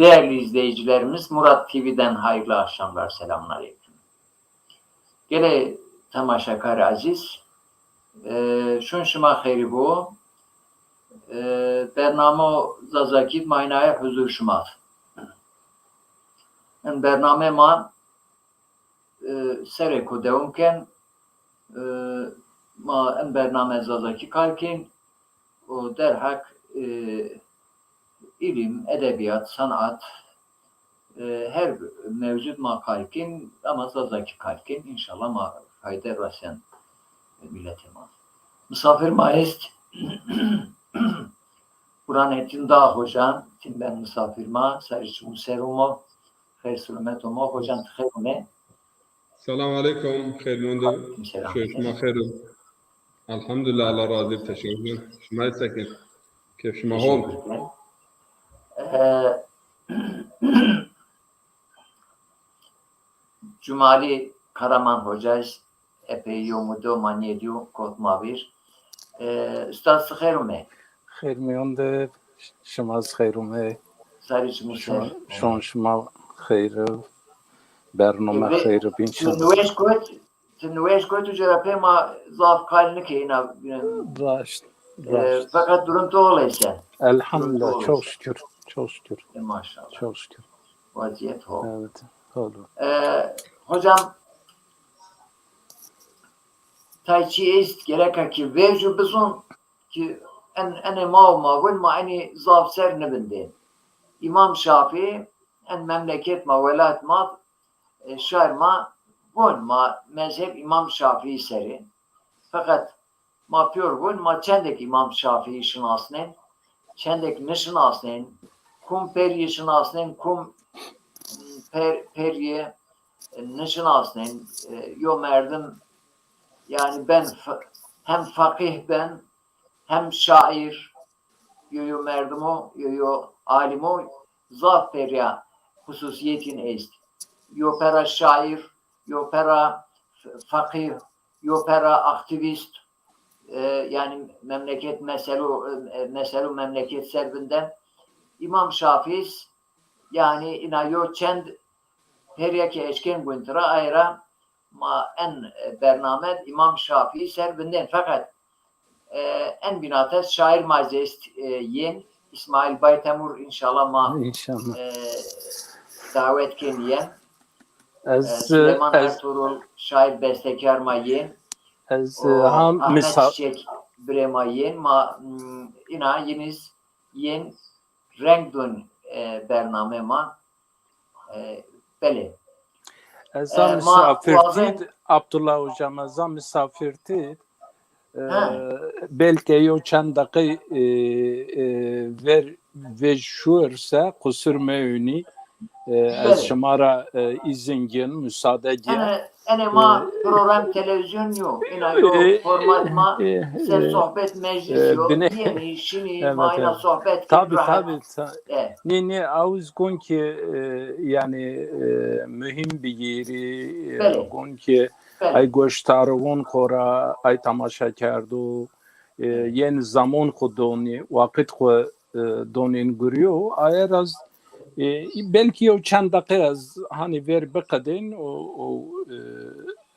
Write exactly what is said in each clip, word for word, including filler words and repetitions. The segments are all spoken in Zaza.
Değerli izleyicilerimiz, Murat T V'den hayırlı akşamlar, selamun aleyküm. Gelê temaşekarê ezîz, e, şûn şima xeyrî bo. E, bernamo Zazakî ma înaye huzur şima. In bername ma, e, sereko dewam ken. E, ma in bername Zazakî kal ken. O derhak, e, ilim, edebiyat, sanat, e, her mewcud ma kal ken, ama Zazakî kal ken. İnşallah ma fayde rasen milletê ma. Misafir ma est. Burhanettin Dağ hoca, tim ben misafir ma, sarî çimû ser omo, xeyr selamet omo. Hocam, ti xeyr ome. Selam aleyküm, xeyr mende. Aleyküm selam. Şeş ma xeyr. Elhamdülillah, Allah razı olsun. Teşekkür ederim. Şima sekin. Keyf şima hol. Teşekkür ederim. Ee, Cumali Karaman Hoca, epey yo mudo ma nêdîyo, kot ma vîr. Ee, Ustad, ti xeyr ome. Xeyr mîyon de, şima zî xeyr ome. Sarî çimû ser. Şon şima xeyr, bernome xeyr bin. Tu niwêj kot, tu niwêj kot, tu cera pê ma zaf kal nikê îna. Raşt, e, raşt. Feqet durum tu oleyse. Elhamdülillah, çok şükür, çok şükür. E, maşallah. Çok şükür. Vaziyet hol. Evet, hol. E, hocam, tay çî est, gereka ki vercu bizun ki en, enê ma û ma vun ma enî zaf ser nibindên. Îmam Şafîî en memleket ma, welat ma, e, şar ma vun ma mezheb Îmam Şafîî serî. Feqet ma pîyor vun ma çendek Îmam Şafîî şinasnên, çendek nişinasnên, kum perî şinasnên, kum per-, perî nişinasnên. E, yo merdim, yanî ben f-, hem feqîh ben, hem şaîr, yo, yo merdimo, yo, yo alimo, zaf perîya xususîyetîn est. Yo pera şaîr, yo pera f-, feqîh, yo pera aktîvîst, e, yanî memleket meselu, e, meselu memleket ser vindên. Îmam Şafîî, yanî îna yo çend perîya ke eşkên guntira, aye ra ma en, e, bername Îmam Şafîî ser vindên. Feqet, e, en bînate şaîr ma zî est, e, yên. Îsmaîl Baytemur, înşallah ma, înşallah, e, dawet kên yên. Ez, e, Süleyman ez, Ertuğrul, şaîr bestekar ma yên. Ez, e, o, ha, Ahmet misa- Çiçek birê ma yên. Ma, m, îna yînîz yên reng dun, e, bername ma. E, belê. Ez a, e, ma misafirtî, wazên Abdullah Hocam, ez a misafirtî. E, belkî yo çend deqe, e, e, ver, vej şuer se, qusur mewnî. E, ez, belê, şima ra, e, îzin gin, musade gin. Ene, ene ma, e, program televîzyon yo. Îna yo, e, format ma, e, ser, e, sohbet meclis, e, yo. Bine-, yenî, şinî, evet, ma îna, evet, sohbet kî, tabî, rahat. Tabî, ta-, e, nê, nê, awiz gon ki, e, yanî, e, muhîm bigîrî, e, belê, gon ki, belê, ay goştaroxon xo ra, ay temaşekerdo, e, evet, yên zamon xo donî, waqit xo, e, donîn gurîyo. Aye ra z-, e, belkî yo çend deqe ez hanî ver biqedên û, û,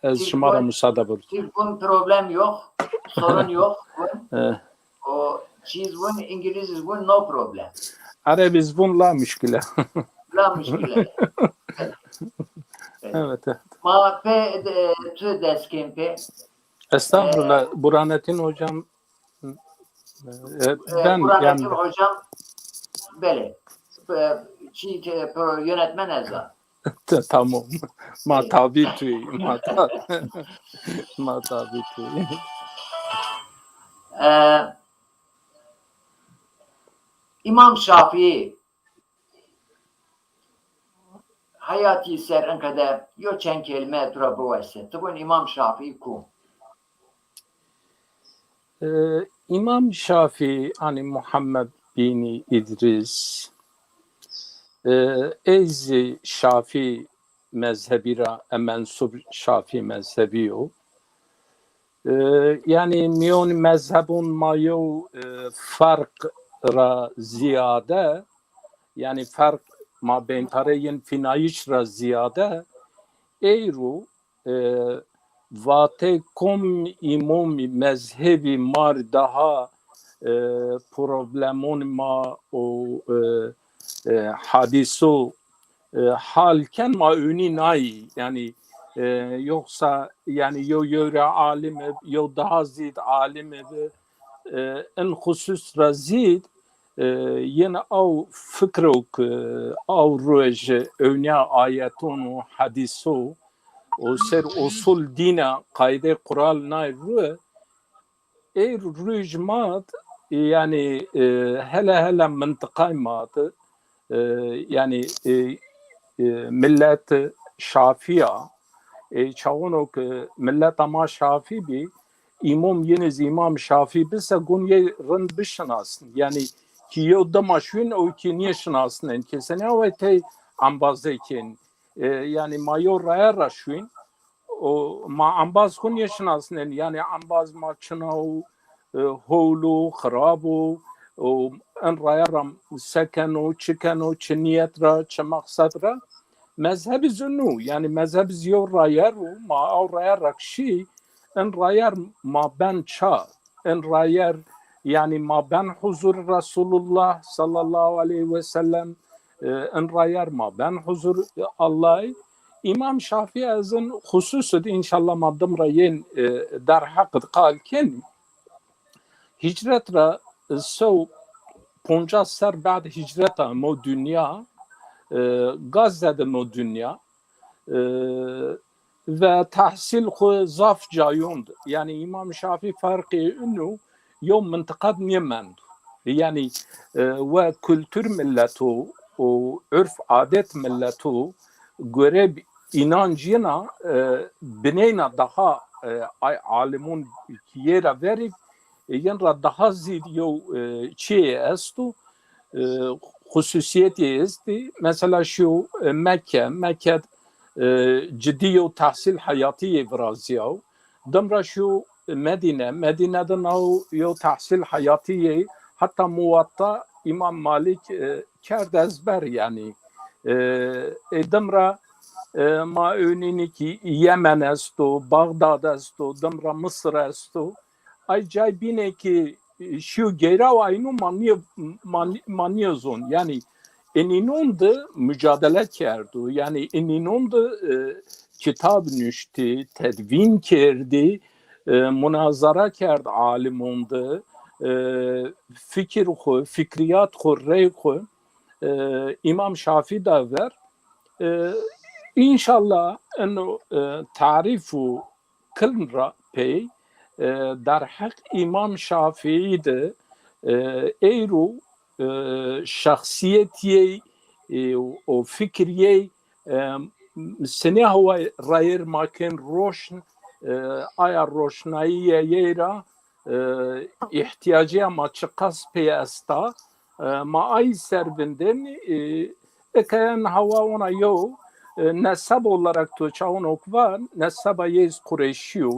e, ez şima ra musade bur. Türk vun problem yok, sorun yok. E. O çîz vun, İngiliz vun, no problem. Erebiz vun la muşkile. La muşkile. Evet, evet. Ma pê de, tu dest kên pê. Estağfurullah, e, Burhanettin Hocam. E, e, ben Burhanettin yandım. Hocam, belê. E, çî, e, pro-, yönetmen ez a. Tamam. Ma tabî tûy, ma ta-, ma tabî tûy. E, Îmam Şafîî heyatî ser inqede yo çend kelîme tu ra biweste. Ti vun Îmam Şafîî ku? E, Îmam Şafîî, hanî Muhammed bînî Îdrîs, e, ey zî Şafîî mezhebî ra, e, mensûb Şafîî mezhebî yo. E, yanî mîyon mezhebon ma yew, e, ferq ra zîyade, yanî ferq ma bêntare yên fînayîş ra zîyade, eyro, e, vatê kom îmomî mezhebî mar daha, e, problemon ma û, e, e, hadîso, e, hal ken ma ûnî nayî. Yanî, e, yoksa, yanî, yo, yo ra alim ib, yo daha zîd alim ib, e, in xusus ra zîd, e, yena aw fikro ke aw ruej ewniya ayeton û hadîso û ser usul dîna qayde qural nay ru, ey ruej mat, yanî, e, hele hele mintiqay mat, e, yanî, e, e, millet Şafî ya, e, çawono ke millet ama Şafî bî, îmom yeniz îmam Şafî bise gon yê rind bişinasn. Yanî ki yew dima şuyn ew ki nêşinasnen. Kesenî away tey embazê kên. E, yanî ma yew raye ra şuyn, o ma embaz xwu nêşinasnen. Yanî embaz ma çina û, e, howl û xirab û, û in raye ra se keno, çi keno, çi niyet ra, çi maqsed ra. Mezheb zî nû, yanî mezheb zî yew raye ru, ma aw raye ra kişî, in rayer ma ben ça, in rayer, yanî ma ben huzur Resulullah sallallahu aleyhi ve sellem, e, in rayer ma ben huzur Allahî. Îmam Şafî ez in xusus id, înşallah ma dim ra yên, e, derheq id qal kenî. Hîcret ra, e, sew poncas ser bad hîcret a imo dinya, e, Gazze de imo dinya, e, ve tehsîl xwu zaf cayond. Yanî Îmam Şafî ferqê inu yew mintiqad nêmendo. Yanî, e, we kultur milleto û urf adet milleto gore înancîna, e, bineyna daha, e, ay alimon yê ra verî, e, yin ra daha zîd yew, e, çiyê esto, e, xususîyetî estî. Mesela şiyo, e, Mekke, Mekke, e, cidî yew tehsîl heyatî yê virazîyaw. Dim ra şiyo Medîne, Medîne de naw yew tehsîl heyatî yê, heta Muwatta Îmam Malik, e, kerd ezber yanî. E, e, dim ra, e, ma ewnînî kî Yemen esto, Baxdad esto, dim ra Misir esto. Ay cay bînê kî şiyo geyraw aynu ma nîye, ma nî-, ma nîye zon. Yanî inînon de mucadele kerdo. Yanî inînon de, e, kitab nuştî, tedwîn kerdî, e, munazara kerd alimon de, e, fikir xwu, fikrîyat xwu, rey xwu, e, Îmam Şafî da ver. E, înşallah eno, e, tarîf û kilm ra pey, e, derheq Îmam Şafîî de, e, eyro, e, şexsîyetîyê, e, û fikrîyê, e, senî hawa rayêr ma kên roşn, e, aya roşnayîye yê ra, e, îhtîyacîya ma çiqas pê esta, e, ma ay ser vindên, e, eke en hawa ona yew, e, neseb olarak to çawono ki va, neseba yê iz Qureyşî yo,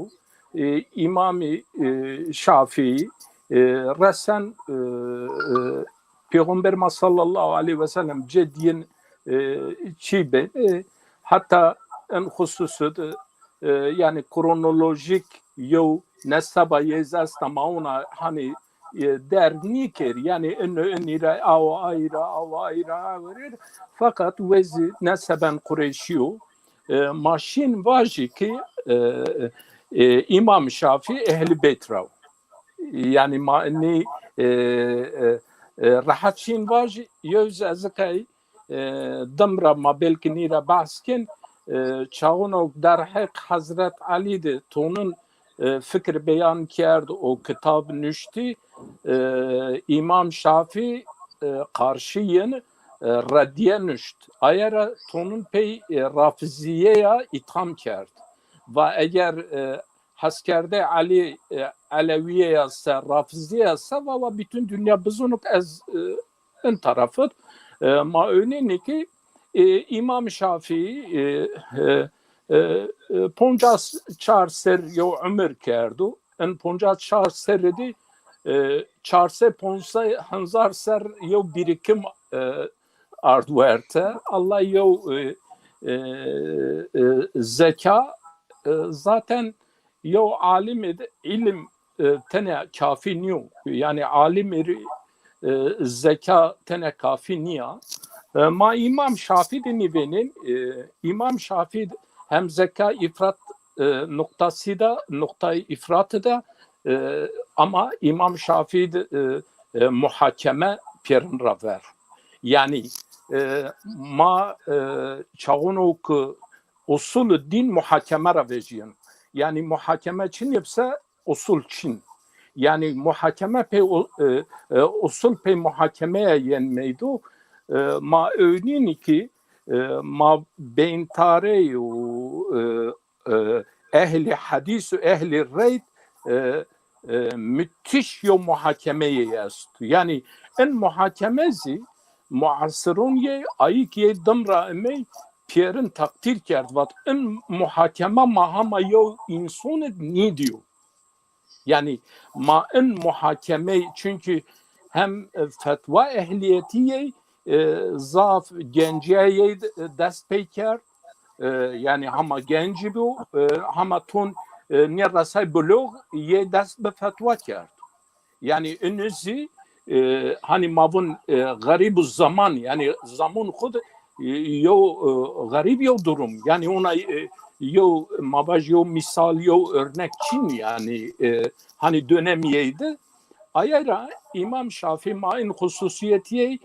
e, Îmamî, e, Şafîî, e, resen, e, e, Pêxember ma sallallahu aleyhi ve sellem cedîyin, e, çî be, e, heta en xususu de, e, yanî kronolojîk yew neseba yê iz esta ma ona hanî, e, derg nîker. Yanî ino inî ra, awa ay ra, awa ay ra, awa ay ra. Feqet wezî neseben Qureyşî yo. E, ma şîn vajî ki, e, e, Îmam Şafî Ehlî Beyt ra wo. Yanî ma inî, e, e, e, rehet şîn vajî, yew zî ez kay, e, dim ra ma belkî nî ra behs kên, e, çaxuno derheq Hezret Elî de tonun, e, fikir beyan kerd û kitab nuştî, e, Îmam Şafî, e, qarşî yin, e, reddiye nuşt. Aye ra tonun pey, e, Rafizîye ya îtham kerd. Va eger, e, heskerdê Elî, e, Elewîye ya se, Rafizîye ya se, va, va bütün dünya bizonuk ez, e, in taraf id. E, ma ewnînî ki, e, Îmam Şafîî, e, e, e, e, poncas çar ser yew umir kerdo. In poncas çar serrî de, e, çar sey ponc sey hezar ser yew birikim, e, ard werte. Allah yew, e, e, e, zeka, e, zaten yew alimî de îlim, e, tene kafî nîyo. Yanî alimî rê, e, zeka tene kafî nîya. E, ma Îmam Şafî de nîvênên, e, Îmam Şafî hem zeka îfrat, e, nuqtasî de, nuqtayê îfratî de, e, ama Îmam Şafî de, e, e, muhakeme pêrin ra ver. Yanî, e, ma, e, çaxono ki usulü din muhakeme ra vejîyen. Yanî muhakeme çin yebse usul çin. Yanî muhakeme pey u-, e, e, usul pey muhakemeye yen meydo. E, ma ewnînî ki, e, ma beyntarey û, e, e, ehlî hedîs û ehlî reyd, e, e, mutiş yew muhakemeyê esto. Yanî in muhakeme zî muasirûn yê ayîk yê dim ra emey pêrin teqdîr kerd, vat in muhakeme ma hema yew însonid nîdîyo. Yanî ma in muhakemey, çunkî hem, e, fetwa ehlîyetî yey, e, zaf gencîya yey, e, dest pey kerd. E, yanî hema gencî bîyo, e, hema ton, e, nêresay bulûx yê dest bi fetwa kerd. Yanî ino zî, e, hanî ma vûn, e, xerîb û zaman, yanî zamon xwu de, e, yew, e, xerîb yew durum. Yanî ona, e, yew, ma vaj yew mîsal, yew örnek çin yanî, e, hanî dönemî yey de. Aye ra Îmam Şafî ma in xususîyetî yey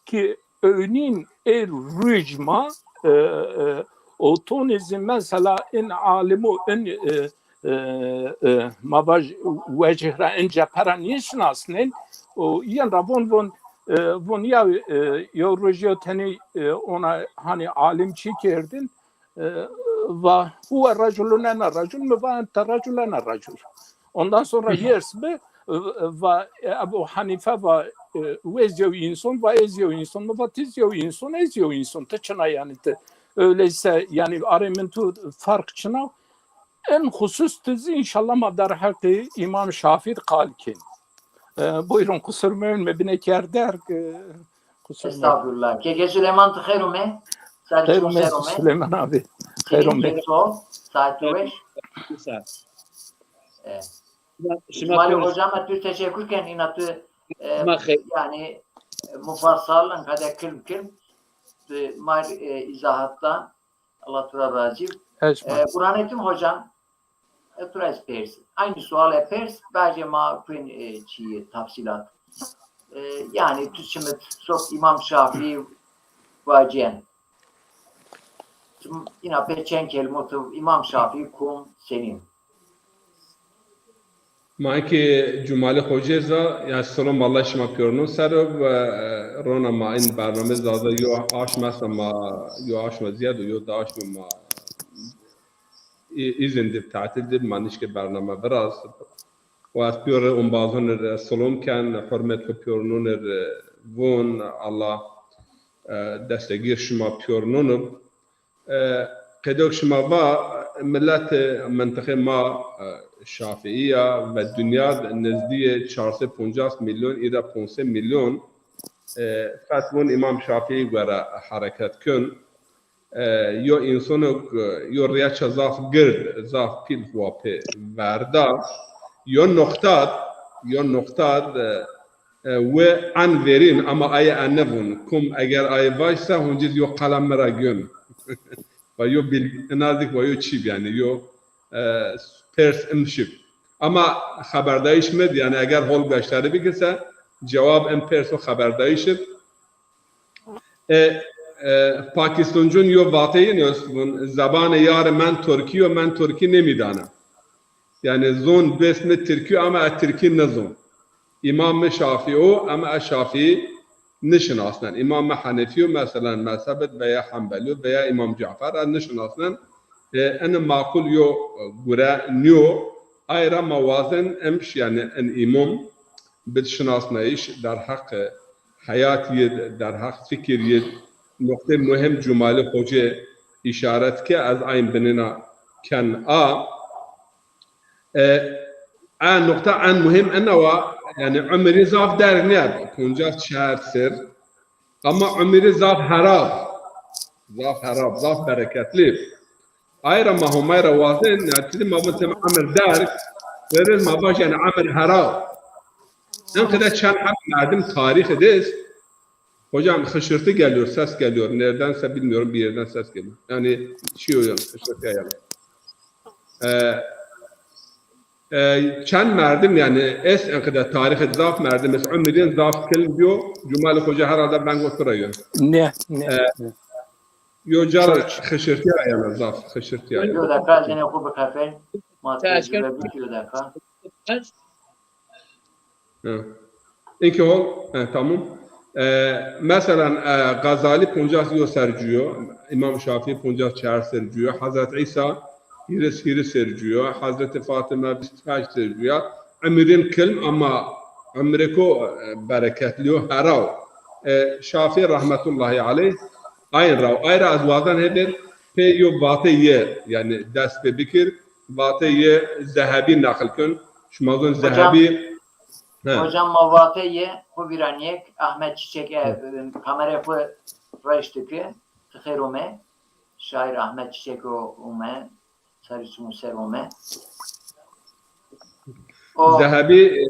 ki ewnîn ê ruj ma, e, e, o tonî zî mesela in alimo in, e, e, e, ma vaj wecih ra in cephe ra nêşinasnên, o yen ra von von, e, von ya, e, yew roj yew tenî, e, ona hanî alim çî kerdin, e, va huwe reculun ene recul, mi va ente recul ene recul. Ondan sonra yers bi, e, va, e, Ebu Hanife va, e, wez yew inson, va ez yew inson, mi va tiz yew inson, ez yew inson. Ti çina yanî ti. Öyleyse yanî arê min tu fark çina. En xusus tu zî înşallah ma derheqê Îmam Şafî qal kên. E, buyurun, qusur mewin, mi bine kerd derg, e, qusur mewin. Estağfurullah. Keke Süleyman, tu xeyr ome. Xeyr ome Süleyman abi. Xeyr ome. Saat weş. E, Şima Cumali hocama tu teşekkür ken, ina tu, e, yanî, e, mufassal, qede kilm kilm, tu ma, e, îzahatla. Allah tu ra razî. E, Burhanettin hocam, e, tu ra ez pers. Aynı sual e pers, bence ma kuen, e, çi tafsilat. E, yanî tu çimit sok Îmam Şafîî vacen. Ina pê çend kelîmo tu Îmam Şafîî kum, senîn? Ma eke Cumalî Xocê za, ya selam Allah şima pîyorno ser o ve, e, rona ma in bername zaza yo aşm esta ma, yo aşma ziyad o, yo da aşm ma î-, îzin dib, tatil dib, ma nişke bername viraz. Wa ez pîyorê ombazon ir, e, selam ken, hurmet xo pîyornon ir, e, von, Allah, e, destegîr şima pîyornon ib. E, qedok şima va, miletê mintiqê ma, e, Şafîî ya ve dinya de nizdîyê çar sey poncas milyon, îra ponc sey milyon, e, fetvon Îmam Şafîî gore hereket kun. E, yo însono, e, yo rêça zaf gird, zaf pîl xwu pê verda. Yo noqtad, yo noqtad, e, e, we en verîn, ama aye en nivûn. Kum eger aye vajsa, huncîz yo qelem mi ra gön. Va yo bilgi, nazik va yo çîb, yanî yo, e, pers im şib. Ama xeberdayîş mi d, yanî eger hol beşdarî bikirse, cewab im perso xeberdayîş ib. E, e, Pakistancun yo vateyîn est, vun, zebanê yarê men Tirkî yo, men Tirkî nêmîdana. Yanî zon bes mi Tirkî yo, ama ez Tirkî nizon. Îmam mi Şafîî o, ama ez Şafîî nişinasnen. Îmam mi Henefî yo, meselen, mezhebet veya Hembelî yo veya Îmam Cafer, ez nişinasnen. E, ene maqul yo, e, gure nîyo. Ay ra ma wazen emş, yanî en îmam bid şinasnayîş derheq heyat yid, derheq fikir yid, noqtê muhim Cumalî Xoce îşaret ke, ez ayn binêna ken a. E, a noqta en muhim ena wa, yanî umrî zaf derg nîya, poncas çar ser. Ama umrî zaf herab. Zaf herab, zaf bereketli. Ay ra ma Homay ra wazên, netîcede ma vin tim emir derg, verên ma vaj yanî emir herab. En qede çend heb merdim tarîxî de est. Hocam, hışırtı geliyor, ses geliyor. Neredense bilmiyorum, bir yerden ses geliyor. Yani şey oluyor, hışırtı yayalım. Ee, e, çend merdim yani est en qede tarîxî de zaf merdim est, umrîn zaf kilm bîyo. Cumalî Xoca herhalde vengo tu ra yo. Ne, ne, Ee, ne. Yo cara hışırtı yayalım, zaf hışırtı yayalım. Yo dakika, zenê xo biqefên. Ma tecrübe bikir, yo dakika. Hı. Înke hol, he, tamam. E, meselan, e, Gazalî poncas yo ser cuyo, Îmam Şafîî poncas çar ser cuyo, Hezret Îsa hîris, hîris ser cuyo, Hezretî Fatime vîst heşt ser cuya. Umrîn kilm ama umrêko, e, bereketli yo, heraw. E, Şafîî rahmetullahî aleyh ayn raw. Ay ra ez wazen hêbên pê yo vatê yê, yanî dest pê bikir, vatê yê Zehebî neql kin. Şima zon Hocam, Zehebî. He. Hocam, ma vateyê xo vîranîyek, Ahmet Çiçek, e, Hı. kamerayê xo reş dike. Ti xêr ome. Şair Ahmet Çiçek o ome. Sarî çimû ser ome. O Zehebî,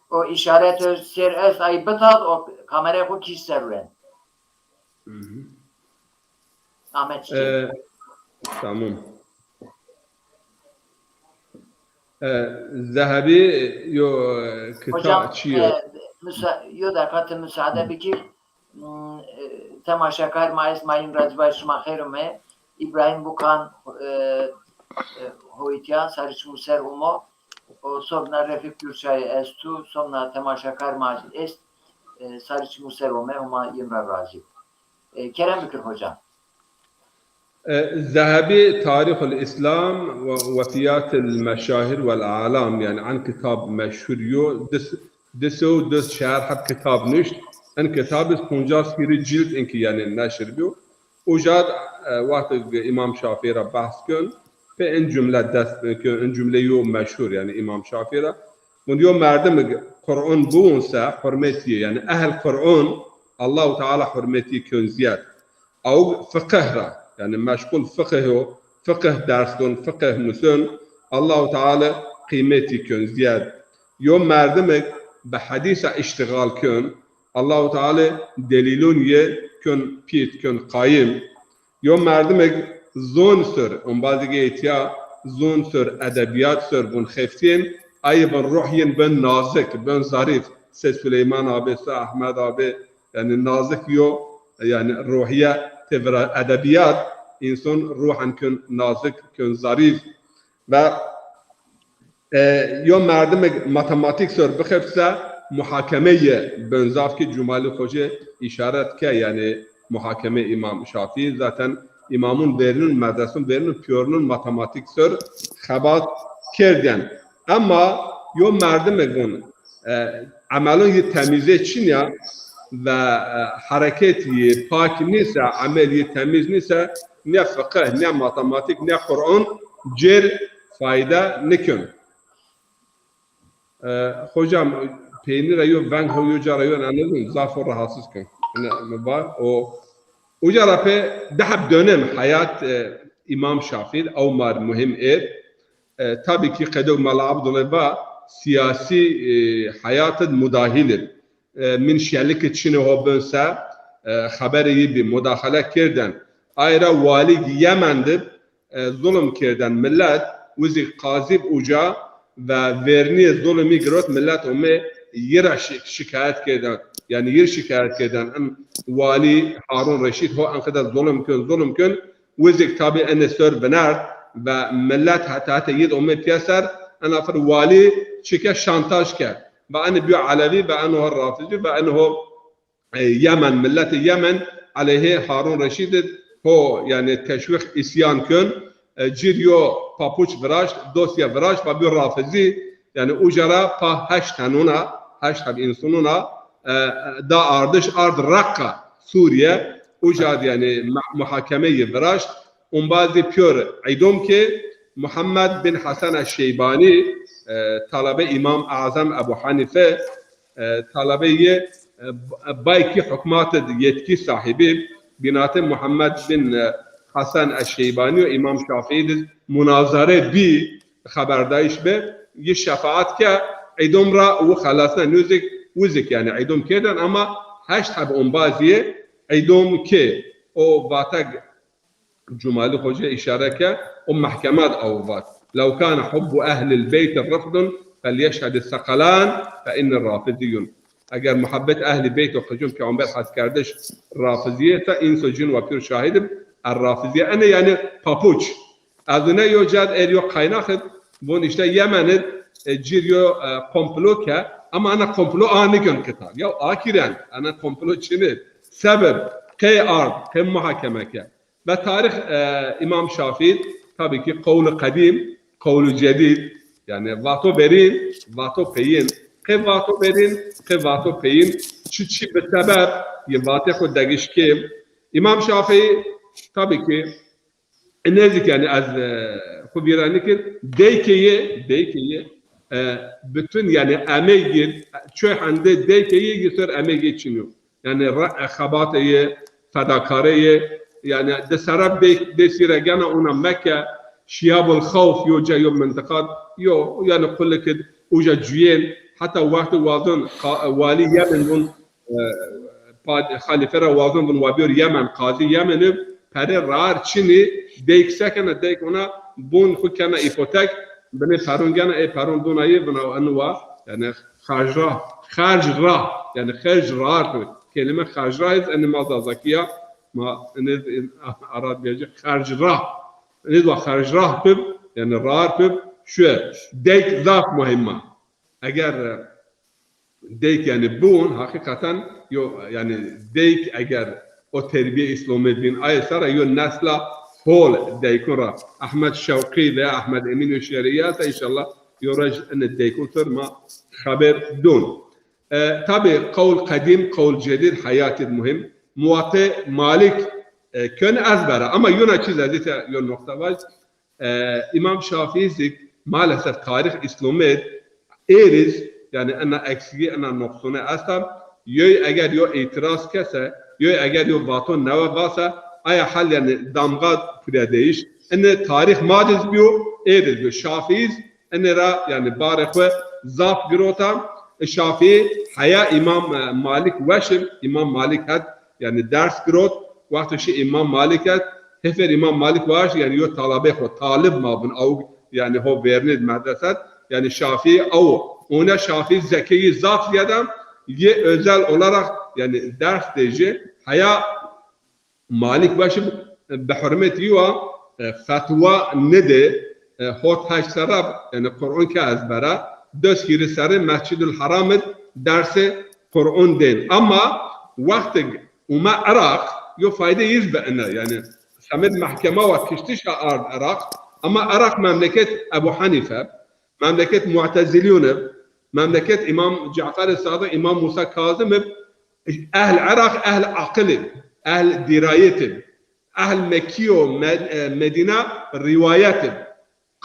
o îşaret o ser est, ay bitat, o kamerayê xo kîş ser ren. Hı hı. Ahmet Çiçek. E, tamam. E, Zehebî yo, e, kita Hocam, çi yo? E, müsa-, yo dakika ti müsaade bikir. Hmm, e, temaşakar ma est, ma yin ra zî vaj şima xêr ome. İbrahim Bukan, e, e, hoytya, sarî çimû ser umo. O sobna Refik Gürçay estu, sobna temaşakar ma est, e, sarî çimû ser ome, Homa yin ra razî. E, kerem bikir hocam. E, Zehebî Tarîxul Îslam ve Wefîyatîl Meşahîr wel Alam, yanî en kitab meşhur yo, di s-, di sey û di çar heb kitab nuşt. En kitab iz poncas hîrî cîld inkî yanî neşir bîyo. Uca, e, wextê Îmam Şafîî ra behs kin, pê in cumle dest kin, in cumle yo meşhur yanî Îmam Şafîî ra. Vun yo merdimig Qur'on biwunse, hurmetî yê, yanî ehl Qur'on, Allahu Teala hurmetî kön zîyad. Awg fiqih ra, yanî meşgul fiqih o, fiqih ders don, fiqih nuson, Allahu Teala qîmetî kön zîyad. Yo merdimig bi hedîsa îştîxal kön, Allahu Teala delîlon yê kön pît, kön qayim. Yo merdimig zon sor, ombazî ke îtya zon sor, edebîyat sor vun xeftîn, ayê vun ruh yin ben nazik, ben zarîf. Se Suleyman abi, se Ahmed abi, yanî nazik yo, yanî ruhîye tevra edebîyat, înson ruhen kön nazik, kön zarîf. Ve E, yo merdimig matematîk ser bixebse, muhakemeyê ben zaf ki Cumalî Xoce îşaret ke, yanî muhakeme Îmam Şafîî, zaten îmamun verînun, medresun verînun, pîyorunun matematîk ser xebat kerdên. Ema yo merdimig vun, e, emelun yi temîze çin ya ve, e, hereket yi pak nîse, emel yi temîz nîse, ne fiqih, ne matematîk, ne Qur'on cêr fayde nikön. E, hocam, peynî ra yo veng ho yo ca ra yo, anladım, zaf ho rahatsız kön. Ne, mi var? O, uca ra pê di heb dönem hayat, e, Îmam Şafîî, ew mar muhim êr. E, tabii ki qedog Mela Abdullah va, siyasî, e, hayat id mudahil ib. E, min şelik id çinê ho bin se, e, xeberê yi bî, mudaxele kerdên. Ay ra walîg Yemen dib, e, zulm kerdên milet, wizî qazîb uca ve vernîyê zulmî girot, milet omê yi ra şi-, şikayet kerdên. Yanî yi şikayet kerdên. Im walî Harun Reşîd ho enqede zulm kön, zulm kön. Wizîk tabî enê ser vinerd ve milet heta heta yid omê pîyeser, ena fir walî çike şantaj kerd. Ve enê bîyo Elewî ve eno ho Rafizî ve eno ho, e, Yemen, miletê Yemen eleyhê Harun Reşîd id ho, yanî teşwîq îsyan kön, e, cir yo papuç viraşt, dosya viraşt ve bîyo Rafizî, yanî uca ra pa heşt tenûn a, heşt heb însunûn a, e, da ardiş ard Reqqa, Sûrîye, uca di yanî ma-, muhakeme yi viraşt. Ombazî pîyor îdom ke Muhammed bin Hesen Eşşeybanî, e, talebe Îmam Azem Ebu Hanîfe, e, talebe yi, e, baykî hukmat id yetkî sahîbî, bînatê Muhammed bin, e, Hasan Eşşeybani û Îmam Şafîî di munazare bî, xeberdayîş bi, yi şefaat ke îdom ra û xelasna nûzik, uzik, yanî îdom kêden ama heşt heb ombazî îdom kê. O vateg Cumali Xoce îşare ke o mehkema di aw vat: "Lew kane hubbu ehlil beyti rifdun felyeşhedi seqelan fe inni rafiziyun." Eger muhabbet ehlî beyt û qicûn peyxamber heskerdiş rafizîye se, înso cin wa pîr şahid ib, er rafizîye. Ene yanî papuç. Ez ine yo cad er yo qaynax ib, von işte Yemen id, e, cir yo, e, komplo ke, ama ana komplo a nikon kitab. Ya akîren, ana komplo çin ib. Sebeb, qey ard, qey muhakeme ke. Ve tarîx, e, Îmam Şafîî, tabî ki qewlu qedîm, qewlu cedîd, yanî vato verîn, vato peyîn, qê vato verîn, qê vato peyîn, çi çi bi sebeb yi vatê xwu degiş kê. Îmam Şafîî, tabî ki, nêzik yanî ez, e, xwu vîra nikir, deykê yê, deykê yê, e, bütün yanî emegî, ço hende deykê yê yi ser emegî çin yo. Yanî re-, xebatê yê, fedakarê yê, yanî di sereb bê-, bêsîre gena ona Mekke, Şiyabul Xewf, yo ca, yo mintiqa, yo, yanî qulik id uca cuyên, heta wextê wazon qa-, walî Yemen vun, e, pad-, xalîfe ra wazon vun wa biyor Yemen, qazî Yemen ib, pere rar çinî, deyk sekena, deyk ona bun xwu kena îpotek, binê peron gena, ê peron dona yê, vina inu wa, yanî Xercrah, xercrah, yanî xercrah. Kelîme xercrah iz enê ma Zazakî ya, ma enê Arabîya ci xercrah. Enê wa xercrah bib, yanî rar bib, şu deyk zaf muhîm a. Eger, e, deyk yanî bun, hakikaten yo, yanî deyk eger o terbîye Îslamî din aye sera yo nesla hol deykun ra. Ahmet Şewqî ve Ahmet Emîn Uşerî ya se înşallah yo rej enê deykun ser ma xeber dun. E, tabî qewl qedîm, qewl cedîd heyatî muhîm. Muwatte Malik, e, kön ezbere. Ama yuna çiz ez îte yo noqta vaj. E, Îmam Şafîî zik maalesef tarîx Îslamî êriz, yanî ena eksigî, ena noqsone esta. Yoy eger yo îtîraz kese, yoy eger yo vato newe vase, aya hal yanî damga pire deyiş. Ene tarîx ma diz biyo, êriz biyo. Şafîî Enê ra, yanî, barê xwu zaf girota. E, Şafîî heya Îmam, e, Malik weş ib, Îmam Malik het, yanî, ders girot. Wexto şî Îmam Malik het, hêfer Îmam Malik waşt, yanî, yo talabê xwu, talib ma vun, aw, yanî, ho vernî di medrese di, yanî, Şafîî aw. Ona Şafîî zekeyî zaf zîyade, yê özel olarak, yanî, ders dê ci. Heya Malik weş ib, bi hurmetî wa, e, fetwa nide, e, hot heşt serra, yanî Qur'on ke ezbere, des hîrê serrî Mescidul Haram id dersê Qur'on dên. Ama wextig ume Iraq, yo fayde yiz bi ene, yanî semed mehkema wa kiştiş ra ard Iraq, ama Iraq memleket Ebu Hanife, memleket Mu'tezilîyon ib, memleket Îmam Cafer Sadiq, Îmam Musa Kazim ib, ehl Iraq, ehl aqil ib, ehl dîrayet ib, ehl Mekkî û Me-, e, Medîna rîwayet ib.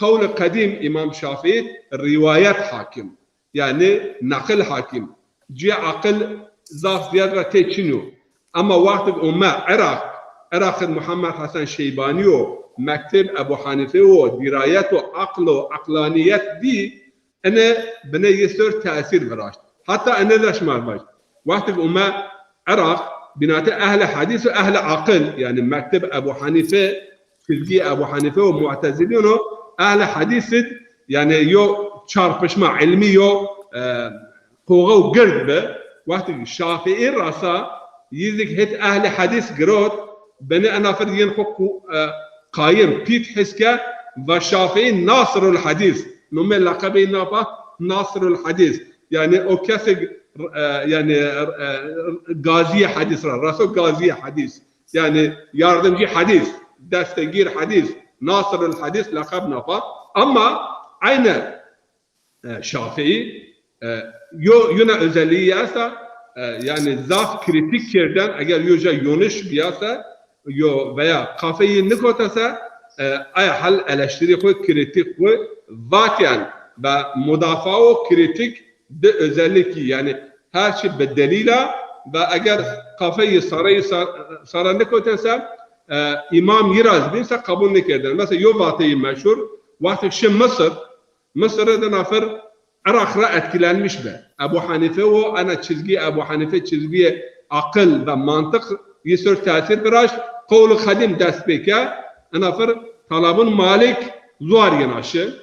Qewlê qedîm Îmam Şafîî rîwayet hakim, yanî neqil hakim. Cî aqil zaf zîyad ra tê çin o. Ema wextig ome Iraq, Iraq id Muhammed Hesen Şeybanî yo, mekteb Ebu Hanife wo, dîrayet û aql û aqlanîyet dî, ene binê yi ser tesîr viraşt. Heta ene de şima vaj. Wextig ome Iraq, bînatê ehlê hedîs û ehlê aqil, yanî mekteb Ebu Hanife, çizgî Ebu Hanife û Mu'tezilîyon o, ehlê hedîs id, yanî yo çarpışma ilmî yo, e, qoxew gird bi. Wextig Şafîî ra sa, yi zik hêt ehlê hedîs girot, binê ena fir yin xwu qu-, e, qayim, pît his ke, va Şafîî Nasirul Hedîs. Nomê leqebê yi na pa Nasirul Hedîs. Yanî o kesê, e, yanî, e, gazîyê hedîs ra, reso gazîyê hedîs. Yanî yardımcı hedîs, destegîr hedîs, Nasirul Hedîs leqeb na pa. Ama aynen e, Şafîî, e, yo, yuna özelliği esta, e, yanî zaf krîtîk kerden, eger yo ca yoniş biyase, yo veya qafeyî nikotese, e, aya hal eleştirî xwu, krîtîk xwu vatyen ve mudafaa o krîtîk di özellikî, yanî her çi bi delîla, Ve eger qafeyî sareyî sar-, sare nikewtên se, e, îmam yi ra zî bîn se qebul nikerdên. Mesela yo vateyî meşhur, wextêk şi Misir, Misir de nafir Iraq ra etkilenmiş bi. Ebu Hanife wo, ena çizgî, Ebu Hanife çizgîyê aqil ve mantiq yi ser tesîr viraşt. Qewlî qedîm dest pê ke, ena fir talabun Malik zuar yena şi.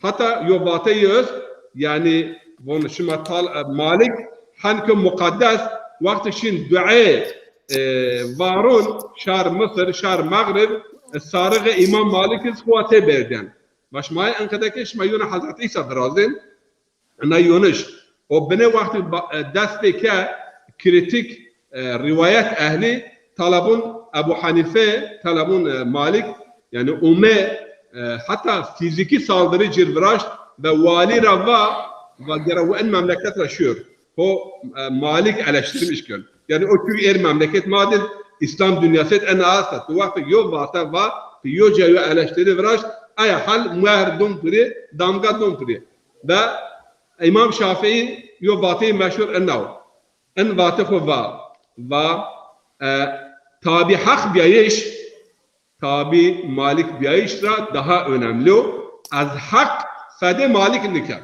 Heta yo vateyî est, yanî von şima tal-, e, Malik henke muqeddes, wextê şin duê, e, varun, şar Misir, şar Mexrib, e, sarixê Îmam Malik iz xo tê berdên. Va şima enqede ke şima yona Hezret Îsa virazên, ina yoniş. O binê wextî ba-, e, dest pê ke krîtîk, e, rîwayet ehlî talabun Ebu Hanife, talabun, e, Malik, yanî ume, e, heta fîzîkî saldırı cir viraşt ve walî ra va, va gera wi en memleket ra şiyor. Ho, e, Malik eleştirmiş ken. Yanî o çünkü er memleket ma din, İslam dünyası et en asta. Tu wextî yo vate va, tu yo ca yo eleştiri viraşt, aya hal muher dun pirî, damga dun pirî. Ve Îmam Şafîî yo vateyî meşhur ena wo. En vate xo va, va, e, tabî heq bîyayîş, tabî Malik bîyayîş ra daha önemli o. Ez heq fedê Malik niken.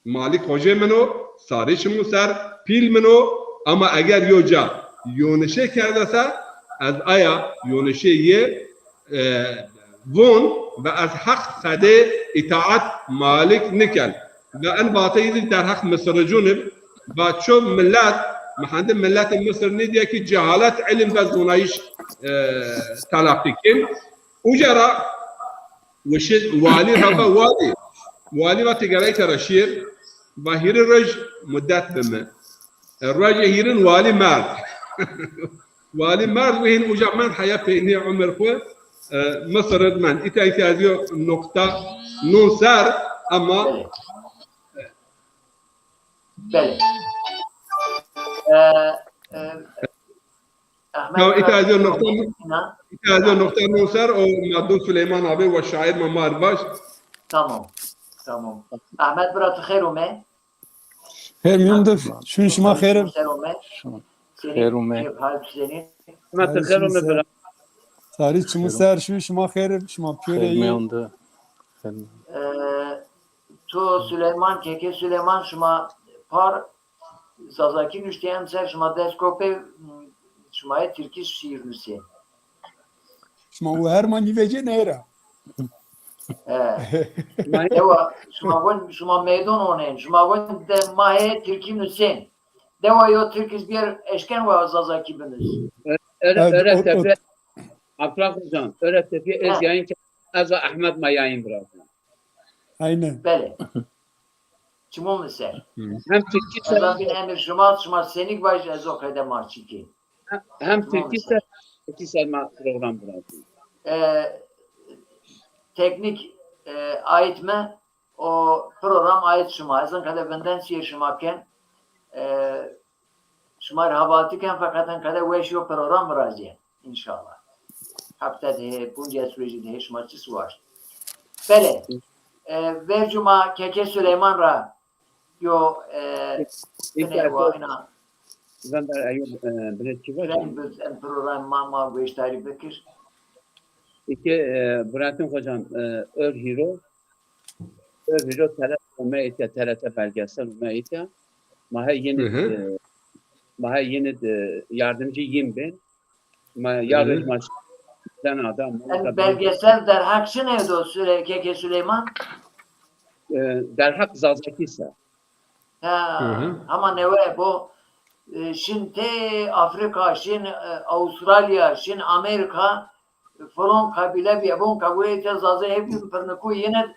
Malik hocê min o, sarî çimû ser, pîl min o, ama eger yo ca yonişê kerde se, ez aya yonişê yê, e, von ve ez heq fedê îtaat Malik niken. Ve en vateyî zî derheq Misiricûn ib, va ço millet, mi hende milletê Misir nêdîye ki cehalet, ilim ve zonayîş, e, telaqî kên. Uca ra wişi walî ra va walî. Walî va ti gereyte ra şîr, va hîrê roj mudet bi mi. E, rojê hîrin walî merd. Walî merd û hîn uca mend heya peynî umir xwu, e, Misir id mend. Îta îhtiyacî yo nokta non ser ama Belê. Belê. E, e, Ahmet Ya, îta Murat ez yo noqta, Süleyman, îta ez yo noqta non ser o ma do Süleyman abi ve şair ma mar baş. Tamam. Tamam. Ahmet Murat xêr ome. Xêr mîyon de, şûn şima xêr ib. Ser ome. Şima. Xêr ome. Keyf hal senî. Ahmet xêr ome bira. Sarî çimû ser, şûn şima xêr ib, şima pîyorê yî. Xêr mîyon de. Xêr mîyon. E, to Süleyman, Keke Süleyman, şima par Zazakî nuştê, emser şima dest kopê, şima yê tirkî şîîr nusê. Şima û her ma nîvecê neyra. E. Ewa, şima von, şima meydon onên, şima von de ma hê tirkî nusên. Dewa yo tirk iz bîyer eşken wa Zazakî binus. Ö-, öyle, öyle tepe, Abdullah hocam, öyle tepe ez yayın ke-, ez ve Ahmet ma yayın biraz. Aynen. Belê. Çimo mi ser. Hem Tirkî ser. Ez bin emir şima, şima senîk vaj ez o qede ma çîkî. Hem Tirkî ser, Tirkî ser ma program birazî. E, teknîk, e, ait mi, o program ait şima. Ez in qede vinden sîyê şima ken. E, şima rê hevaltî ken, feqet in qede weş yo program virazîyen. Înşallah. Hefte de hê, puncês rojî de hê, şima çi siwaş. Belê. E, vercû ma Keke Suleyman ra yo, e, binê wa ina. Vender eyo, e, binê çi var? Reng biz en program ma, ma goştarî bikir. Eke, e, Burhanettin hocam, e, ör hîro, ör hîro T R T ome îtya, T R T belgesel ome îtya. Ma he yeni, e, ma he yeni, e, yardımcı yin bin. Ma ya roj ma şina da. En belgesel derheq çi ney do Süle-, Keke Süleyman? E, derheq Zazakî ser. Ha, hama newe bo, e, şin tê Afrika, şin, e, Avustralya, şin Amerika, falan kabîle bîye. Bon kabîle îtya Zazê hep pirnikû yine,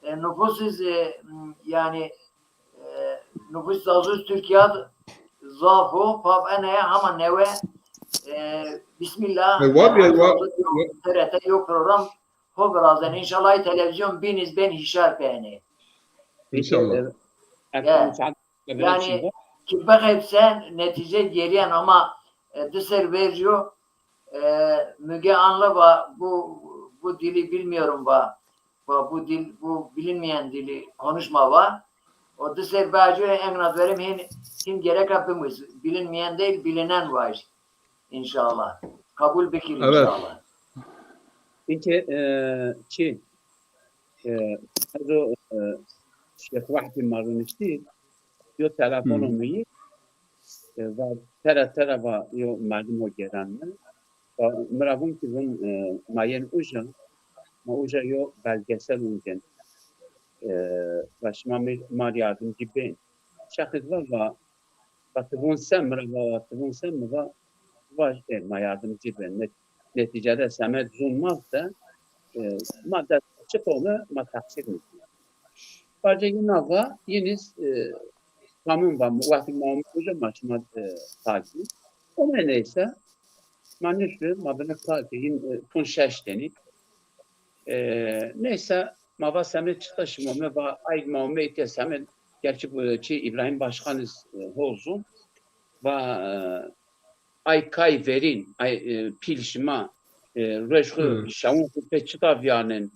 e, nufus iz, e, m, yanî, e, nufus Zazû Tirkîya zaf o, pab eneye hama newe, e, Bismillah, e, wa bîye, wa, T R T yo program ho virazen. Înşallah televîzyon bîn iz bên hîşar pênê. Înşallah. E, yanî ki bixebsen netîce geriyen ama, e, di ser vercî yo, e, Müge Anlı va bu, bu dili bilmiyorum va. Va bu dil, bu bilinmeyen dili konuşma va. O di ser bacı engna dwerim hin, hin gereka bimus. Bilinmeyen değil, bilinen var. İnşallah. Kabul bikir inşallah. Peki, e, çi, e, ez o, e, Şêx Wehdî ma roniştî, yo telefono mi yî, e, va tera tera va yo merdim ho gêren mi. Va mi ra vun ki vun, e, ma yên uca, ma uca yo belgesel uncên. E, va şima mi, ma rê yardimcî bên. Şexî va, va, va ti vun se mi ra, va, va ti vun se mi va, va, e, ma yardimcî bên. Net-, netîcede semed zûn ma se, e, ma dest çi qome, ma teqsîr nîkî. Barca yina va, yiniz, e, tamam va, wextî ma ome uca ma şima, e, takî. Ome neyse, ma nişti, ma bini takî, yin, e, tun şeş tenî. E, neyse, ma va semed çita şima ome, va ayg ma ome îte semed, gerçi bu, çi, İbrahim Başkan iz, e, hol zûn, va, e, ay kay verîn, ay, e, pîl şima, e, ruej xu, şewon xu pê çita vîyarnên?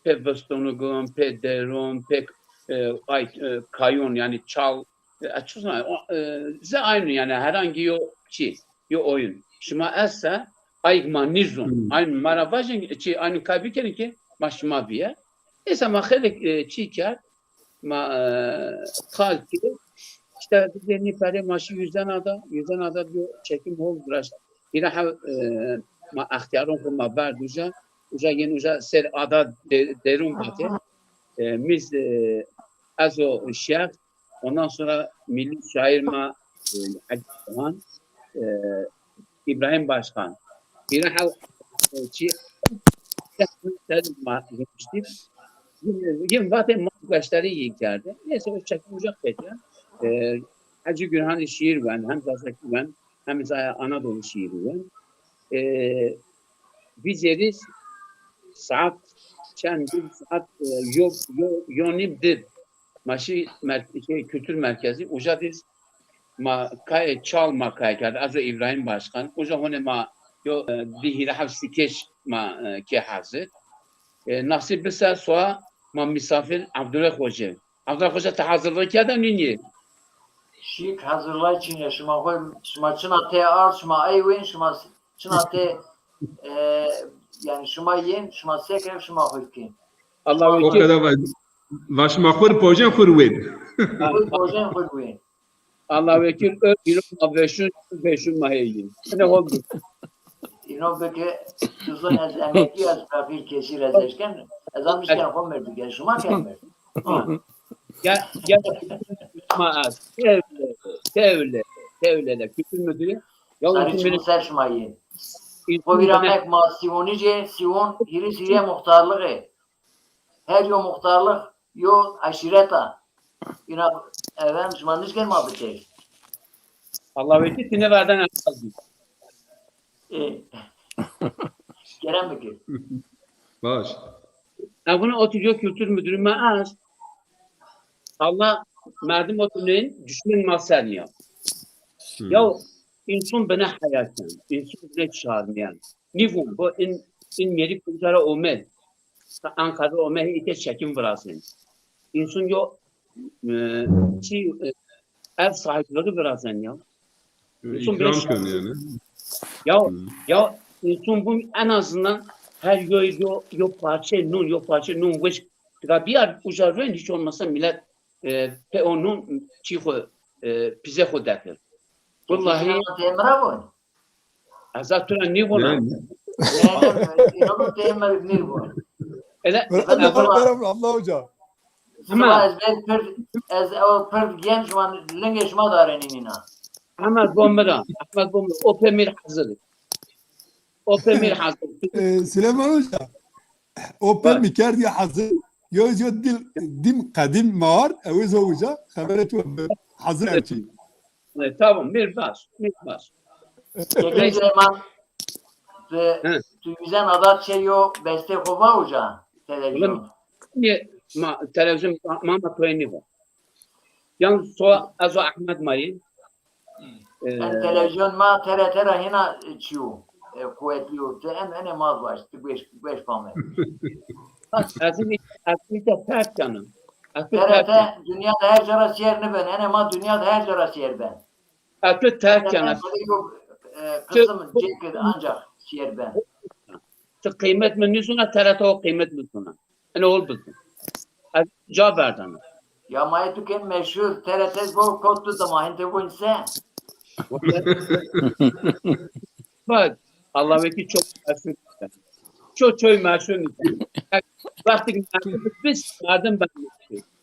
Pê vistonigon, pê deron, pê, e, ay, e, kayon, yanî çal, e, ez çi zana, o, e, ze aynî yanî herhangi yo çi, yo oyun. Şima ese ayg ma nîzûn. Aynî ma ra vajin, çi, aynî kay bikerîn ki ma şima vîye. Neyse ma xeylek, e, çi kerd, ma, e, qal ki, işte bizê nî perê ma şî Yüzen Ada, Yüzen Ada yo çekim hol viraşt. Hîra hev, e, ma extîyaron xu ma verd uca, uca yên uca ser ada de-, derûn vatê. E, miz, e, ez o şêx, ondan sonra milli şair ma, e, Hacı Doğan, e, İbrahim Başkan. Hîra hev, e, çi, ser ma roniştî. Yin, yin vatê ma gueştarî yin kerde. Neyse o çekim uca qetiya. E, Hacı Gülhanî şiir wen, hem Zazakî wen, hem Zaya Anadolu şiiri wen. E, vîzêriz saat çend, saat, e, yo, yo, yo nîm did. Ma şî mer-, şey, kültür merkezi, uca diz ma kayê çal ma kay kerd. Ez o İbrahim Başkan. Uca hone ma yo, e, di hîrê hev skeç ma, e, kê hazir. E, nasîb bise soa ma misafir Abdullah Hoca. Abdullah Hoca, ti hazırlığı kerde nînî? Şîk hazırlay çîne, şima xo, şima çina tê ard, şima ey wên, şima çina tê, e, yani şima yên, şima seke, şima xo kên. Allah vekîl. O kadar var. Va şima xur pojên xur wên. Xur pojên xur wên. Allah vekîl, ö, îno ma veşun, veşun ma heyî. Ne oldu? Îno bike, tu zon ez emekî, ez feqîr, kesî ez eşken, ez amişken xo merdî, gel şima ken merdî. Gel, gel, ma az. Tevle, tevle, tevle de kültür müdürü. Ya sarı çimu ser şima yê. Xo vîra mek ma Sîwonî cê, Sîwon hîris hîrê muxtarlixê. Her yo muxtarlix yo eşîret a. Îna, efendim, şima nişken ma bikey. Allah vekî tine verden esas. E, kerem bikir. Baş. Evuna oturuyor kültür müdürü ma est. Allah merdim oturuyor, düşman ma ser niya. Ya însan bine heya ken, însan bine çarmîyen. Nîvûn, bu in, in mêrik uca ra ome. Ta Ankara ome, îte çekim virazên. Însan yo, e, çi, e, ev sahipleri virazên ya. Însan bine çarmîyen. Ya, ya, însan bu en azından her yo, yo, yo parçe nun, yo parçe nun weş. Tika biyar uca ruen hiç olmasa millet, e, pe o nun çi xo, e, pize xo dekir. Wellahî. Tê mi ra vun? Ez a tu ra nîvona. Yanî. Yanî, îno tê mi nîvon. Ele, Bırak, ele, bırak, bırak, Abdullah Hoca. Sima ez ben pir, ez o pir gen şima lingê şima darenî nîna. Ahmet bo mi ra, Ahmet bo mi ra. O pê mi ra hazir. O pê mi ra hazir. E, Süleyman Hoca, o pê mi kerdî hazir. Yo, yo dil, dim qedim mar, ew zo uca, xebere tu hazir her çî. E, tamam, mi r baş, mi r baş. Süleyman, tu, tu Yüzen Ada çê yo bestê xo va uca, televîzyon. Nê, ma, televîzyon, ma, ma, ma toyê nîva. Yan so, ez o Ahmet ma yî. E, yani televîzyon ma T R T ra hîna çîyo, e, quwetlî yo. Tu en, ene ma vaş, tu beş, beş fame. Bak, ez î, ez î de pers kenim. Ez tu terk kena. T R T dinya de her ca ra sêr nibeno. Ene ma dinya de her ca ra sêr ben. Ez tu terk kena. T R T de yo, e, kısım cêkid ancak sêr ben. Ti qîmet mi nîsona, T R T o qîmet mi sona. Ene ol bisin. Ez ca verdana. Ya ma tu ken meşhur, T R T go kot tu dima, hente vun se. Bak, Allah vekî çok meşhur. Çok çok meşhur. Wextî meşhur bit, merdim ben.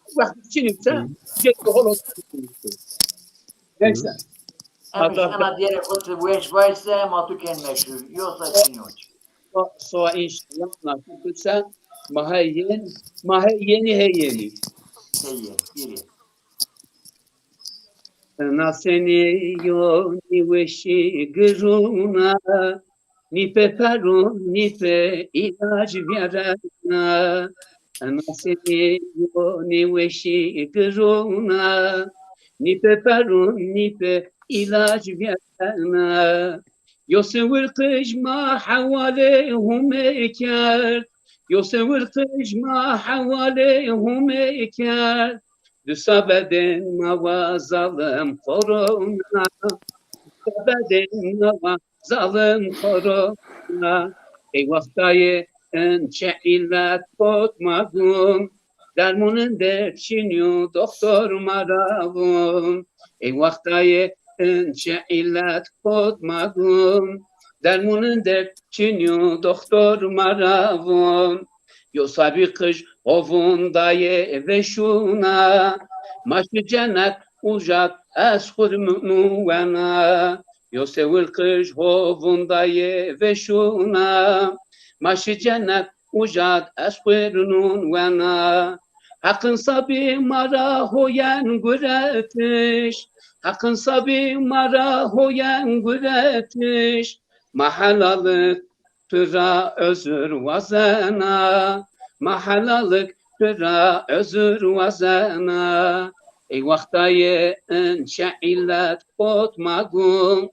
Wextî çinî se, cek hol. Neyse. Emiş ena diyere xo ti weş vayse, ma tu ken meşhur. Yosa çinî o çi. So, so inşallah nasip se, ma he yen, ma he yenî he yenî. He yen, biri. Na senî yo nîweşî girûna, nî pê perûn, nî pê îlac vîyarena. Na senî yo nîweşî girûna, nî pê perûn, nî pê îlac vîyarena. Yo sewil qij ma hewalê Homê kerd. Yo sewil qij ma hewalê Homê kerd. Di sabedên ma wa zalim korona. Di sabedên ma wa zalim korona. Ey wextayê in çi îllet kot ma gum. Dermonên derd çinî yo, doxtor ma ra vun. Ey wextayê in çi îllet kot ma gum. Dermonên derd çinî yo, doxtor ma ra vun. Yo sabî qij ho vun dayê veşûna. Ma şi cenet uca d ez xwu rê nûwena. Yo sewil qij ho vun dayê veşûna. Ma şi cenet uca d ez xwu rê nûwena. Heqin sabî ma ra hoyen guretiş. Heqin sabî ma ra hoyen guretiş. Ma helalik tu ra özür wazena. Ma helalik tu ra özür wazena. Ey wextayê in çi îllet kot ma gum.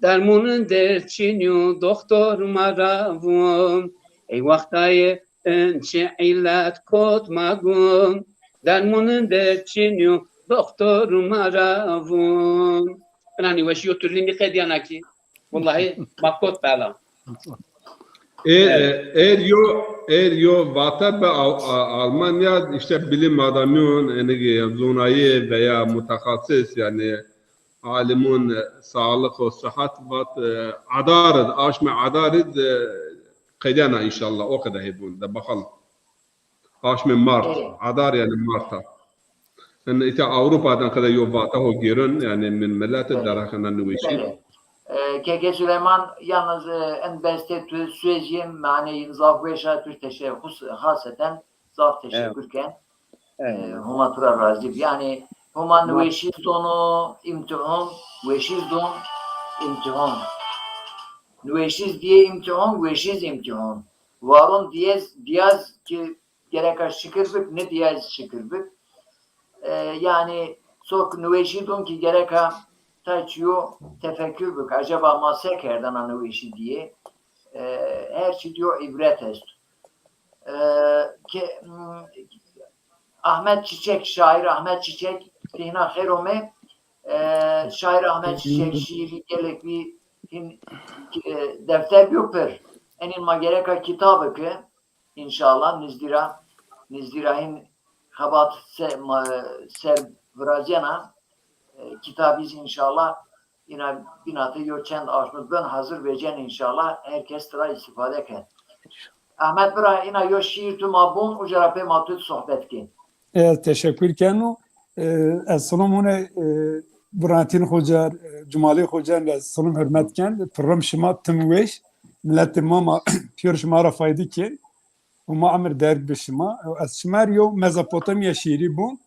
Dermonên derd çinî yo, doxtor ma ra vun. Ey wextayê in çi îllet kot ma gum. Dermonên derd çinî yo, doxtor ma ra vun. Ina nîweşî yo tu rî nîqedîyena kî. Wellahî ma kot bela. Ê, ê, êr yo, êr yo vate bi Al-, A-, Almanya, işte bilim adamîyon, enigi zonayê veya mutaxasis, yani alimon, e, sağlık û sıhhat vat, e, adarid, aşmê adarid, e, qedena inşallah, o qede hebun de bakalım. Aşmê Mart, Ê. Adar yani Marta. În ita Avrupa dan qede yo vate ho gêron, yani min millet Belê. Deraxena nîweşî. Belê. E, Keke Süleyman, yalnız, e, en beste tu sözüm, yani zaf weşa tu teşekkür, haseten zaf teşekkür ken. E, Homa tu ra razî bi. Yani Homa nîweşîz dono, îmtîhon, weşîz don, îmtîhon. Nîweşîz diyê îmtîhon, weşîz îmtîhon. Waron diyez, diyaz ki gereka şikir bik, nidiyez şikir bik. E, yani sok nîweşî don ki gereka tay çiyo tefekkür bik. Acaba ma se kerdena nîweşî diyê? E, her çi diyo îbret est. E, ke, m, Ahmet Çiçek, şair Ahmet Çiçek, tîhna xêr ome. E, şair Ahmet Çiçek şiirî gelek bî, hîn, e, defter biyo pir. Enîn ma gereka kitabı ki, înşallah, nizdî ra, nizdî ra hîn xebat se-, ma-, ser virazîyena, e, kitabî zî înşallah îna bînate yo çend aşmit ben hazir vecen înşallah, her kes tira îstîfade ken. Ahmet bira, îna yo şîîr tu ma bun, uca ra pê ma tu sohbet kên. Ez teşekkür keno. E, ez silom hune, e, Burhanettin Hoca, e, Cumali Hoca, ez silom hürmet ken. Program şima tim weş. Milletê ma, ma pîyor şima ra fayde kên. Homa emir derg bi şima. Ez şima rê yo Mezopotamya şiirî bun.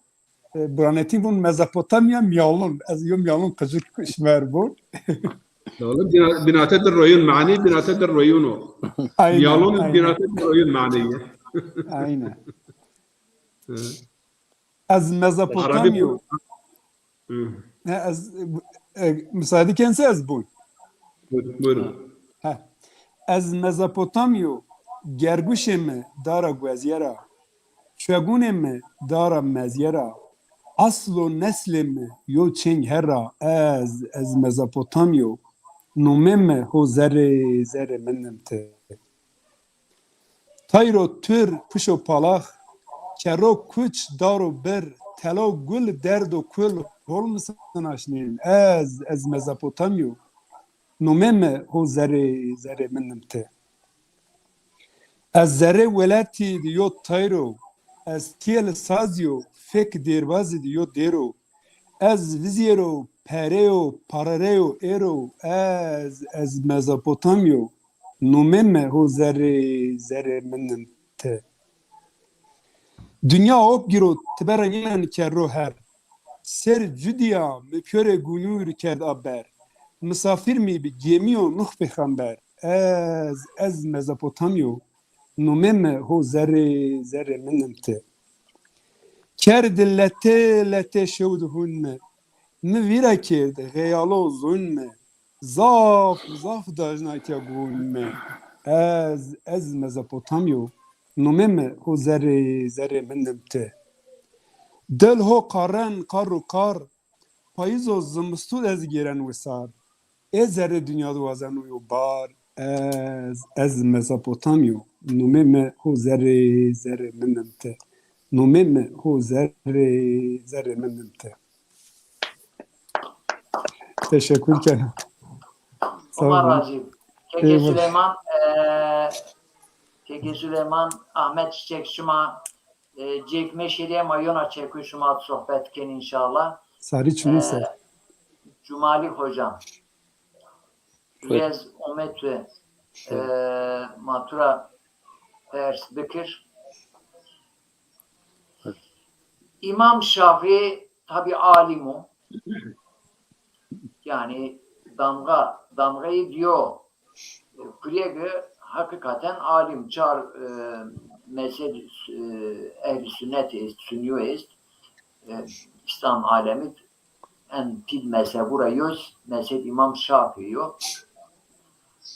E, Burhanettin vun Mezopotamya miyalun. Ez yo miyalun qicik şima rê bun. Oğlum, bina-, binate de royun, mani binate de royun o. Aynen, miyalun aynen. Binate de royun mani. Aynen. Hı. Ez Mezopotamya. Hı. He, ez, e, müsaade kense ez bun. Buyurun, buyurun. He. Ez Mezopotamyo, gerguşê mi dara gueziyera. Çuegûnê mi dara mezye ra, aslo neslê mi yo çêng her ra, ez, ez Mezopotamyo, nomê mi ho zerrê, zerrê minim ti. Tayro tur, pişo palax, kerro kuç, daro bir, telo gul, derdo kul, hol mi sinaşnên, ez, ez Mezopotamyo, nomê mi ho zerrê, zerrê minim ti. Ez zerrê welatî di yo tayro, ez tîyel sazî yo, fek dêrbazî di yo dêro. Ez vizêro, pereyo, parareyo êro, ez, ez Mezopotamyo, nomê mi ho zerrê, zerrê minim ti. Dinya op giro, ti bera nînen kerro her. Ser cudîya mi pîyorê gûnûr kerd a ber. Misafir mi bi gêmîyo Nuh pêxember. Ez, ez Mezopotamyo, nomê mi ho zerrê, zerrê minim ti. Kerd letê, letê şew di hûn mi. Mi vîra kerd, xeyalo zûn mi. Zaf, zaf dajna ke gûn mi. Ez, ez Mezopotamyo, nomê mi ho zerrê, zerrê minim ti. Dil ho qarren, qarr û qarr, payîzo zimistu ez gêren wisar. Ê zerrê dinya di wazeno yo bar. Ez, ez Mezopotamyo, nomê mi ho zerrê, zerrê minim ti. Nomê mi ho zerrê, zerrê minim ti. Teşekkür ederim. Sağ olun. Allah razı olsun. Keke Eyvallah. Süleyman, e, Keke Süleyman, Ahmet Çiçek, şima, e, cêk meşêrî, ema yona çekuy şima sohbet kên inşallah. Sarî çimû ser. Cumali hocam. Buyurun. Rez omet ve, e, ma tu ra pers bikir. Buyurun. İmam Şafii tabi alim o. Yani damga, damgayı diyor. Kurye ki hakikaten alim, çar, e, mezheb, e, ehl-i sünnet est, sünniyo est. E, İslam alemi en pîl mezhebu ra yo, mezheb İmam Şafii yo.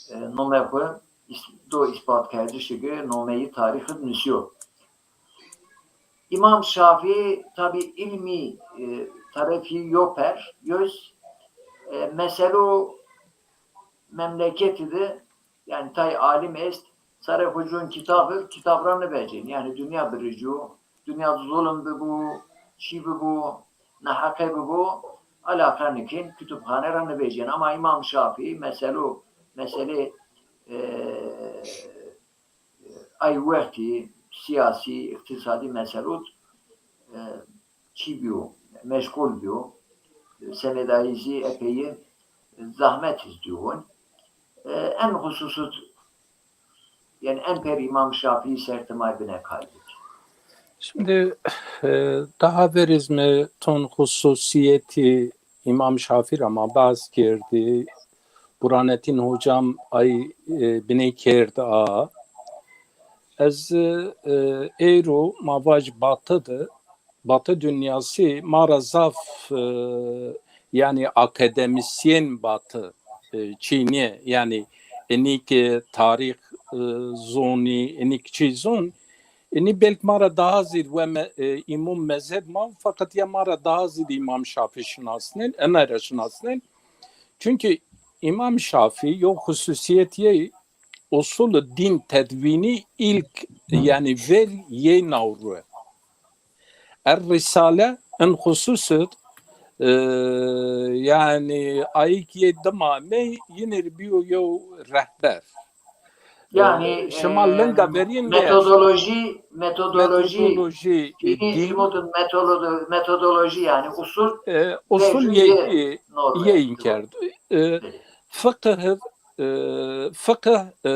E, nome xwu is-, do îspatkerdişî ki nomeyî tarîxî nusîyo. İmam Şafii tabi ilmî, e, tarefî yo per, yoz, e, meselo memleketî de, yani tay alim est, sarê xwu cûn kitab ir, kitab ra nivecên. Yani dinya biricî yo. Dinya zulm bibo, çî bibo, neheqe bibo, alaqa nikên, kutubxane ra nivecên. Ama İmam Şafii meselo, meselê, e, ay wextî siyasî, îqtîsadî meselot, e, çî bîyo, meşgul bîyo. Semedayî zî epeyî zahmet iz dîyon. E, en xususut, yani en per İmam Şafii ser timay bine kay bid. Şimdi, e, daha veriz mi ton hususiyeti İmam Şafii ra ma bahs kerdî. Burhanettin hocam ay, e, biney kerd a. Ez, e, êro ma vaj Batı de, Batı dünyası ma ra zaf, e, yani akademisyen Batı, e, çî nîye. Yani inik, e, tarîx, e, zonî, inik çî zon. Inî belk ma ra daha zîd we me-, e, îmam mezheb ma, fakat ya ma ra daha zîd İmam Şafii şinasnên, ena ra şinasnên. Çünkü İmam Şafii yo xususiyet yê usulü din tedvînî ilk, yani vel yê nawru. Er Risale en xususut, e, yani ayik yê dima ney yinir biyo yo rehber. Yani, e, şima, e, linga verîn nêest. Metodoloji, metodoloji, metodoloji, e, din, metodoloji yani usul, e, usul yê, yê, yê kerd. E, fiqh, e, fiqh, e,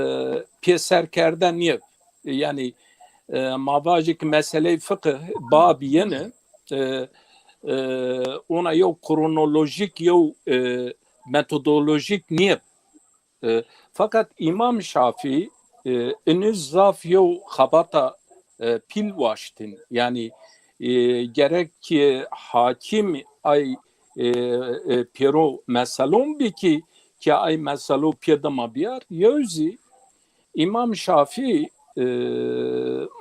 pêserkerde nîye. Yani, e, ma vajî ki meseley fiqh bab yeni, e, e, ona yew kronolojik, yew, e, metodolojik nîye. E, fakat İmam Şafii, e, inî zaf yew xebata, e, pîl waştin. Yani, e, gerek ki hakim ay, e, e, pêro meselon bi ki, ki ay meselo pê dima biyar. Yew zî İmam Şafii, e,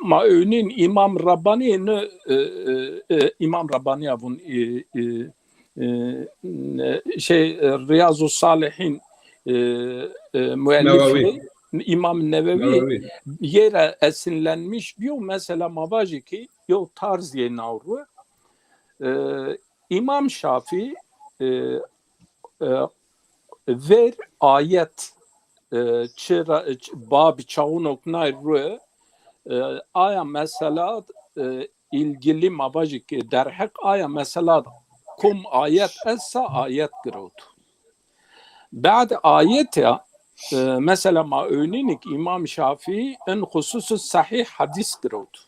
ma ewnîn Îmam Rabanî ne, e, e, e, Îmam Rabanî ya vun, e, e, e, ne, şey, e, Riyazu Salihîn, e, e, müellifi, Newewi. Îmam Newewi, Newewi. Yê ra esinlenmiş biyo, mesela ma vajî ki yo tarz yê naw ru. E, Îmam Şafî, e, e, ver ayet, e, çira, ç-, bab çawunok nay ru, e, aya mesela, e, ilgili ma vajî ki derheq aya mesela kom ayet esta ayet girewt. Bad ayet ya, e, mesela ma ewnînik Îmam Şafî in xususu sahîh hadîs girewt.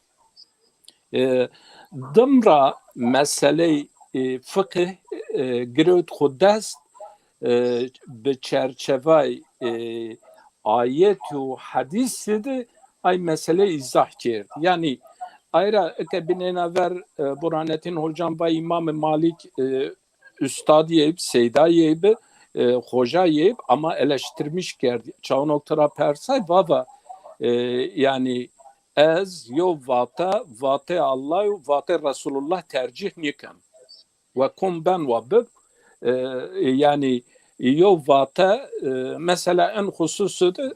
E, dim ra meseley, e, fiqih, e, girewt xwu dest, e, bi çerçevay, e, ayet û hadîsî de ay mesele îzah kerd. Yanî ay ra eke binêna ver, e, Burhanettin Hocam va Îmam Malik, e, ustad yê bi, seyda yê bi, e, xoca yê bi, ama eleştirmiş kerd. Çawnok tira persay, vava, e, yanî ez yo vate, vatê Allah û vatê Resulullah tercîh nîken. Ve kom ben wa bib, e, yanî yo vate, e, mesela en xususu de,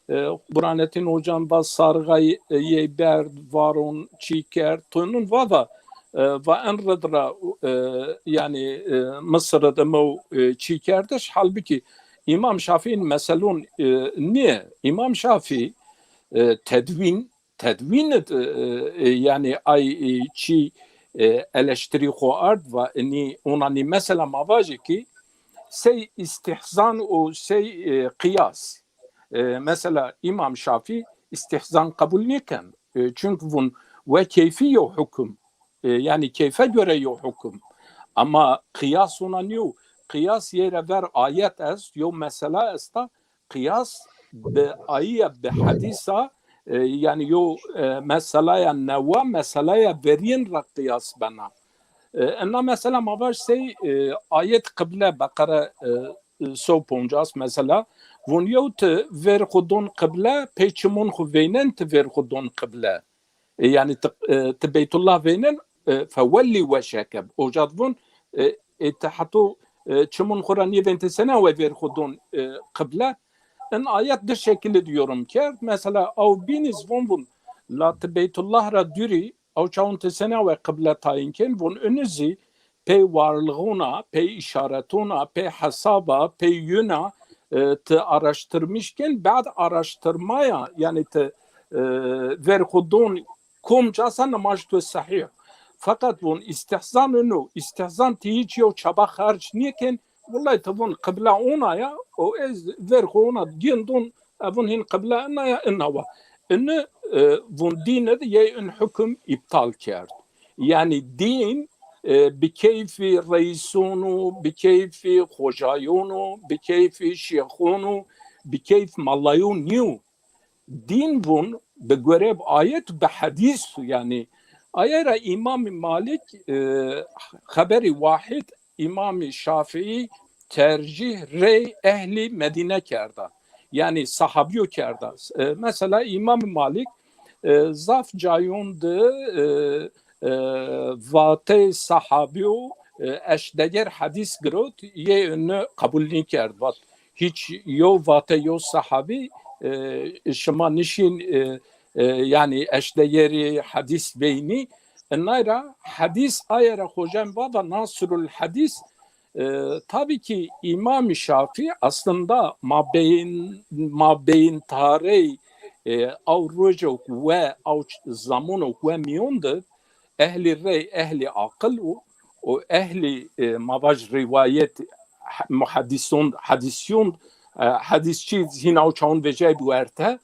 e, Burhanettin Hocam va sarixay, e, yê berd, varon, çî kerd, tonun va va, e, va en rid ra, e, yanî, e, Misir de mo, e, çî kerdiş, halbukî Îmam Şafîî meselun, e, nîye. Îmam Şafîî, e, tedwîn, tedwîn, e, e, yanî ay, e, çî, e, eleştirî xo ard va, nî, ona nî mesela ma vajê ki sey îstîhzan û sey, e, qiyas. E, mesela Îmam Şafî îstîhzan qebul nêken. E, çunke vun we keyfî yo hukum. E, yanî keyfe göre yo hukum. Ama qiyas ona nîyo. Qiyas yê ra ver ayet est, yo mesela esta, qiyas bi ayî ya, bi hedîsa, e, yanî yo, e, meselaya newa, meselaya verîn ra qiyas bena. E, ina mesela ma vaj sey, e, ayet qible, Beqere, e, e, so poncas mesela, vun yew ti ver xwu don qible, pey çimon xwu veynen ti ver xwu don qible. E, yanî ti, e, ti Beytullah veynen, e, fewellî weşeke. Oca di vun, e, e, ti heto, e, çimon xwu ra nêvên ti sena we ver xwu don, e, qible. In ayet di şekilî di yorum kerd. Mesela, aw bînî zi vun vun, la ti Beytullah ra dûrî, aw çawun ti sena we qible tayîn kên, vun ini zî pey warlixûna, pey îşaretûna, pey hesaba, pey yuna, e, ti araştirmiş kên, bad araştirmaya, yanî ti, e, ver xwu don kom casa nimaj tu sehîh. Feqet vun îstîhzan ino, îstîhzan ti hîç yew çaba xerc nêkên, wulay ti vun qibla ona ya, o ez ver xwu ona gên don, e, vun hîn qibla ina ya, ina wa. Ini, e, vun dîn id yey in hukum îptal kerd. Yanî dîn, e, bi keyfî reîsûn û, bi keyfî xocayûn û, bi keyfî şêxûn û, bi keyf mallayûn nîyo. Dîn vun bi gore bi ayet, bi hedîs, yanî aye ra Îmamî Malik, e, xeberî wahid Îmamî Şafîî tercîh rey ehlî Medîne kerda. Yanî sahabîyo kerda. E, mesela Îmamî Malik, e, zaf cayûn di, e, e, vatey sahabîyo, e, eşdeger hedîs girot, yê ini qebul nîkerd. Vat, hîç yo vate yo sahabî, e, şima nişîn, e, e, yanî eşdegerî hedîs veynî. Inay ra hedîs aye ra xocem vava nasrul hedîs. E, tabî ki Îmamî Şafî aslında mabeyn, mabeyn tarey, e, aw rojok we, aw ç-, zamonok we mîyon di, ehlî rey, ehlî aqil û, û ehlî, e, ma vaj rîwayet, he-, muhedîsûn, hedîsîyûn, e, hedîsçî hîna û çawûn vejîyayî bi werte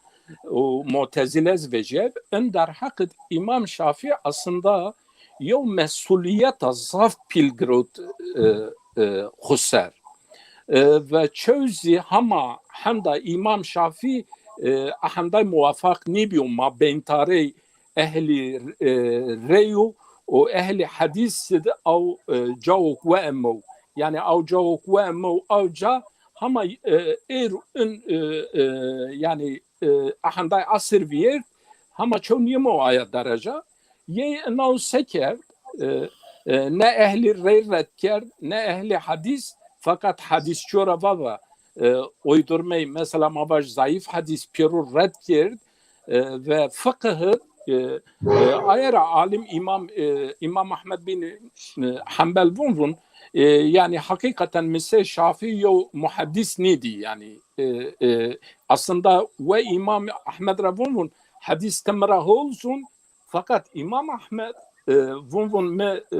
û Mutezîle zî vejîyayî bi. In derheq id Îmam Şafî aslında yew mesulîyeta zaf pîl girot, e, e, xwu ser. E, ve çew zî hema henda Îmam Şafî, e, a henday muwafaq nêbîyo ma beyntarey ehlî, e, rey û, û ehlî hedîs di aw, e, cawok we emew. Yanî aw cawok we emew, aw ca hema, e, êr in, e, e, yanî, e, a henday asir vîyert, Hema çew nîyemo aya dereca. Yey inaw se kerd? E, e, ne ehlî rey red kerd, ne ehlî hedîs, feqet hedîsçîyo ra vava, e, uydurmey, mesela ma vaj zayîf hedîs pêro red kerd, e, ve fiqhi, e, e, aye ra alim Îmam, e, Îmam Ehmed bin, e, Hembel vun vun, e, yanî heqîqeten mi sey Şafî yew muhedîs nîdî, yanî, e, e, aslında we Îmam Ehmed ra vun vun, hedîs ti mi ra hol zun, feqet Îmam Ehmed, e, vun vun mi, e,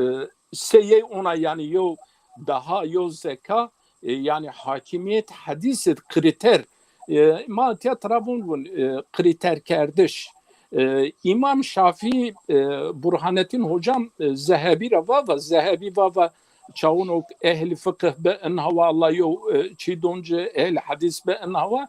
sey yey ona, yanî yew daha, yew zeka, e, yanî hakimiyet hedîs id krîter. E, ma tiya tira vun vun, e, krîterkerdiş. E, Îmam Şafî, e, Burhanettin hocam, e, Zehebî ra vava, Zehebî vava çawunok ehlî fiqh bi in hawa, Allah yew, e, çî don ci, ehlî hedîs bi in hawa.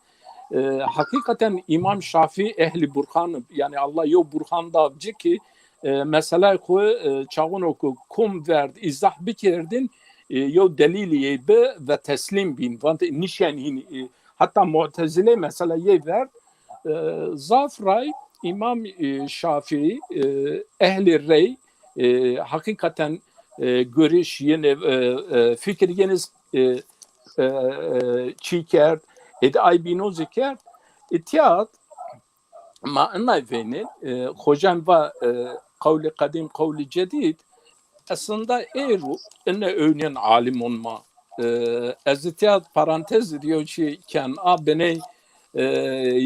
E, heqîqeten Îmam Şafî ehlî Burhan, yanî Allah yew Burhan dav ci ki, e, meselay xwu, e, çawunok kom verd îzah bikerdin, e, yew delîlî yey bi ve teslîm bîn. Vante nîşen hînî, e, heta Mu'tezile mesela yey verd, e, zaf ray Îmam, e, Şafî, e, ehlî rey, e, heqîqeten, e, görüş yenê, e, e, fikir yenê, e, e, e, çî kerd, êdî ay bîno zî kerd. Îtîyat ma inay vênên, e, hocam va, e, qewlî qedîm, qewlî cedîd, aslında êro ine ewnên alimon ma. E, ez îtîya parantez id yew çî ken a biney, e,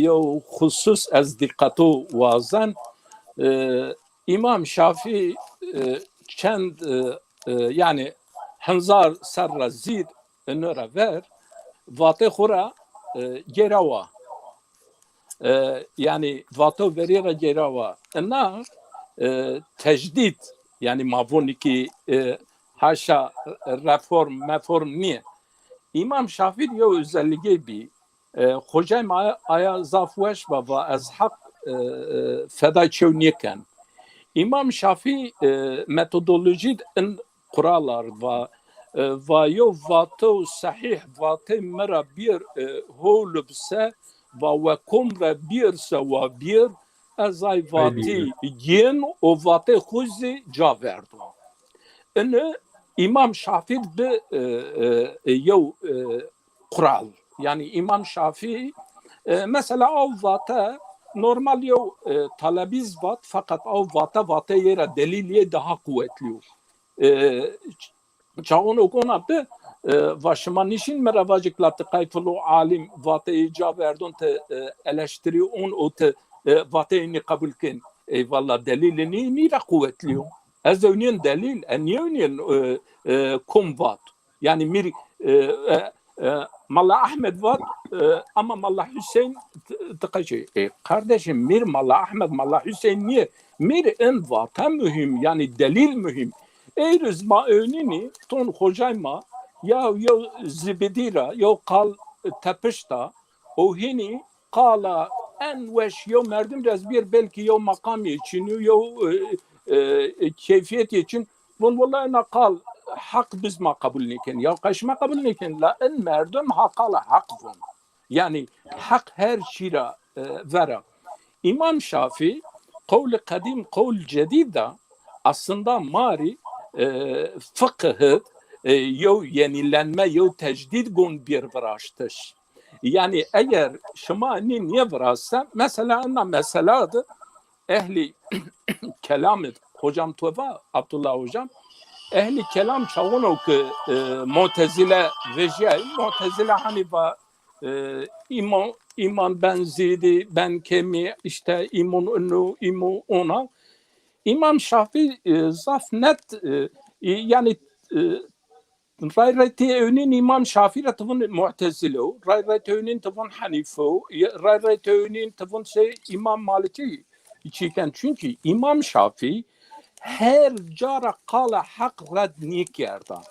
yew xusus ez dîqeto wazen. E, Îmam Şafî, e, çend, e, e, yanî henzar serr ra zîd ino ra ver vatê xwu ra, e, gêrawa. E, yanî vato verî ra gêrawa. Ina, e, tecdîd, yanî ma vonî ki, e, haşa reform, meform nîye. Îmam Şafî di yew özelligey bî. E, hocay ma aya zaf weş va, va ez heq, e, e, feda çew nêken. Îmam Şafî, e, metodolojî di in quralar va, e, va yew vato sehîh, vatê mi ra bîr, e, howl bi se, va we kom ra bîr se wa bîr, ez ay vatî gên û vatê xwu zî ca verdo. Ini Îmam Şafî di bi, e, e, e, yew, e, qural. Yanî Îmam Şafî, e, mesela aw vate normal yew, e, talebîz vat, feqet aw vate, vateyê ra delîl yê daha quwetlî yo. E, ç-, çaxon o kona bi, e, va şima nişîn mi ra vacik la ti qey filo alim vateyê ca verdon ti, e, eleştirî on û ti, e, vateyê nî qebul ken. Eyvallah, delîlê nî, nî ra quwetlî yo. Ez ewnîyen delîl, e, nîyewnîyen, e, e, kom vat. Yanî mîr, e, e, e, Mala Ahmed vat, e, ama Mala Hüseyin ti, ti qeçê. E, kardeşim, mîr Mala Ahmed, Mala Hüseyin nîye? Mîr in vate muhîm, yanî delîl muhîm. Êriz ma ewnînî, ton hocay ma, ya yew zibidî ra, yew qal tepişta, o hînî qala en weş yew merdim ra ez bîr, belkî yew maqamî çin, yew, e, e, keyfîyetî çin. Von, wellahî ina qal heq biz ma qebul nêken. Ya qey şima qebul nêken, la in merdim ha qala heq von. Yanî heq her çî ra, e, vera. Îmam Şafî qewlî qedîm, qewl cedîd de aslında ma rî, e, fiqhi, e, yew yenîlenme, yew tecdîd gon bîr viraştiş. Yanî eger şima nî nêviraşte, mesela ina mesela di ehlî kelam id, hocam to va, Abdullah hocam, ehlî kelam çaxon o ki, e, Mu'tezile vejîyay, Mu'tezile hanî va, e, îmon, îman ben zîdî, ben kemî, işte îmon inu, îmon ona. Îmam Şafî, e, zaf net, e, e, yanî, e, ray ray ti ewnîn Îmam Şafî ra ti vun Mu'tezile o, ray ray ti ewnîn ti vun Henîfe o, ye-, ray ray ti ewnîn ti vun şey Îmam Malikî çîken. Çunkî Îmam Şafî her ca ra qala heq red nîkerda.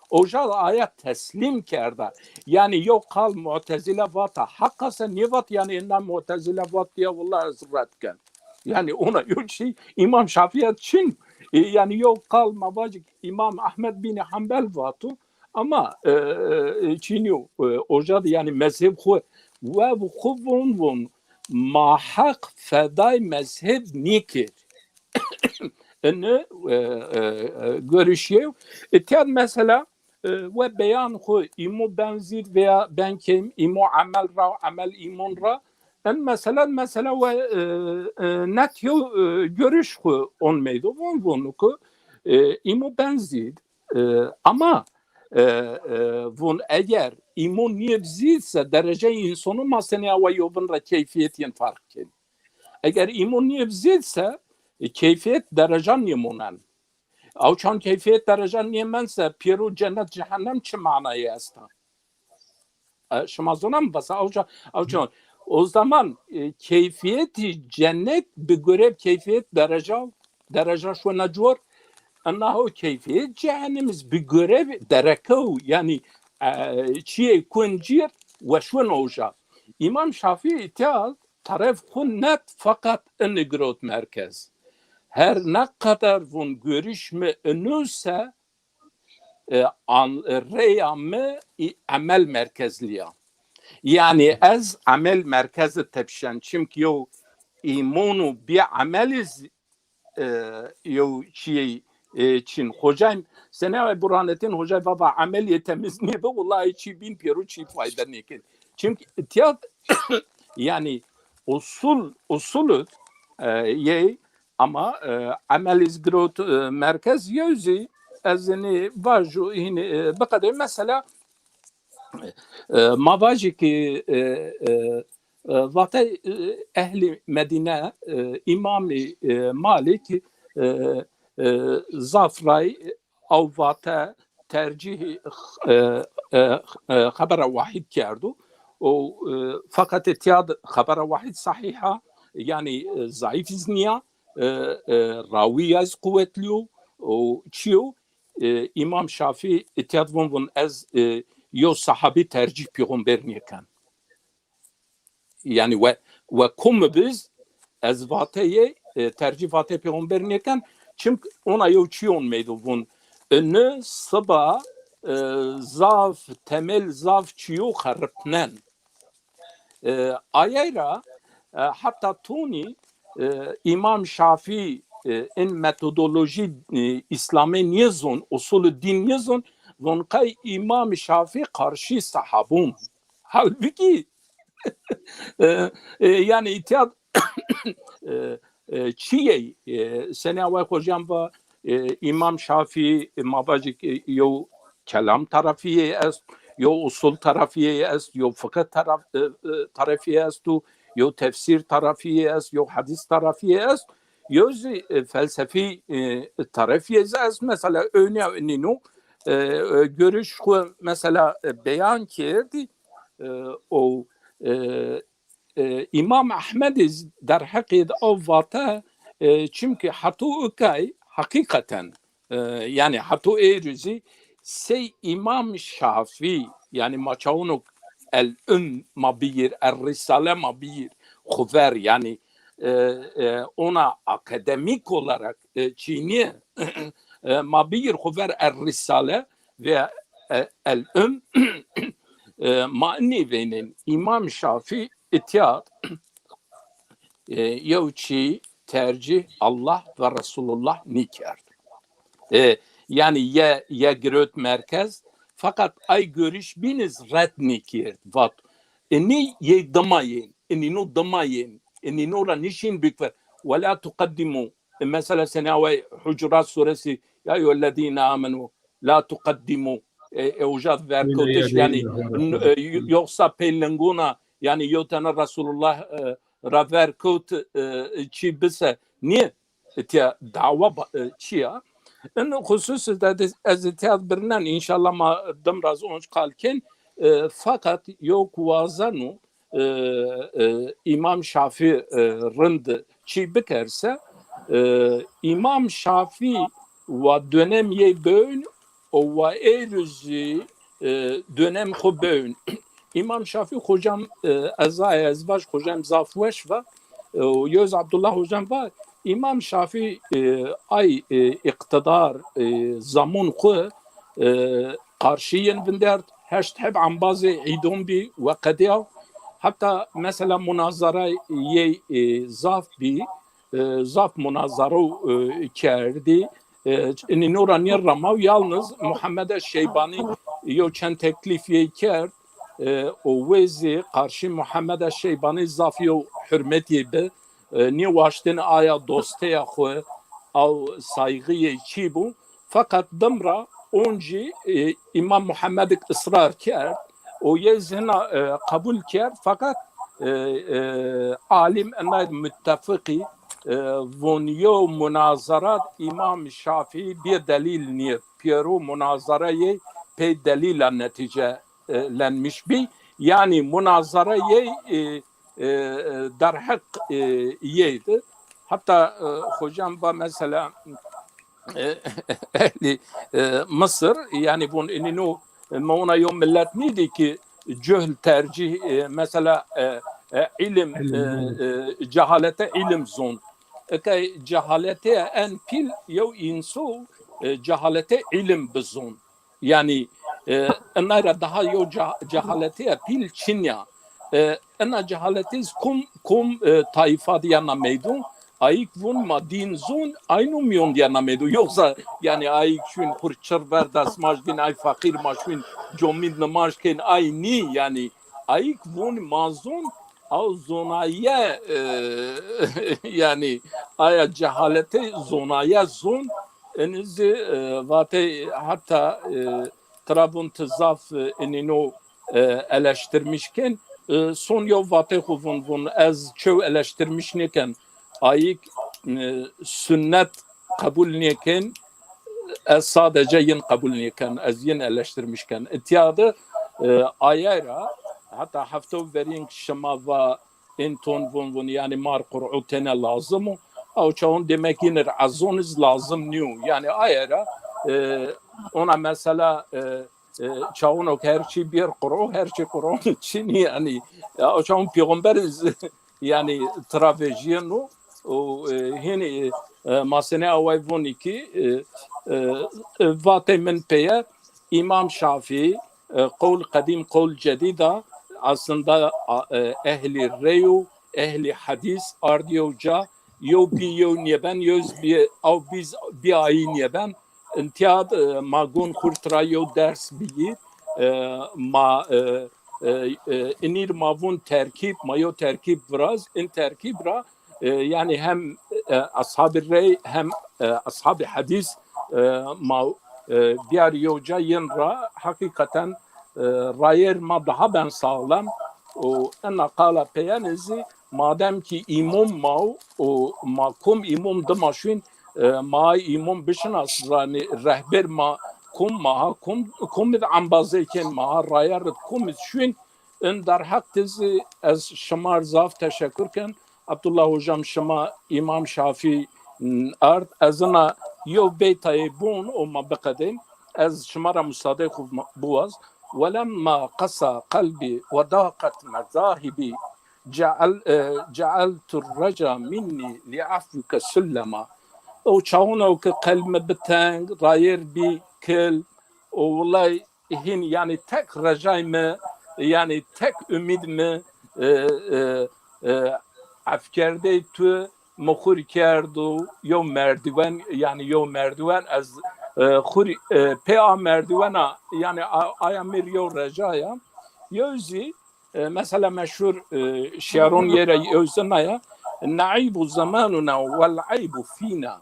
Oja da aya teslîm kerda. Yanî yew qal Mu'tezile vata heq a se nêvat, yanî ina Mu'tezile vat ya wullah ez red ken. Yanî ona yew çî Îmam Şafî ya çin. E, yanî yew qal ma vacik Îmam Ahmed bînî Hembel vato. Ama, e, e, çînî yo, e, oca di yanî mezheb xwu, we xwu von von, ma heq fedayê mezheb nîkir. Ini e, e, e, görüş yew. Îtya de mesela e, we beyan xwu îmo ben zîd veya ben kêm îmo emel ra, emel îmon ra. En mesela, mesela we e, e, net yew e, görüş xwu on meydo von, von ku e, îmo ben zîd e, ama e, e, von eger îmo nîyeb zîd se dereceyê însonu ma senî awa yobin ra keyfiyet yin farq kên. Eger îmo nîyeb zîd se e, keyfiyet derecan nîmonen. Aw çan keyfiyet derecan nîyemen se pêro cennet cehennem çi manayê esta? E, şima zona mi basa? Aw çan, aw çan. O zaman e, keyfiyetî cennet bi görev keyfiyet dereca, dereca şwena cor. Enaho keyfiyet cehennem iz bi görev derekew, yani e, çiyê kuncir we şwen oja. İmam Şafii îtya taref xwu net, fakat ini girot merkez. Her ne qeder vun görüş mi inu se e, an, reya mi î- emel merkezli ya. Yani ez emel merkezi tepşen. Çimkî yew îmon û bî emel iz e, yew çiyê e, çin. Hocayım, seneway Burhanettin hocay vava emel yê temiz nêbi, wulay çî bîn pêro çî fayda nêkin. Çimkî îtya yani usul, usul e, yê ama e, emel iz girot e, merkez yew zî ez ini vajo hini e, biqede mesela e, ma vajî ki e, e, e, vate e, ehlî Medîne e, îmamî e, Malik e, e, zaf ray aw vate tercîhî e, e, e, xebera wahîd kerdo. O e, feqet îtya de xebera wahîd sahîh a, yanî e, zayîf iz nîya, e, e, rawî ya iz quwetlî yo, o çi yo, e, Îmam Şafî îtya de vun, vun ez e, yo sahabî tercîh pêxember nêken. Yani we, we kum biz ez vateyê e, tercîh vateyê pêxember nêken. Çimk ona yew çî on meydo vun. Ini siba e, zaf temel, zaf çîyo xeripnen. E, ayay ra e, heta tonî e, Îmam Şafî e, in metodolojî e, Îslamê nêzon, usulü din nêzon, von qey Îmam Şafî qarşî sahabun. Halbukî e, e, yani îtya e, e, çiyê e, senî away hocam va e, Îmam Şafî e, ma vajî ki yew kelam tarafî yê est, yew usul tarafî yê est, yew fiqh taraf, e, e, tarafî yê est û yew tefsîr tarafî yê est, yew hedîs tarafî yê est, yew zî e, felsefî e, tarafî yê zî est. Mesela örneğin nîno e, e, görüş xwu mesela e, beyan kerdî e, o e, e, Îmam Ehmed iz derheqê de aw vate e, çimkî heto ikay heqîqeten e, yani heto êrî zî sey Îmam Şafî, yani ma çawunok El Umm ma biyir, El Risale ma biyir, xwu ver yani e, e, ona akademik olarak e, çînî e, ma biyir xwu ver El Risale ve e, El Umm e, ma inî veynin Îmam Şafî îtya e, yew çî tercîh Allah ve Resulullah nîkerd. E, yani ye, ye girot merkez, fakat ay görüş bîn iz red nîkerd. Vat, inî yê dima yên, inîno dima yên, inîno ra nişîn bikver. Ve la tuqeddimu. E, mesela senî away Hucurat suresi, ya eyyuhellezîne amenu, la tuqeddimu. E, e, uca verkotiş, yani n- e, yoksa pey lingona, yani yew tene Resulullah e, ra ver kewt e, çî bise. Niye? Îtya dawa ba- e, çi ya? In xusus de de- ez îtya birnen, înşallah ma dim ra zî onc qal kên. E, fakat yew ku wazeno e, e, Îmam Şafî e, rind çî bikerse, e, Îmam Şafî wa dönem yê bewn û wa êrî zî e, dönem xwu bewn. Îmam Şafî hocam e, ez a ez vaj hocam zaf weş va. E, û Yewz Abdullah hocam va, Îmam Şafî e, ay e, îqtidar e, zamon xwu e, qarşî yin vindert, heşt heb embazê îdom bî, we qedîya. Heta mesela munazara yê, e, zaf bî, e, zaf munazara, e, kerdî. E, inîno ra nêramaw, yalniz Muhammed Şeybanî yew çend teklîf yê kerd. E, û wê zî qarşî Muhammed Şeybanî zaf yew hurmetî bi. E, nêwaştên aya dostêya xwu, aw saygîyê çî bû. Feqet dim ra oncî, e, Îmam Muhammedik israr kerd û yê zî hina, e, qebul kerd. Feqet, e, e, alim enay muttefiqî, e, von yew munazarat Îmam Şafîî bê delîl nîyê. Pêro munazara yê pey delîla netîce, e, lenmiş bî. Yanî munazara yê, e, e, e, derheq, e, yê di. Heta, e, hocam va mesela, e, ehlî, e, Misir, yanî vun inîno, e, ma ona yew millet nîdî ki cuhl tercih, e, mesela, e, e, ilim, e, e, cehalete ilim zon. Eke cehalete en pîl yew înso, e, cehalete ilim bizon. Yanî, e, ina ra daha yew ca-, cehaletîya pîl çin ya. E, ina cehaletîz kum, kum, e, tayîfa de yena meydon, ayîk vun ma dîn zun, ayno mîyon de yena meydon. Yoksa, yanî, ayîk şuin xur çir ver destmaj bin, ay feqîr ma şuin comî nimaj kên, ay nî, yanî, ayîk vun ma zun, aw zonaye, e, yanî, aya cehalete zonaye zun, Enî zî, e, vatey heta, e, tira vun ti zaf, e, inîno, e, eleştirmiş kên. E, son yew vatey xwu vun, vun ez çew eleştirmiş nêken. Ayîk, e, sunnet qebul nêkên, ez sadece yin qebul nêken, ez yin eleştirmiş ken. Îtya de, e, aye ra, heta hefto verîn şima va, in ton vun vun, yanî mar Qur'u têne lazim o. Ew çawan demek yinir ezon iz lazim nîyo. Yanî aye ra, e, ona mesela, e, e, çawan o ki her çî bir Qur'u, her çî Qur'u çinî yanî. Ya, o çawan peyxamber iz, yanî tira vejîyeno û, e, hînî, e, ma senê away vunî ki, e, e, e, vatê min peye, Îmam Şafîî, e, qowl qedîm, qowl cedîd a, aslında, a, e, ehlî rey û ehlî hedîs ard yew ca, yew bî yew nêben, yew zî bî, aw bî, bî ayî nêben. Întîya, e, ma gon xurt ra yew ders bîyî, e, ma, e, e, e, inîr ma vun terkîb, ma yew terkîb viraz, in terkîb ra e, yanî hem, e, ashabî rey hem, e, ashabî hedîs, e, ma, e, biyar yew ca yin ra heqîqeten, e, rayer ma daha ben sağlam. Û ena qala peyene zî madem ki îmom ma û ma kom îmom dima şuyn, e, ma îmom bişinas, zanî rehber ma kom, ma ha kom, kom id embazê kên, ma ha rayer id kom id şuyn, In derheq de zî ez şima r zaf teşekur ken. Abdullah hocam, şima Îmam Şafî, m, ard, ez ina yew beytayê bon û ma biqedên. Ez şima ra musadey xwu ma-, biwaz. Welemma qesa qelbî we daqet mezahibî, ceal-, e, cealtu reca minnî li efwike sullema. O çaxun o ki qelb mi bi teng, rayer bî kil, o wilay hîn, yanî tek recay mi, yanî tek umîd mi, e, e, e, efkerdey tu mi xwu rî kerdo yew merdiwen, yanî yew merdiwen ez, e, xwu rî, e, pê a merdiwena, yanî a-, aya mi rî yew reca ya. Yew zî, e, mesela meşhur, e, şiaron yê ra yew zî na ya, "Neîbu zemanuna wel eybu fîna.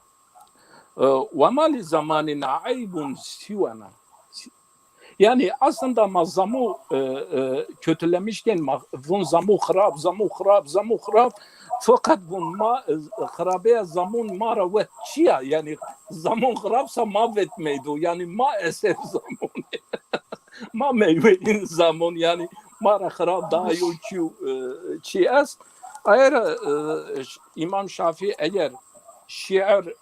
E, we ma li zemanina eybun siwena." Yanî aslında ma zamo, e, e, kötülemiş kên, ma vun zamo xirab, zamo xirab, zamo xirab. Fakat vun ma, e, xirabeya zamon ma ra wet çi ya? Yanî zamon xirabsa ma vet meydo. Yanî ma esef zamon. Ma meywe in zamon. Yanî ma ra xirab daha yew çî, e, çî est. Aye ra, e, Îmam Şafî eger şiir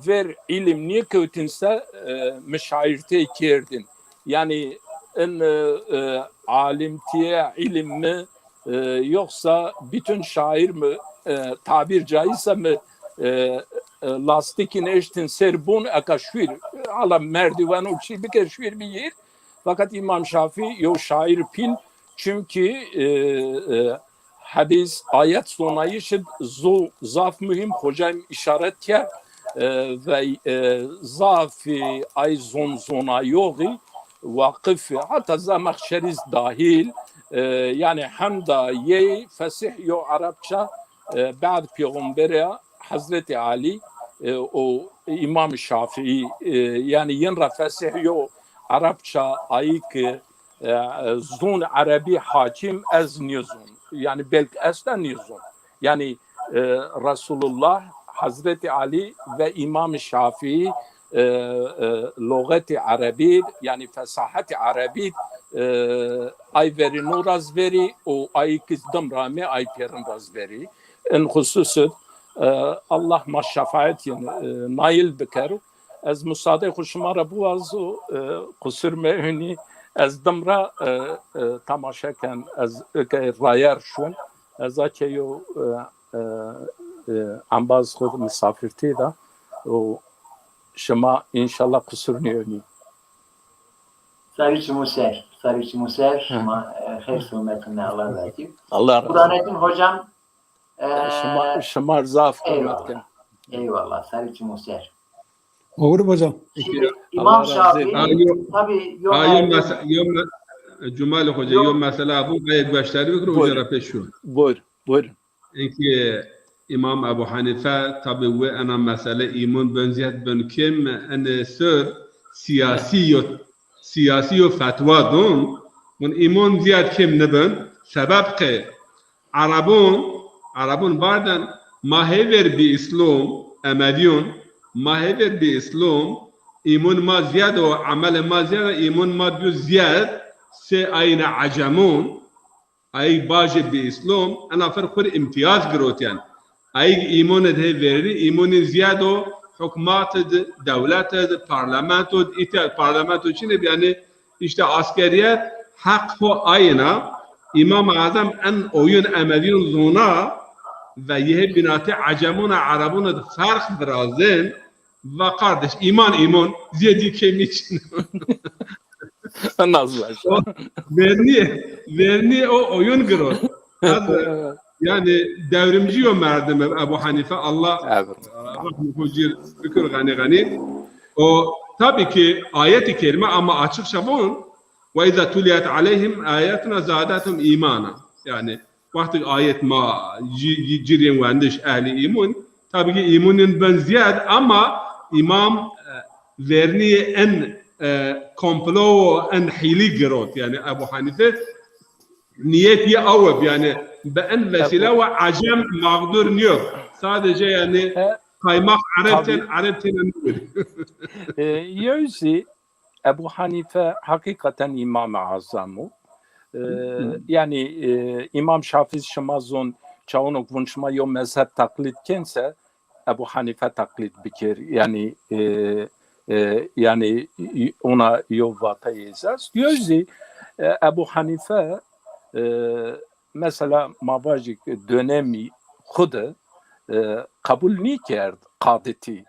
ver îlim nêkewtin se, e, mi şaîrtey kerdin. Yanî in, e, e, alimtîye, îlim mi, e, yoksa bütün şaîr mi, e, tabir caizse mi, e, e, lastikîn eştin ser bun eka şuir. Ala merdiven û çî bike şuir bigîr. Fakat Îmam Şafî yew şaîr pîl, çimkî, e, e, Hedîs, ayet zonayîş id zo-, zaf muhîm, xocayîm îşaret kerd, e, ve, e, zafî ay zon zonayoxî waqif, heta Zemaxşerî z dahîl, e, yanî hemda yey fesîh yo Erebça, e, bad pêxembere Hezretî Elî, e, û Îmam Şafîî, e, yanî yin ra fesîh yo Erebça ayî ki, e, zon erebî hakîm ez nêzon. Yanî belk esta nêzon. Yanî, e, Resulullah, Hezretî Elî ve Îmam Şafîî, e, e, loxetî erebî, yanî fesahetî erebî, e, ay verîno ra z verî û ay ki dim ra amê ay pêrin ra z verî. In xusus id, e, Allah ma şefaet yin, e, nail bikero. Ez musadey xo şima ra biwazo, e, qusur mewnî. Ez dim ra, e, e, temaşe ken, ez eke rayer şun. Ez ake yo, e, e, e, embaz xo misafirtî da. O şima înşallah qusur nêwnî. Sarî çimo ser, sarî çimo ser, şima, e, xeyr selametine Allah razî. Allah razî. Burhanettin hocam, e, şima, şima zaf hurmet ken. Eyvallah, sarî çimo ser. Olur hocam. Şimdi İmam Şafii, ha, yo, tabii, yo, ha, yo, mese-, yo me-, Cumali Hoca, yo, yo mesela bu gayet gösterdi bir hoca ra peşu. Buyur, buyurun. Enki İmam Ebu Hanife tabi ve ena mesele imun ben ziyad ben kim, ene sir siyasi yo, siyasi yo fetwa don, bun imun ziyad kim nibin, sebeb ke Erebon, Erebon varden ma hêver bi Îslom, Emevîyon, ma hêver bi Îslom, îmon ma ziyad o, emelê ma ziyad o, îmon ma biyo ziyad, se ayna Ecemon, ayîg bajê bi Îslom, ena fer xwu rê îmtîyaz girotîyen. Ayîg îmon id hê verî, îmonî ziyad o, hukmat id, dewlet id, parlamento id, îtya parlamento çin ib, yanî İşte askeriyet heq ho ayna, İmam-ı Azam en oyun Emevîyon zona ve yihê bînatê Ecemon a Erebon id ferq virazên, va kardeş, îman îmon, ziyedî kêmî çin. Nasıl aşağı? O vernî, vernî o oyun girot. Ez Yani devrimci yo merdim Ebu Hanife, Allah rahmi xo cir bikir, xenî xenî. O tabii ki ayet-i kerime ama açık şabon, "Ve izâ tuliyet aleyhim âyetuna zâdethum îmana." Yani wextê ayet ma ci-, ci-, cirên wendiş ehlî îmun, tabii ki îmunên ben ziyad ama îmam, e, vernî en, e, komplo, en hîlî girot. Yani Ebu Hanife niyet yi aw ib, yani bi en vesîle ve Ecem mağdur niyo. Sadece yani kaymak Ereb ten, Ereb ten. E, yew zî Ebu Hanife hakikaten İmam-ı Azam o. E, yani, e, İmam Şafîî şima zon çawonok vun şima yo mezheb taklid kense, Ebu Hanife taklid bikir. Yani, e, e, yani ona yo vatayê zî est. Yo zî, e, Ebu Hanife, e, mesela ma vajî dönemî xwu de, e, qebul nîkerd qaditî.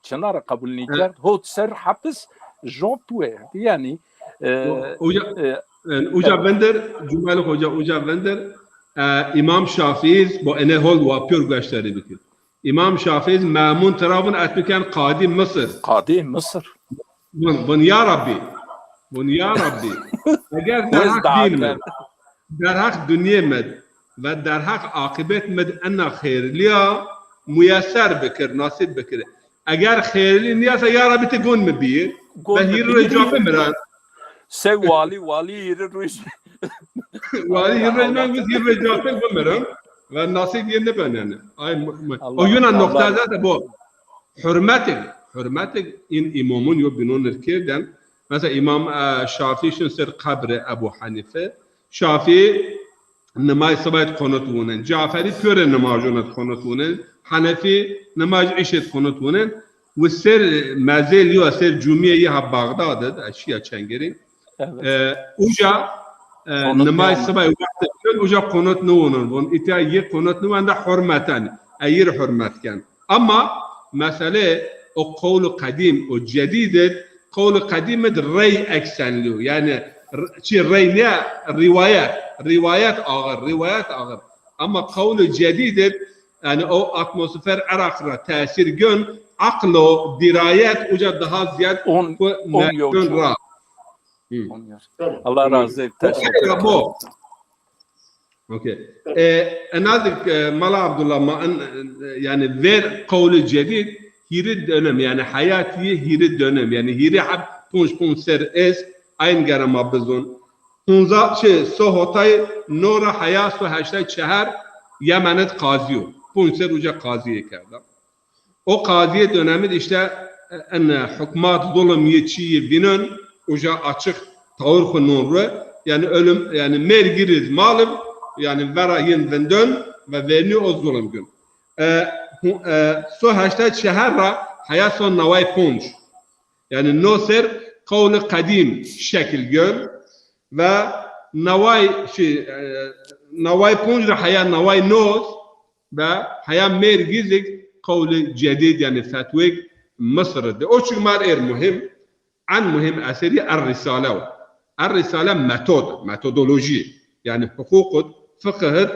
Çina ra qebul nîkerd? Hot ser hepis jop werd. Yani, e, uca, e, uca vender, Cumail Hoca, uca vender, e, İmam Şafii bo ene hol wa pîyor gueştarî bikir. İmam Şafii Memun tira vun et biken qadî Misir. Qadî Misir. Vun, vun ya Rabbî. Vun ya Rabbî. Eger derheq dîn mi, derheq dinyê mi ve derheq aqibet mi ena xêrlîya muyeser bikir, nasîb bikir. Eger xêrlî nîyase ya Rabbî ti gon mi bîyir. Ve hîrê roj ca bimiren. Se walî, walî hîrê roj. Walî hîrê roj, men hîrê roj ca bimiren. Ve nasîb yê nibin yani. Ay, o yuna nokta zaten bu. Hurmetig, hurmetig in îmamon yo bînon ir kêrden. Mesela Îmam, e, Şafîî şin ser qebrê Ebu Hanife. Şafîî nimaj sibay id qonut wunen. Caferî pîyorê nimajon id qonut wunen. Henefî nimaj îşê id qonut wunen. Wi ser mezêl yo, ser cumîye yi ha Baxdad id, e, şiya Çengerî. E, uca, e, nimaj sibay wextê pîyor uca qonut niwunen. Von îtya yi qonut niwen de hurmeten. E, yi rê hurmet ken. Ama mesele o qewlu qedîm, o cedîd id, qewlu qedîm id rey eksenlî yo. Yani r-, çi rey ne? Rîwayet. Rîwayet ağır, rîwayet ağır. Ama qewlê cedîd id, yanî o atmosfer Iraq ra tesîr gön, aql û dîrayet uca daha ziyad xwu merdon ra. Allah razı olsun. Teşekkür ederim. Okey. E, enazik, e, Mala Abdullah, ma en, e, yani ver qewlê cedîd hîrê dönem, yani hayatî hîrê dönem, yani hîrê heb ponc ponc ser est, aynı gere ma bizon. Ponza, şey, so hotay no ra heya so heştay çehar Yemen id qazî yo. Ponc ser uca qazîye kerda. O qazîye dönemî de işte, e, en hukmat zulm yê çî yê vînon, uca açık tawir xwu non ru, yani ölüm, yani mergî rî mal ib, yani vera yin vindon ve vernî o zulm gün. E, hu-, e, so heştay çehar ra heya so neway ponc. Yani no ser qewlê qedîm şekil gön ve neway, şey, e, neway ponc ra heya neway nos ve heya mergî zî qewlê cedîd, yani fetwêk Misir de. O çik mar êr muhîm, en muhîm eserî Er-Risale o. Er-Risale metod, metodolojî, yani huquq id, fiqh id,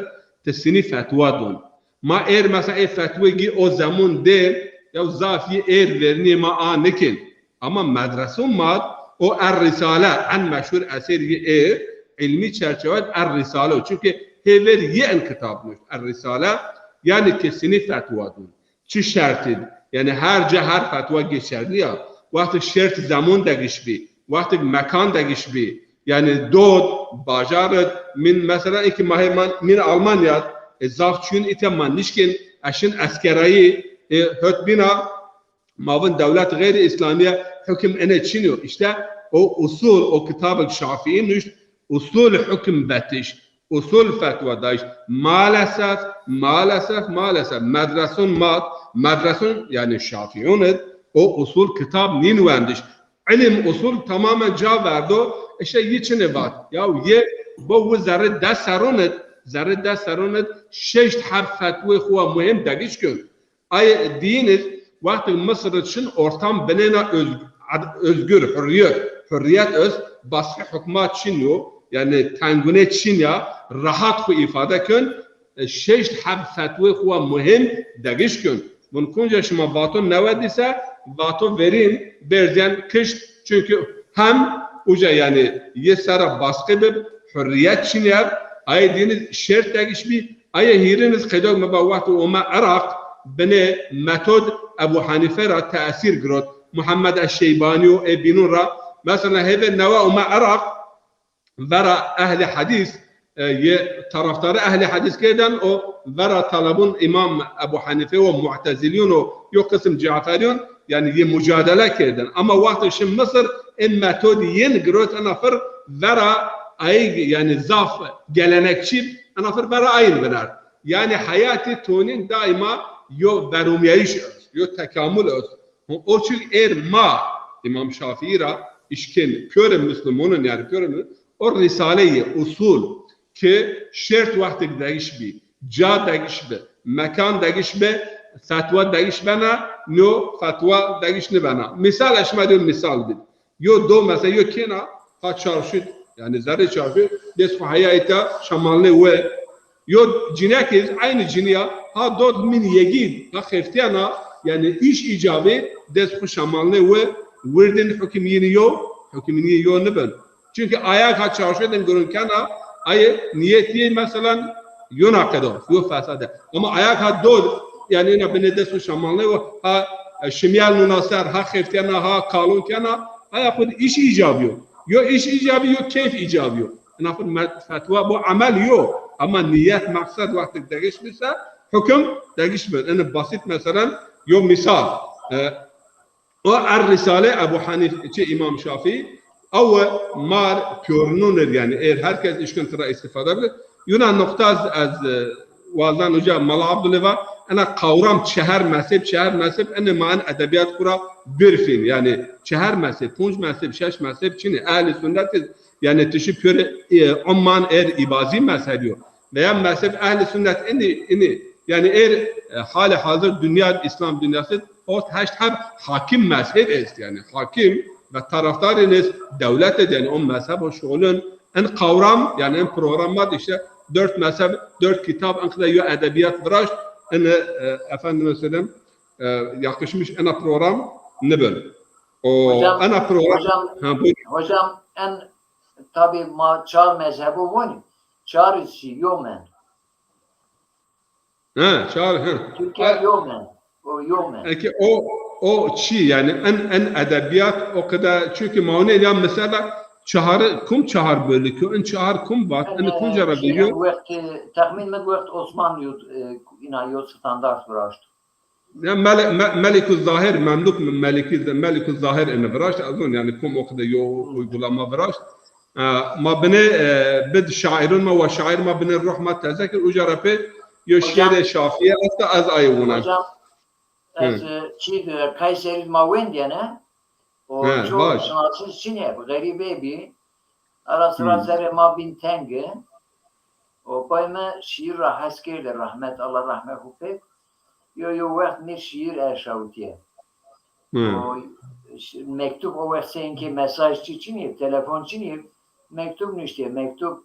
ti sinî fetwa don. Ma êr mesela ê fetwê gî o zemun de, ya zaf yê êr vernî ma a nikin. Ama medreson ma d o Er-Risale, en meşhur eser yê ê ilmî çerçewe d Er-Risale o. Çunke hê ver yê en kitab nuşt. Er-Risale, yani kesinî fetwa dûn. Çi şertî d? Yani her ca her fetwa geçerli ya. Wextik şert zemun degiş bî, wextik mekan degiş bî. Yani dod, bajar id, min mesela eki mahê man, min Almanya, e, zaf çîyun îte ma nişkin, eşin eskerayî, e, hot bîna, ma vin dewlet xeyrî îslamî ye, hukim ene çin yo. İşte o usul, o kitabek Şafîî nuşt, usul hukim vetiş, usul fetwa dayış. Maalesef, maalesef, maalesef medresun ma, medresun yani Şafîun id, o usul kitab nîn wendiş. İlim usul tamamen ca verdo, işte yi çine vat. Ya yê bo wi zerrê des serrun id, zerrê des serrun id şeşt heb fetwê xwu wa muhîm degiş kön. Ay dîyin iz wextê Misir id şin ortam binêna öz-, ad-, özgür, hurriyet. Hurriyet öz, baskı hukmat çin yo, yani tengune çin ya, rahat xwu îfade kön, e, şeşt heb fetwê xwu wa muhîm degiş kön. Vun kunca şima vato newe dîse, vato verîn, berzîyen kişt, çünkü hem uca yani yê sera baskı bib, hurriyet çin ya, ay dîyin iz şert degiş bî, Aye hîrin iz qedog mi va wextê ome Iraq, binê metod Ebu Hanife ra tesîr girot. Muhammed Eşşeybani û ê bînun ra. Mesela hêvê newe ome Iraq, vera ehlê hedîs, e, yê taraftarê ehlê hedîs kerdên û vera talebun Îmam Ebu Hanife û Mu'tezilîyun û yo qisim Caferîyun, yani yê mucadele kerdên. Ama wextê şin Misir, ê metodî yin girot, ena fir vera ayîg, yani zaf gelenekçî, ena fir vera ayin vinert. Yani heyatî tonîn daîma yo veromîyayîş est, yo tekamul est. O çik êr ma Îmam Şafîî ra îşkên pîyorê muslimonun, yani pîyorê muslimonun, o Rîsaleyê usul ki şert wextik degiş bî, ca degiş bi, mekan degiş bi, fetwa degiş bena, no fetwa degiş nibena. Misal, ez şima dîyo misal bid. Yo do mesela, yo kêna, ha çarşu, yani zerrê çarşu, dest xwu heya îta şamalnê we. Yo cinîyek iz, aynı cinîya, ha dod min yegîd, ha xeftiyana, yani iş icabı, dest xwu şamalnê we, wirdin hukim yini yo, hukim yini yo nibin. Çünkü ayak ha çarşu din gurun kena, ayê niyet yê mesela yona qedo, yo fesade. Ama ayak ha dod, yani ena binê dest xwu şamalnê we, ha, e, şimyel nuna ser, ha xeftiyana, ha kalon kena, aya xwu iş icabî yo. Yo iş icabî, yo keyf icabî yo. Ena xwu me-, fetwa bo emel yo. Ama niyet, meqsed wextik degiş bise, hukum degiş bin. Ena basit mesela yo misal. E, O Er Risale Ebu Hanîfe, çi Îmam Şafîî, ew mar pîyornûn ir, yanî êr her kes îşkin tira îstîfade bikir. Yuna noqta ez, ez, e, wazan uca Mala Abdulê va, ena qawram çeher mezheb, çeher mezheb, enê ma en edebîyat xwu ra birfîn. Yanî çeher mezheb, ponc mezheb, şeş mezheb çin ê. Ehlî sunnet, yanî ti şî pîyorê, e, Umman êr Îbazî mezhebî yo. Veya mezheb ehlî sunnet inî, inî, yanî êr, e, halê hazir dinya, Îslam dinyası, ot heşt heb hakim mezheb est, yanî hakim ve taraftarên est dewlet id, yanî o mezheb o şuxulun, in qawram, yanî in program ma de işte dört mezheb, dört kitab, enqede yo edebiyat viraşt, ene, e, efendime söyleyeyim, e, yakışmış ena program nibin. O, hocam, ena program, hocam, ha, buyurun. Hocam, en, tabi ma çar mezhebu voni, çar çi yo mend. He, çar, he. Türkiye yo mend. O yo mend. Eki o, o çi yani en, en edebiyat o kadar, çünkü maune ya mesela çaharı kum çahar bölükü, en çahar kum var, en kunca ra biliyor. Wextî, texmîn min wextî Osmanlî yo, e, îna yo standart viraşt. Ya Mele-, Me-, Melikü Zahir, Memluk Melikü, Melikü Zahir ene viraşt, azon yani kum o kadar yo uygulama viraşt. E, ma bine, e, bid şairun ma wa şair ma bine ruh ma teze kir, uca ra pê yo şiirê Şafiye esta ez ayê wuna. Hocam, ez, e, çî, e, Kayseri ma wendiyene, o çok şanssız çinye, garibe bi, ara sıra zerrê ma bin tengi, o pay mi şiir ra hes kerde, rahmet, Allah rahmet xu pêk, yo, yo wext mi şiir erşawitiye. O, ş-, mektub o wext senki mesaj çi çinye, telefon çinye, mektub nuştiye, mektub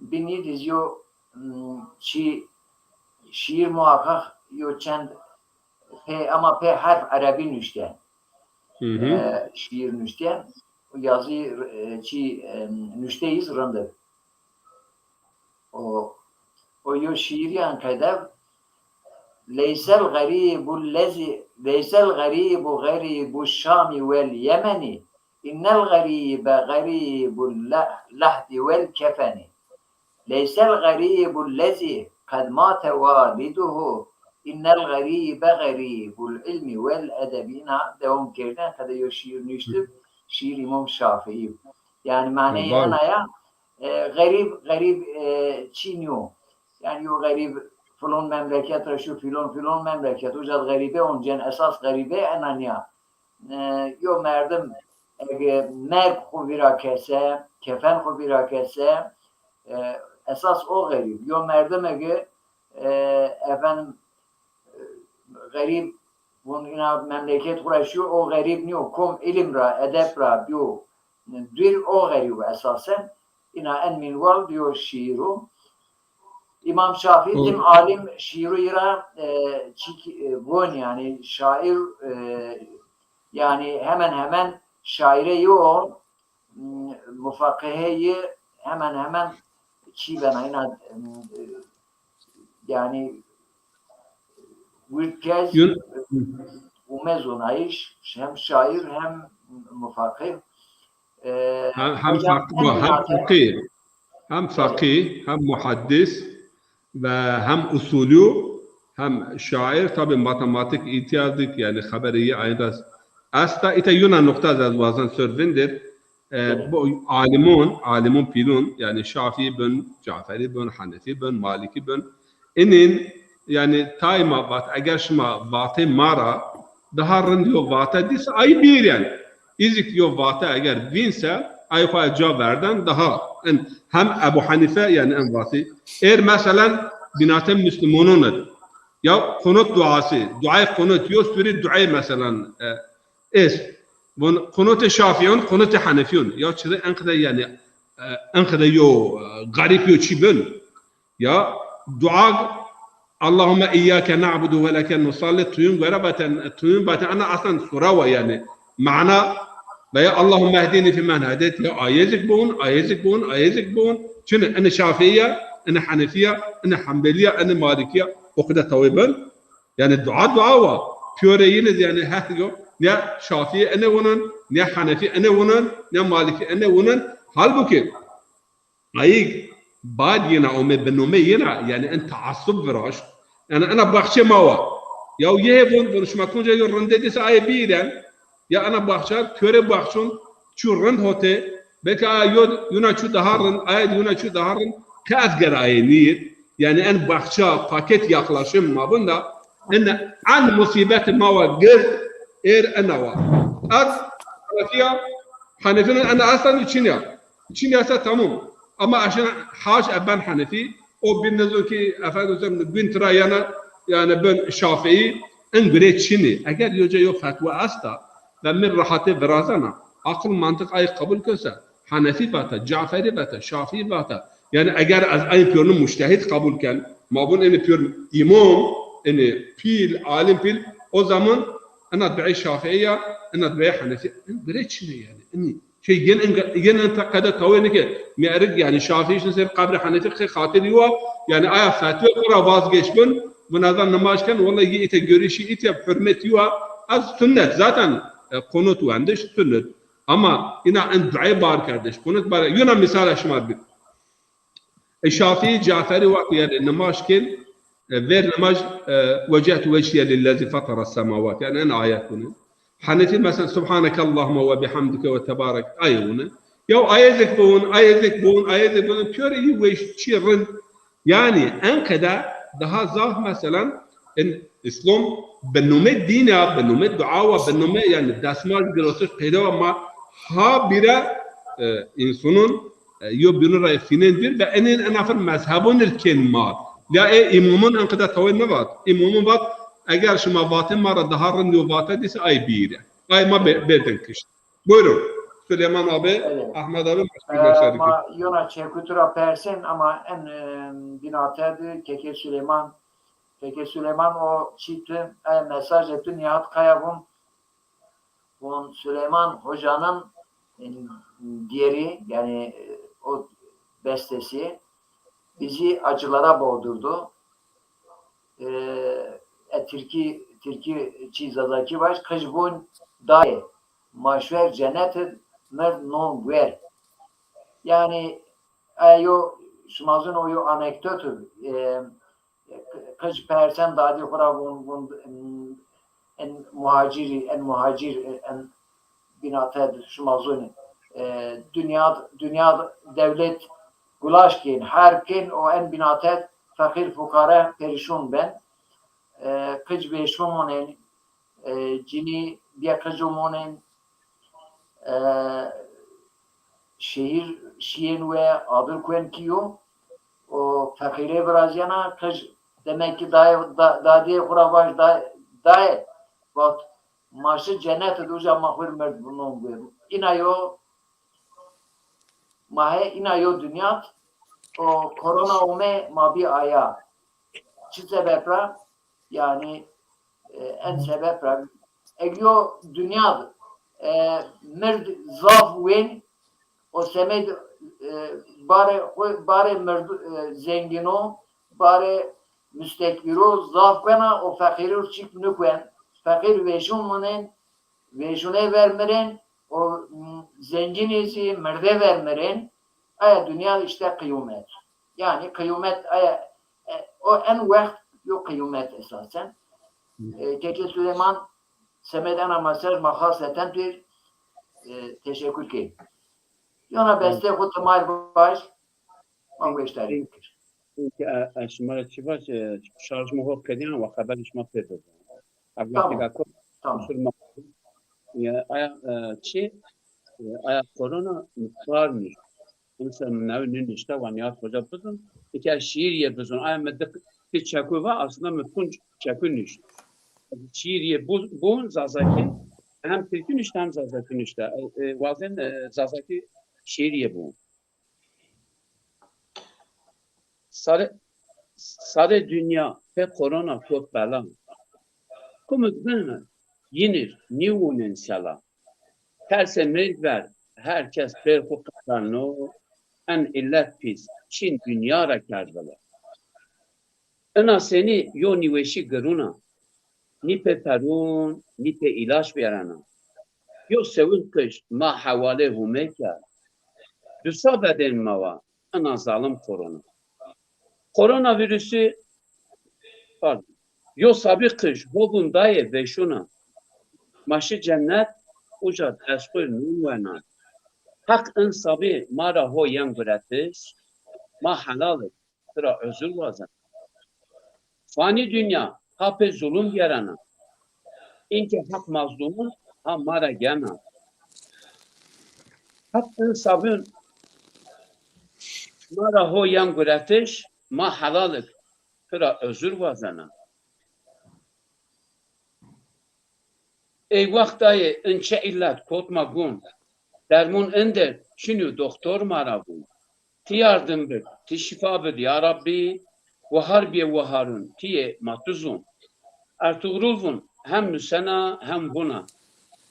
binî diz yo, m, çi şiir muhakkak yo çend pê, ama pê herf erebî nuşte. E, şiir nuşte. Yazı, e, çi, e, nuşte iz rindi. O, o yo şiirî en qede, Leysel garibu lezi, leysel garibu garibu Şami vel Yemeni, innel garibe garibu le-, lehdi vel kefeni. Leysel garibu lezi qed mate waliduhu, innel garibe garibul ilmi vel edebi. Îna dewam kerdin, qede yo şiir nuştib, şiir Îmam Şafii. Yani maneyê ena ya, e, garib, garib, e, çin yo. Yani yo garib filon memleket ra şu, filon, filon memleket. Uca de garibe oncen, esas garibe ena niya. E, yo merdim ege merg xu vîra kese, kefen xu vîra kese, e, esas o garib. Yo merdim ege, e, efendim, e, garib, vun îna memleket xu ra şiyo, o garib niyo, kom ilim ra, edeb ra biyo dûr, o garib esasen. Îna en mînwal biyo şiir o. Îmam Şafîî tim alim şiîrû yi ra, e, çîk, e, gon, yanî şaîr, e, yanî hemen hemen şaîrê yi o, m, mufaqihê yi hemen hemen çî bena, îna, m, e, yanî wird kes ume zonayîş, hem şaîr hem mufaqih. E, hem, hem hocam, fak-, hem hem faqih, hem faqih, hem muhaddis ve hem usulî, hem şair, tabi matematik îtîyaz dik, yanî xeberê yi ayin ra esta. Îta yuna nuqta ez wazan ser vindir. E, bu alimon, alimon pîlon, yanî Şafîî bin, Caferî bin, Henefî bin, Malikî bin, Inin, yanî, tay ma vat, eger şima vatê ma ra daha rind yo vate dîse, ay bîren. Îzik yo vate eger vînse, ay xo ca verden daha. En, hem Ebu Hanife, yanî en vatî. Êr, meselen, bînate Müslümonon id. Ya qunut duası, duayê qunut, yo surî duayê, meselen, e, est. Vun qunutê Şafiyon, qunutê Henefiyon. Ya çirê enqede, yanî, e, enqede yo, e, garip yo çî bin. Ya dua, Allahumme iyyake na'budu ve leke nusalli, tuyun göre baten, tuyun baten, ana aslan sura wa yanî. Mana, veya Allahumme ehdini fi men hedet, ya ayezik bun, ayezik bun, ayezik bun. Çünkü ene Şafiiye, ene Hanefiye, ene Hanbeliye, ene Malikiye, o kadar tawê bin. Yanî dua dua wa. Piyore yine yanî heh yo. Ne Şafii ene vunun, ne Hanefi ene vunun, ne Maliki ene vunun. Halbuki ayîg bad yena ome, bi nome yena, yanî en taassub viraşt. Yanî ena baxçê ma wa. Ya yê vun, vun şima kunca yo rinde dîse aye bîren. Ya ena baxça, piyore baxçun, çu rind hote, belki aya yo, yuna çu daha rind, aya yuna çu daha rind, ke ez ger aye nîr. Yanî en baxça, paket yaklaşım ma bunda, en, en musîbet ma wa gird, êr ena wa. Ez, Hanefiya, Hanefînun ena aslan çin ya. Çin ya se tamam. Ama aşina haş e ben Hanefi, o bin nezo ki, efendim, gün tira yana, yanî ben Şafii, en gure çini. Eger yoca yo fetwa asta, ve min rahatê virazena, aqil mantiq ay qebul kese, Hanefi vata, Caferî vata, Şafii vata, Yani eger ez ay pîyorî mujtehîd qebul ken, ma vûn enê pîyor îmam, enê pîl, alim pîl, o zaman ena duayê Şafîî ya, ena duayê Henefî, en bire çin ê yani. Enî şey yen en, yen en qede tawê nike. Mîyerik yani Şafîî şin ser qebrê Henefî qey xatir yuwa, yani aya fetwê xo ra vazgeç bin, vûn ez a nimaj ken, wellahî yê îte görüşî îte hurmet yuwa, ez sunnet zaten, e, qunut wendiş sunnet. Ama ina en duayê bar kerdiş, qunut bar, yona mîsala şima bî. E, Şafîî, Caferî wext, yanî, nimaj kên, e, ver nimaj, e, "Wecehtu vechîye lillezî fetera semawat." Yanî, en ayet bunî. Henefî, mesela, "Subhanekallahumma ve bihamdike ve tebarek." Ayê wune. Ya ayê zek bun, ayê zek bun, ayê zek bun. Pîyorê yî weş çî rind. Yanî, en qede daha zaf, mesela, en Îslam bi nome dîn a, bi nome dua wa, bi nome, yanî, desmaj girotiş peyda wa ma ha bîre, e, însanun e, yo bînû ra fînên dûr ve enên ena fir mezhebûn ir kên ma. Ya ê îmamûn en qede tawê nivat. Îmamûn vat, eger şima vatê ma ra daha rind yo vate dîse ay bîre. Ay ma bê-, bêrden kişt. Buyurun. Süleyman abi, evet. Ahmet abi, başka e, başladık. Ma yona çekutu ra persên ama en e, binate de Keke Süleyman. Keke Süleyman o çîti, e, mesajê tu Nihat Kaya vûn. Von Süleyman Hoca'nın, e, diğeri, yani, e, o bestesi bizi acılara boğdurdu. E, e, Tirki, Tirki çi Zazaki baş, qij vûn dayê, ma şwer cennet id, merd non guer. Yani, e, yo, şima zûn o yo anekdotu, e, Qij persen dadî xwu ra vûn, vûn, en muhacirî, en muhacir, en bînate şima zûnî. E, dinya, dinya dewlet gulaş kên, herb kên û en bînate feqîr fuqare perîşûn ben. E, qij vêşûn monên, e, cinî bîye qij û monên, e, şehîr şîyên we adir kuwen kîyo û feqîrê virazîyena, qij demek ki dayê, da-, dadîyê xwu ra vaj da-, dayê, vat, ma şi cenet id uca ma xwu rê mird binon bi. Îna yo, ma hê îna yo dinya d û korona ome ma bî aya. Çi sebeb ra? Yanî, e, en sebeb ra. Eg yo dinya d, e, mird zaf wên, o semed, e, barê xwu, barê mird, e, zengîno, barê mustekbîro zaf bena, o feqîrû çîk nikuwen. Feqîr vêşûn munên, vêşûnê ver mirên, o, m, zengînî zî mirdê ver mirên. Aya dinya d îşte qiyûmet. Yanî qiyûmet aya, e, o en wext yo qiyûmet esasen. E, Keke Süleyman semed ena mesaj ma xaseten pêr, e, teşekur kên. Yona bestê xwu timar baş, ma weşdarî bikir. Çunke, e, e, şima ra çi vaj, e, şarj mi ho qedîyan, wa xeberê şima pê bibo. Tamam. Tamam. Aya, e, çi? E, aya korona mi çar nişt. Însan newi nişte wa Nihat Hoca bizon. Eke şiir yê bizon. Aya mi dik ti çeku va, aslında mi punc çeku nişt. Şiir yê bu-, bun Zazaki, hem Tirki nişte hem Zazaki nişte. E, e, wazên, e, Zazaki şiir yê bun. Sarê, sarê dinya pê korona kot bela. Kumik bin yin ir nîwûnên sela. Tersê mêrg ver her kes pêr xwu qetelno, en îllet pîs çîn dinya ra kerd vila. Ina senî yo nîweşî girûn a. Nî pê perûn, nî pê îlaç vîyerena. Yo sewin qij ma hewalê Humê kerd. Dusa bedên ma wa, ina zalim korona. Koronavîrusî, pardon. Yo sabî qij ho vûn dayê vêşûn a. Ma şi cennet, uca d ez xwu rê nûn wena. Heq in sabî ma ra ho yen guretiş, ma helal id. Ti ra uzur wazen. Fanî dinya ha pê zulum vîyerena. Înke Heq mazlumun ha ma ra gena. Heq in sabîn ma ra ho yen guretiş, ma helal id, ti ra uzur wazena. Ey wext dayê in çi îllet kot ma gun. Dermûn in derd çinî, doxtor ma ra vûn. Ti yardim bik, ti şîfa bid ya Rabbî, wahar bîye waharun, ti yê ma tu zûn. Ertugrul vûn, hem nusena hem vûna.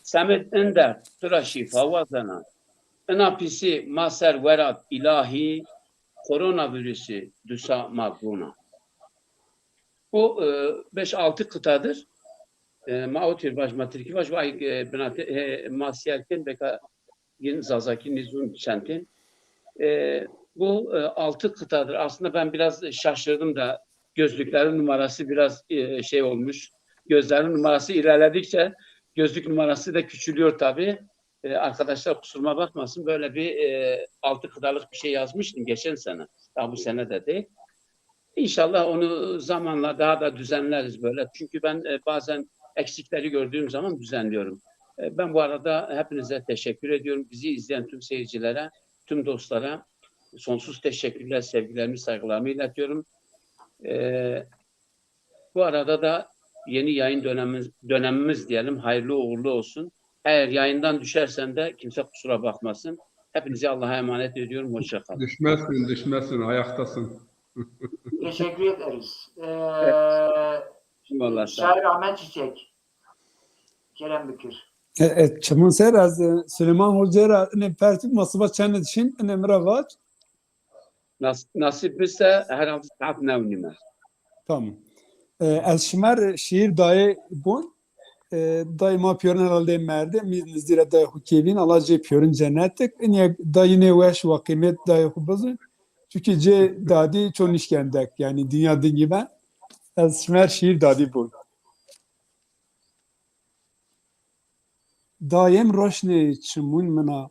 Semid in derd, tu ra şîfa wazena. Ina pîsî ma ser werat îlahî, koronavîrusî dusa ma gûna. Bu e, beş altı kıtadır. E, ma o tür vaj, ma Tirkî vaj, vaj, e, binate, e, ma siyerkin beka yin Zazakî nîzûn çentin. E, bu e, altı kıtadır. Aslında ben biraz şaşırdım da gözlüklerin numarası biraz e, şey olmuş. Gözlerin numarası ilerledikçe gözlük numarası da küçülüyor tabii. E, arkadaşlar kusuruma bakmasın. Böyle bir e, altı kıtalık bir şey yazmıştım geçen sene. Daha bu sene de değil. İnşallah onu zamanla daha da düzenleriz böyle. Çünkü ben e, bazen eksikleri gördüğüm zaman düzenliyorum. E, ben bu arada hepinize teşekkür ediyorum. Bizi izleyen tüm seyircilere, tüm dostlara sonsuz teşekkürler, sevgilerimi, saygılarımı iletiyorum. E, bu arada da yeni yayın dönemimiz, dönemimiz diyelim, hayırlı uğurlu olsun. Eğer yayından düşersem de kimse kusura bakmasın. Hepinizi Allah'a emanet ediyorum. Hoşça kalın. Düşmezsin, düşmezsin, ayaktasın. Teşekkür ederiz. Ee, Eyvallah, sağ ol. Şair Ahmet Çiçek. Kerem bikir. E, e, çimun ser ez, e, Süleyman Hoca ra, ine pertük masiba çend dişin, ine mi ra vac. Nas-, nasip bise herhalde saat new nîme. Tamam. E, ez şima rê şiir dayê bun. E, dayê ma pîyorin herhalde merde, mi nizdî ra dayê xwu kêvîn, Allah cê pîyorin cennet dik. Inya dayê nê weş wa qîmet dayê xwu bizin. Çünkü cê dadî ço nişkendek, yani dünya dingî ben. Ez şima rê şiir dadî bun. Dayêm roşnê çimûn min a,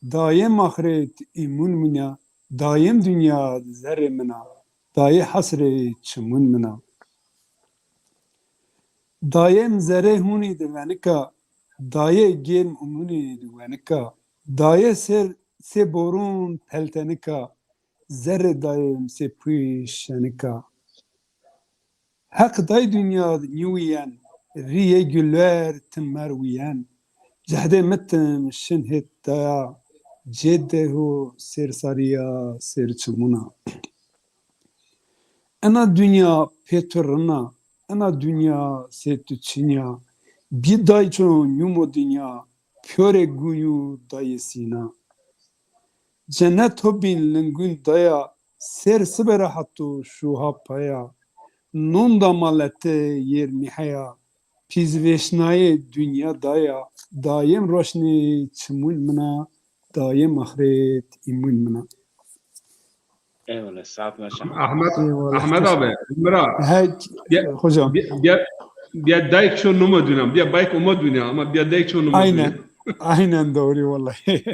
dayêm axret îmûn min a, dayêm dinya zerrê min a, dayê hesrê çimûn min a. Dayêm zerê hûnî di venika, dayê gêm umûnî di wenika, dayê ser sê borûn peltenika, zerrê dayêm sê pûyî şenika. Heq day dinya nîwîyen, rîyê gulwer tim merwîyen. Cehdê mi tim şin hêt daya, cê deho sêrsarîya sêrçimûna. Ena dinya pê tu rin a, ena dinya sê tu çin ya. Bî day ço nîmo dinya, pîyorê gûnî û dayê sîna. Cennet ho bîn lingûn daya, ser sibe ra heto şuha paya. Non da ma lete yêr nîheya, pîzvêşnayê dinya daya, dayêm roşnê çimûn min a, dayêm axret îmûn min a. Eyvallah, saat baş. Ahmet, Eyvallah, Ahmet teşekkür abi, Mira. He, Bia, hocam. Bia, bia, bia dayk ço numa dünya, bia bayk uma dünya, ama bia dayk ço numa Aynen. Dünya. Aynen doğru vallahi.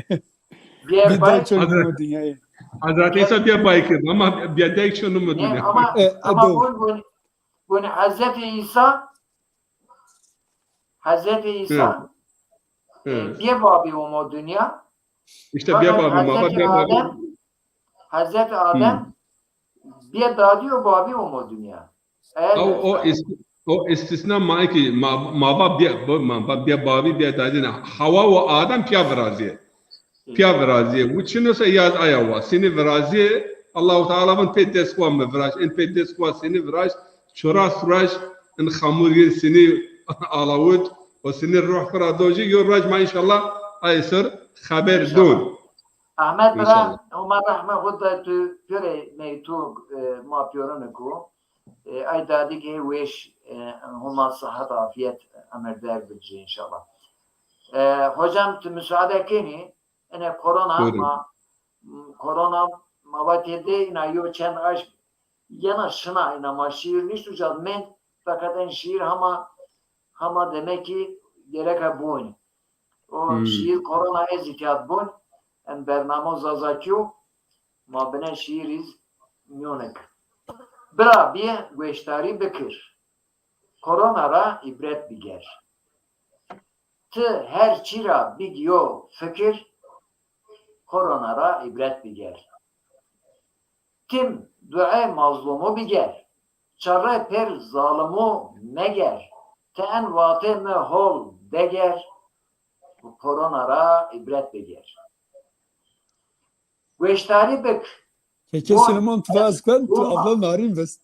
Bia Bir dayk ço numa dünyayı. Hazreti İsa bia bayk ama bia dayk ço numa dünya. Ama, e, ama doğru. Bun, bun, bun Hazreti İsa Hazreti İsa, Hı. e, Hı. bê babî omo dinya. İşte bê babî ma, bê babî. Adem, Hazreti Adem, Hı. bê dadî û babî omo dinya. Eğer o, o, ist, o istisna ma ki ma, ma ba bê, ma ba bê babî bê dadî ne. Hawa û Adem pîya virazî. Pîya virazîyê. Wi çin o se yaz aya wa. Sinî virazîyê. Allahu Teala vin pê dest wa mi viraj. En pê dest wa sinî viraj. Çoras viraj. En xamur yin sinî alawit. O sinî ruh xira dojî. Yo raj ma inşallah ay ser xeber don. Ahmet bira, Homa rehme xu da tu pire meytu, e, ma pîyorin ku. E, ay dadik hê weş, e, Homa sihet afiyet emir der bicî inşallah. E, hocam tu müsaade kenî, Ene korona ma, korona ma vatê de ina yo çend aşk yena şina ina ma şiir nişt uca mend, fakat en şiir hama, hama demek ki gereka bun. O şiir korona ez îtiyat bun, en bernamo Zazakî yo, ma bine şiir iz mîyonik. Bira bîye gueştarî bikir. Korona ra îbret biger. Ti her çî ra bigîyo fikir, korona ra îbret biger. Tim duê mazlumu biger, çarre pêr zalimu meger, ti en vatê mi hol deger, korona ra îbret biger. Gueştarî bik, Peki Süleyman, tu va ez ken, tu abla Narin bes.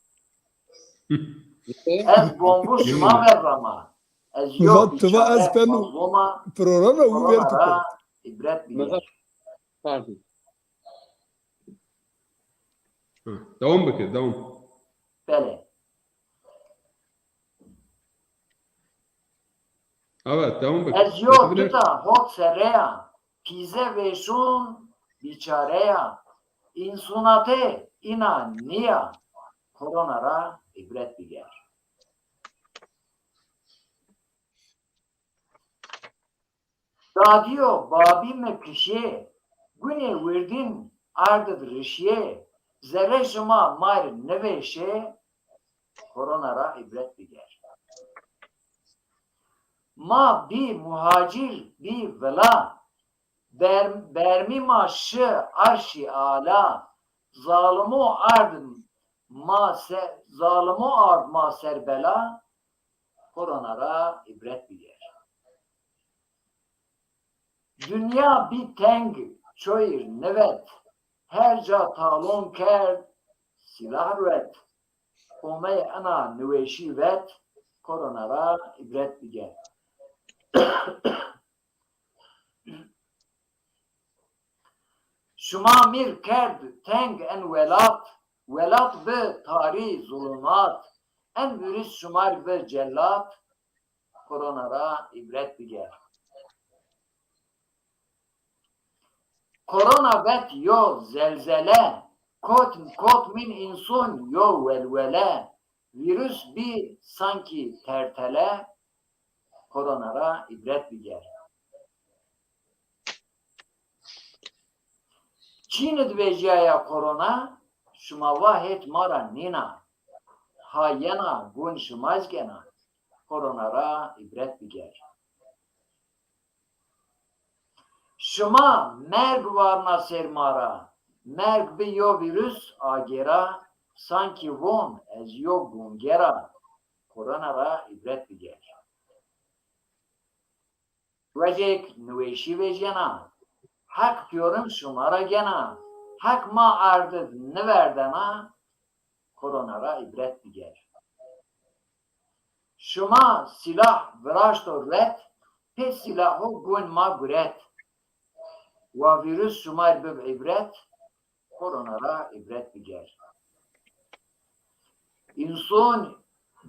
Ez bombu şima ver rama. Ez yo biçare mazluma, programa u ver tu ra ibret biger. Pardon. Ha, devam bike, devam. Belê. Evet, devam bike. Ez yo tuta hot serre ya, pîze vêşûn bîçare ya, însûnatê îna nîya, korona ra îbret biger. Dadîyo babî mi kişê, gunê wirdîn ard id rişyê, zerrê şima ma rê nivêşê, korona ra îbret biger. Ma bî muhacîr, bî vila, ber-, bermî ma şi arşî ala, zalimo ard ma se-, zalimo ard ma ser bela, korona ra îbret biger. Dinya bî teng, çoyîr nivet, her ca talon kerd, sîlah ruet. Homey ena niweşî vet, korona ra îbret biger. Şima mîr kerd teng en welat, welat bi tarî zulumat, en vîrus şima rê bi celat, korona ra îbret biger. Korona vet yo zelzele, kot, kot mîn însûn yo welwele, vîrus bî sankî tertele, korona ra îbret biger. Çîn id vejîyaya korona, şima va hêt ma ra nîna. Ha yena gun şima zî gena, korona ra îbret biger. Şima merg varna ser ma ra, merg bi yo vîrus agêra, sankî von ez yo gungera, korona ra îbret biger. Rojêk niweşî vejyena, Heq pîyorin şima ra gena, Heq ma ard id niverdena, korona ra îbret biger. Şima sîlah viraşto ret, pê sîlaho gun ma guret. Wa vîrus şima rê bib îbret, korona ra îbret biger. Însûn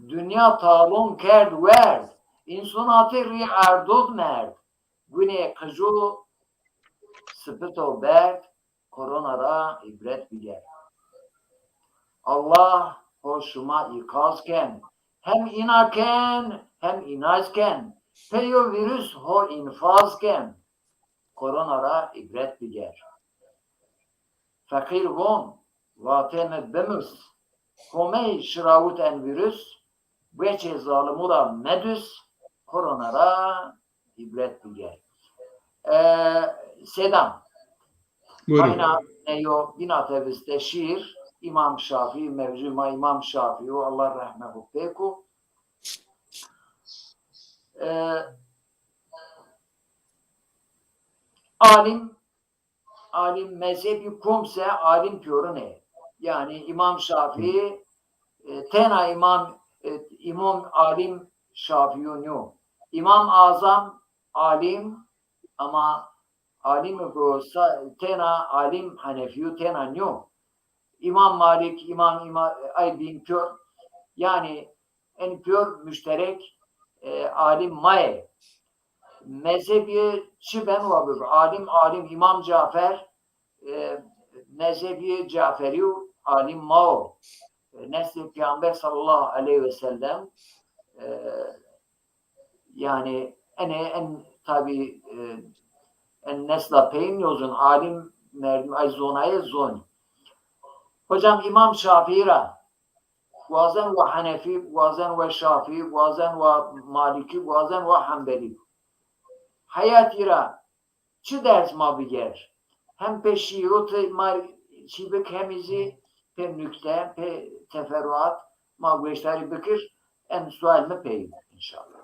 dinya talon kerd werd, însûnatî rî erdod merd, gunê qijû sipito berd, korona ra îbret biger. Allah ho şima îqaz ken. Hem îna ken, hem îna zî ken. Pê yo vîrus ho înfaz ken. Korona ra îbret biger. Feqîr von, vatê mi bimus. Homey şirawit en vîrus, gueçê zalimû ra medus, korona ra îbret biger. E, Seyda, buyurun. Ayna neyo bîna teviste şîr, Îmam Şafî, mewzû ma Îmam Şafî o, Allah rehme xo pêk o. E, alim, alim mezhebî kom se alim pîyorin ê. Yanî Îmam Şafî, e, tena Îmam, e, Îmam alim Şafîyo nîyo. Îmam Azam alim, ama alim go sa-, tena alim Henefîyo tena nîyo. Îmam Malik, Îmam, Îmam, ay bîn pîyor. Yanî en pîyor muşterek, e, alim ma yê. Mezhebî çi ben wa bib. Alim, alim, Îmam Cafer, e, mezhebî Caferî û alim ma o. E, neslê Peyxamber sallallahu aleyhi ve sellem, e, yanî enê en tabî, e, en nesla peyîn nîyo zon, alim merdim ay zonayê zonî. Hocam Îmam Şafîî ra wazen wa Henefî, wazen wa Şafîî, wazen wa Malîkî, wazen wa Henbelî. Heyatî ra çi ders ma biger? Hem pê şîîrotê ma çî bik, hemî zî pê nukte, pê teferruat ma gueştarî bikir, en sual mi pey înşallah.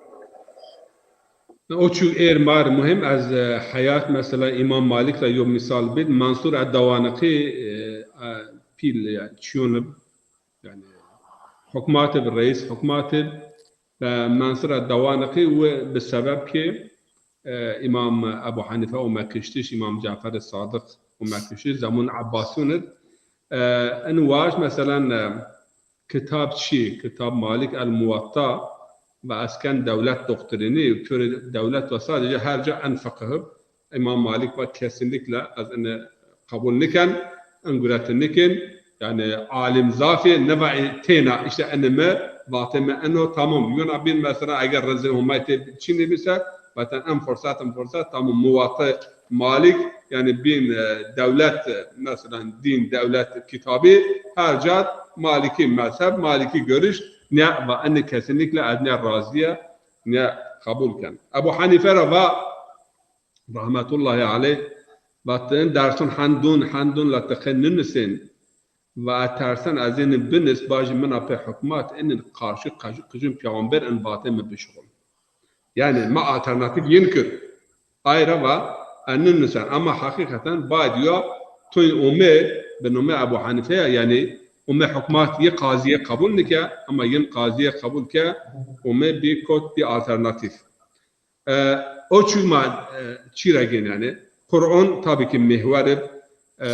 O çû êr mar muhîm, ez, e, heyat mesela Îmam Malik ra yo mîsal bid, Mansur Edewaniqî, e, e, pîl, yanî çîyon ib, yanî hukmat ib, reîs hukmat ib, ve mensira dewanê xî wi bi sebeb ki, e, Îmam Ebu Henîfe ome kiştiş, Îmam Cafer Sadiq ome kiştiş, zemun Ebbasîyon id. E, in waj, meselen, e, kitab çi, kitab Malik El Muwatta ve esken dewlet doktrini, pürü dewlet ve sadece her ca en fıkıh. İmam Malik va kesinlikle ez ini kabul niken, in gureti nikin. Yani alim zafî, ne va têna, işte ini mi, vatê mi eno, tamam. Yona bin mesela eger rezil Homay tê çini bise, zaten en fırsat, en fırsat, tamam, Muwatta Malik, yani bin, e, dewlet, e, mesela din, dewlet kitabı, her ca Maliki mezhep, Maliki görüş, ne va ini kesinlikle ez ne razıya, ne kabul ken. Ebu Hanife ra va, rahmetullahi aleyh, va ti in dersun hendun, hendun la ti qe ninusin, va ez tersen ez ini binis, bajî mina pê hukmat inin karşı qij-, qijin peyxamber in vatê mi bişixul. Yani ma alternatif yin kir. Ayra va, e, ninusen. Ama hakikaten bayd yo, tuy ume, bi nome Ebu Hanife ya, yani ume hukmat yi qazîye kabul nike, ama yin qazîye kabul ke, ume bi kot, bi alternatif. E, o çû ma, e, çî ra gên yani. Qur'an tabii ki mihwer ib, e,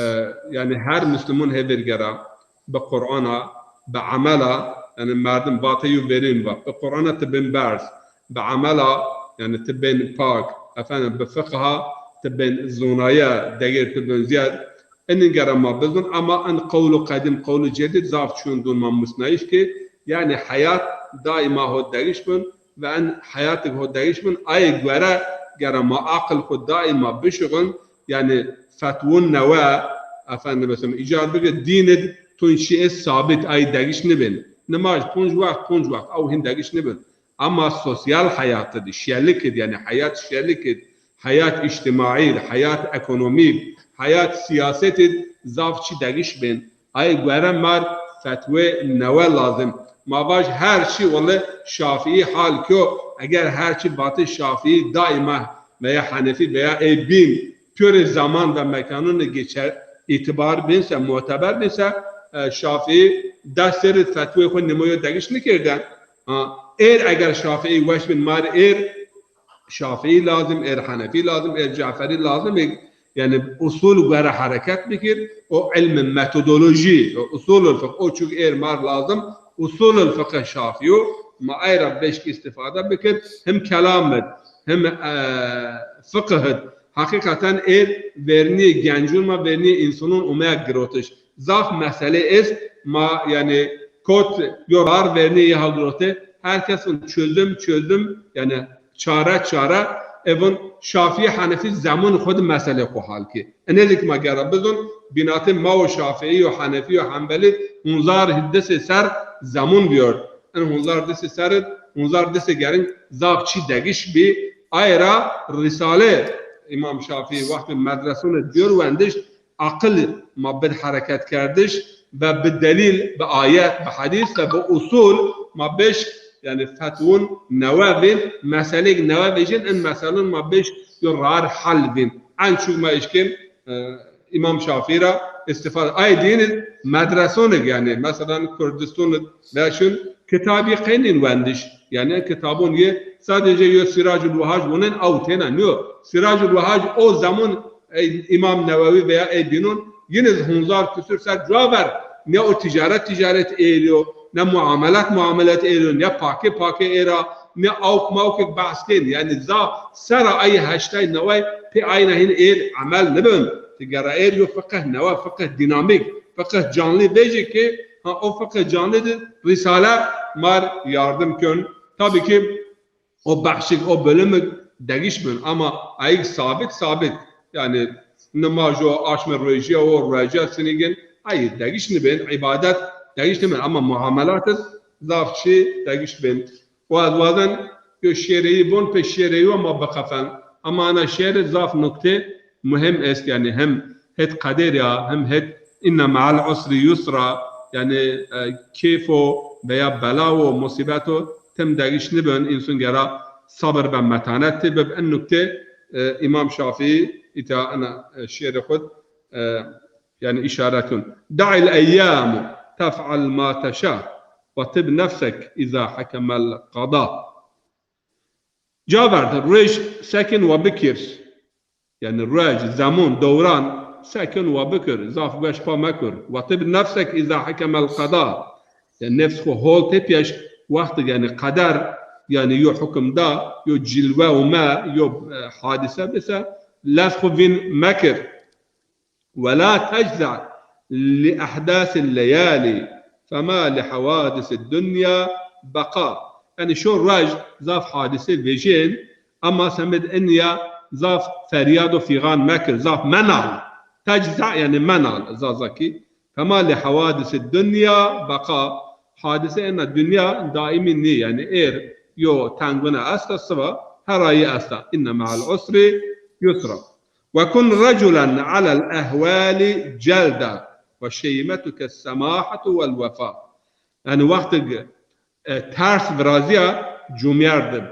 yani her Müslüman hêvir gera bi Qur'ana, bi emela, yani merdim vatê yu verîn va, bi Qur'ana ti bin berz, bi emela, yani ti bin pak, efendim, bi fiqha ti bin zonaye, degêr ti bin ziyad. Inin gera ma bizun, ama in qewlu qedîm, qewlu cedîd zaf çûn dun ma musnayîş ki, yani heyat daima ho degiş bin, ve en heyatik ho degiş bin, ay gore gera ma aqil xo daima bişixin, yani fetwun newe, efendim, mesela, îcar bike, dîn id tun şî ê sabit, ay degiş nibin. Nimaj punc wext, punc wext, ew hin degiş nibin. Ama sosyal heyat id, şelik id, yani heyat şelik id, heyat îctimaî id, heyat ekonomî id, heyat siyaset id zaf çî degiş bin. Ay gore mar fetwê newe lazim. Ma vaj her çî wele Şafîî hal kyo, eger her çî vatê Şafîî daima veya Henefî veya ê bîn pîyorê zaman ve mekanûnê geçer, îtibar bînse, muteber bînse, e, Şafîî des serî fetwê xwu nimoyo degiş nikerde. Ha, êr eger Şafîî weş bin, mar êr Şafîî lazim, êr Henefî lazim, êr Caferî lazim, ê, yani usul gore hereket bikir, o ilmi metodolojî, o usulul fıkh, o çuk êr mar lazim, usulul fıkh Şafîî yo, ma ay ra beşk istifade bikir, hem kelam id, hem, e, fıkh id. Hakikaten êr vernî gencun ma, vernî însanun umeya girotiş. Zaf mesele est, ma yani kot yo rar vernî ya ha girote, her kesin çözüm, çözüm, yani çare, çare, evin Şafîî Henefî zemun xwu di mesele xwu hal ki. Enê dik ma gera bizun, bînatê ma û Şafîî û Henefî û Henbelî hunzar disê ser zemun bîyor. En hunzar disê ser id, hunzar disê gerin zaf çî degiş bî. Ay ra Risale Îmam Şafîî wextê medresunê bîyor wendiş, aqil ma bid hereket kerdiş ve bi delîl, bi ayet, bi hedîs ve bi usul ma beş, yani fetwun newe vin, meselêk newe vejin, in meselun ma beş yo rar hel vin. En çûk ma eşkin, e, Îmam Şafîî ra istifade. Ay dîn id medresonik, yani, meselan, Kurdistan id veşin kitabî qeynîn wendiş. Yani, kitabun yê sadece yo Siracul Wehaj wunen, aw têna niyo. Siracul Wehaj o zemun, ey, Îmam Newewi veya ey bînun, yine hunzar küsür ser cuwa ver, ne o ticaret ticaret êriyo, ne muamelat muamelat êriyo, ne pake pake êra, ne awk mawkek behs kên. Yani, za sera ay heştay neway pê ayna hin êr emel nibin. Ti gera êr yo fiqih newe, fiqih dinamik, fiqih canlî vejî ki, ha, o fiqih canlî di Risale mar yardim kön. Tabii ki o behşik, o bölümük degiş bin ama ayik sabit, sabit. Yani nimaj o, aşme rojîya o, roja sinigin, ayik degiş nibin, ibadet degiş nibin ama muamelat id zaf çî degiş bin. Û ez wazen yo şêreyî bon, pê şêreyî wa ma biqefen. Ama ana şêre zaf nukte muhim est, yani hem het qeder ya, hem het inne me'al usri yusra, yani, e, kêfo veya belawo, musîbeto tim degiş nibin, însun gera sabir be, metanet tê bib. In nukte, e, Îmam Şafîî îta ina, e, şêrê xud, e, Yanî îşare kun. Da'il eyyamu tef'al ma teşa ve tib nefsek iza hakemel qada. Ca verd, ruej sekin wa bikir. Yanî ruej, zemon, dewran sekin wa bikir. Zaf weş pa mekir. Ve tib nefsek iza hakemel qada. Yanî nefs xwu hol tepîyeş, wextig yanî qeder, yanî yo hukim da, yo cilwe ome, yo, e, hadise bise, lez xwu vîn mekir. ولا تجزع لأحداث الليالي فما لحوادث الدنيا بقاء. Yanî şo ruej zaf hadise vejên, ema semed inya zaf feryad û fîxan mekir, zaf menal. Tecza yanî menal Zazakî. Fema li havadisi dunya beqa. Hadise ena dinya daîmî nî, yanî êr yo tengune esta, siba herayî esta. Inne ma'al usri yusra. Ve kun reculen alel ehvali celda ve şeymetuke semahatu vel vefa. Yanî wextig, e, ters virazîya, cumyerd ib,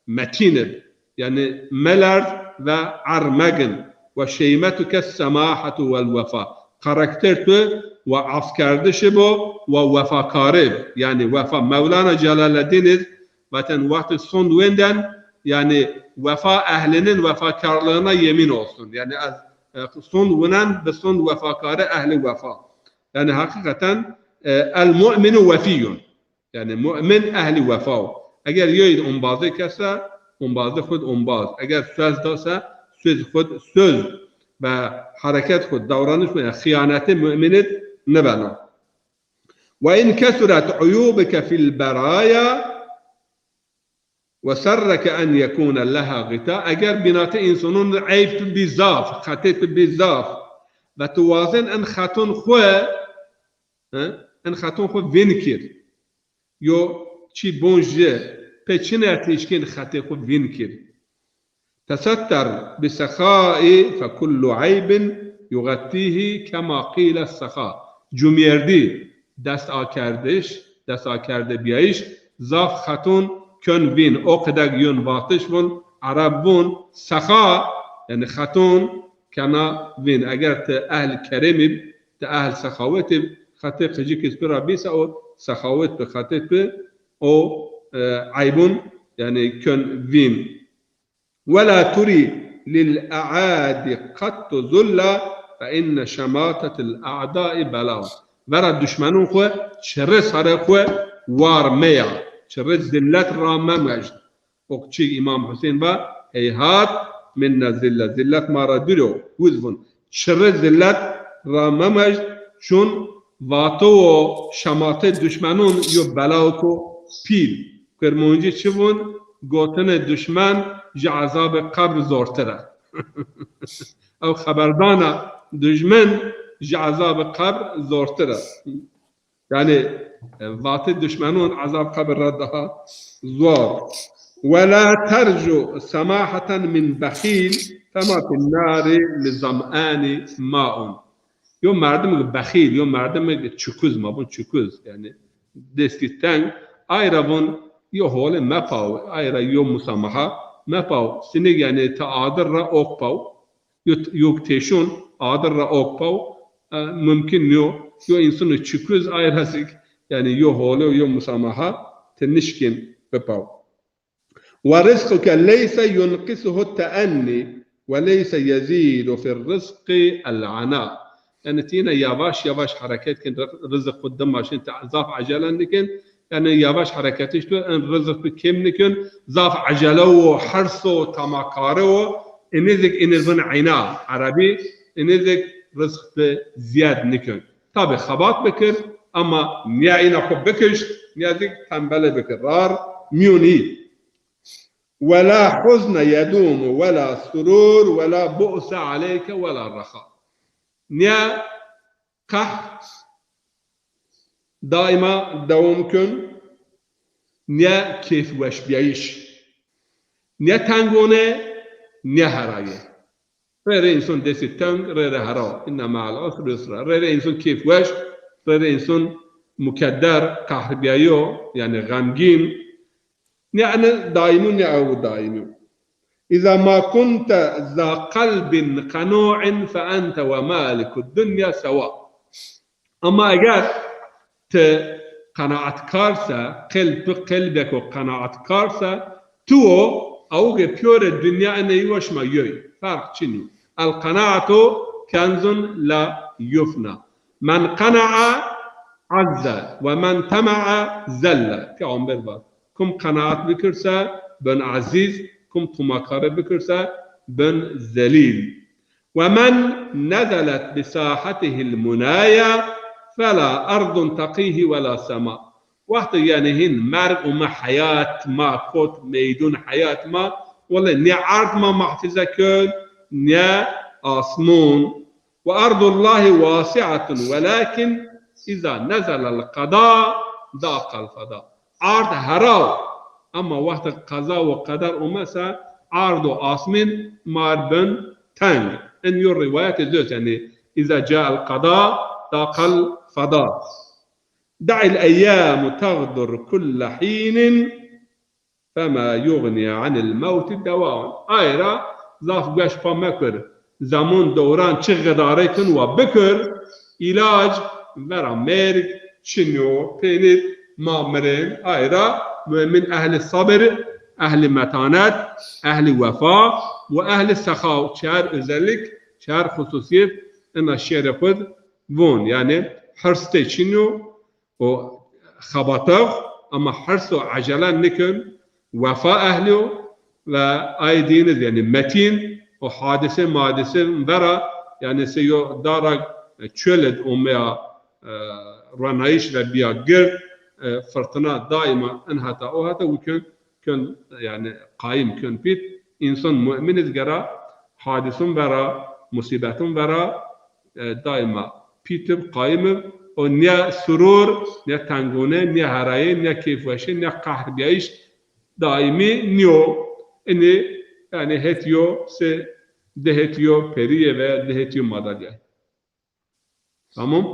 metîn ib, yanî melerd ve er megin. Ve şeymetuke semahatu vel vefa. Karakter tu ve afkerdiş ib û ve wefakar ib. Yanî wefa. Mevlana Celaleddin iz vaten wextig sond wenden, yanî wefa ehlinin wefakarlığına yemin olsun. Yanî ez, e, sond winen bi sond wefakari ehli wefa. Yanî heqîqeten, e, el mu'minu wefiyun. Yanî mu'min ehlî wefa o. Eger yoyî di ombazê kese, ombazê xwu di ombaz. Eger söz da se, söz xwu di söz ve hereket xwu di, davranış xwu di, yanî xiyanetê mu'minî di nibena. Ve in kesuret uyubuke fil beraya ve serreke en yekune leha gita. Eger bînatê însanûn di eyb tu bî zaf, xetê tu bî zaf ve tu wazên in xetûn xwu He? En xetûn xwu vîn kir. Yo çî bon ji pê çine tîşkên xetê xwu vîn kir. Tesetter bi sexai fe kullu eybin yuxettîhî kema qîle sexa. Cumyerdî, dest akerdiş, dest akerde bîyayîş, zaf xetûn kön vîn. O qideg yun vatiş vun, Ereb vun, sexa, yanî xetûn kena vîn. Eger ti ehl keremî bi, ti ehl sexawetî bi, xetê qicik iz tu ra bîse o sexawet bi, xetê tu o, e, eybûn, yanî kön vîn. Wela turî lil e'adi qettu zulla fe inne şematetil a'dai bela. Vera duşmenûn xwu çirri sarê xwu war meya. Çirri zillet ra memejn. O çî Îmam Husên va, heyhat minne zillet. Zillet ma ra dûr o. Wiz vun. Çirri zillet ra memej, çun vato û şematê duşmenûn yo belawko pîl. Kurmancî çi vun? Gotinê duşmen ji ezabê qebr zortir e. Ew xeberdana duşmen ji ezabê qebr zortir e. Yanî, e, vatê duşmenûn ezab qebr ra daha zor. Wela tercu semaheten min bexîl fema fin nari li zam'ani maun. Yo merdimig bexîl, yo merdimig çikuz, ma vun çikuz, yanî destî teng, ay ra vun yo holê mepaw, ay ra yo musamaha mepaw. Sinig yanî ti adir ra ok paw. Yo t-, yo têşon adir ra ok paw, e, mumkin nîyo. Yo însanê çikuz ay ra zî, yanî yo hole û yo musamaha ti nişkên bipaw. Ve rizquke leyse yunqisuhu te'enni ve leyse yezidu fir rizqi el ana. Yanî ti yine yavaş yavaş hereket kin, ri-, riziq xwu dima şin, ti zaf ecele nikin. Yanî yavaş hereketiş tu, en riziq tu kêm nikin, zaf ecele û hirs û tamakari û, inî zik inî vin îna, erebî, inî zik riziq tu ziyad nikin. Tabî xebat bikir, ama niya îna xwu bikişt, niya zik tembelî bikir. Rar miyonî. Wela huzne yedumu, wela surur, wela bu'se aleyke, wela reha. Niya qehr daîma dewam kun, ne kêfweşbîyayîş, ne tengone, ne heraye. Rê rê însan destî teng, rê rê hera. Inne ma'al usri yusra. Rê rê însan kêfweş, rê rê însan mukedder, qehrbîyayo, yanî xemgîn. Ne ene daîmû, ne ew daîmû. إذا ما كنت ذا قلب قنوع فأنت ومالك الدنيا سواء. Ama eger ti qenaatkar se, qelb, qelbeko qenaatkar se, ti wo, awge piyore dinya ene yi wa şima yoy. Ferq çin yo. El qenaatu kenzun la yufna. Men qena'a azze ve men tema'a zelle. Peygamber vat. Kum qenaat bikir se, ben aziz, kum tumakare bikir se, ben zelil. ومن نزلت بساحته المنايا فلا أرض تقيه ولا سماء. Wexto yanî hîn merg ûme heyat ma kot meydun heyat ma, wele ne erd ma muhfize kön, ne asmun. وأرض الله واسعة ولكن إذا نزل القضاء ضاق الفضاء. Ard hera o. Ama wextê qeza û qeder ome se, ard û asmîn mar bin teng. In yo rîwayetê zöz, yanî, إذا جاء القضاء ضاق الفضاء. دع الأيام تغدر كل حين فما يغني عن الموت دواء. Ay ra zaf gueş pa mekir. Zemon dewran çi xedare kin wa bikir, îlac vera merg çin yo, peynî ma mirên. Ay ra mumin ehli sabir, ehli metanet, ehli wefa ve ehli sexa. Çar özellik, çar hususiyet ina şiirê xwu d von. Yanî hirs tê çin yo, o xebatix, ama hirs û ecele nikun, wefa ehlî yo ve ay dîniz, yanî metîn, o hadise madise vera, yanî se yo dara çöl id omeya, e, ronayîş ve biya gird, e, fırtına daima in heta o heta wi kön, kön, yanî qayim kön pît. Însan mumin iz gera hadisun vera, musîbetun vera, e, daima pîtib, qayimib. O ne surur, ne tengone, ne heraye, ne keyfweşe, ne qehr biyayîş daîmî nîyo. Inî, yanî, het yo se, di het yo perîye ve di het yo madalyayê. Tamam?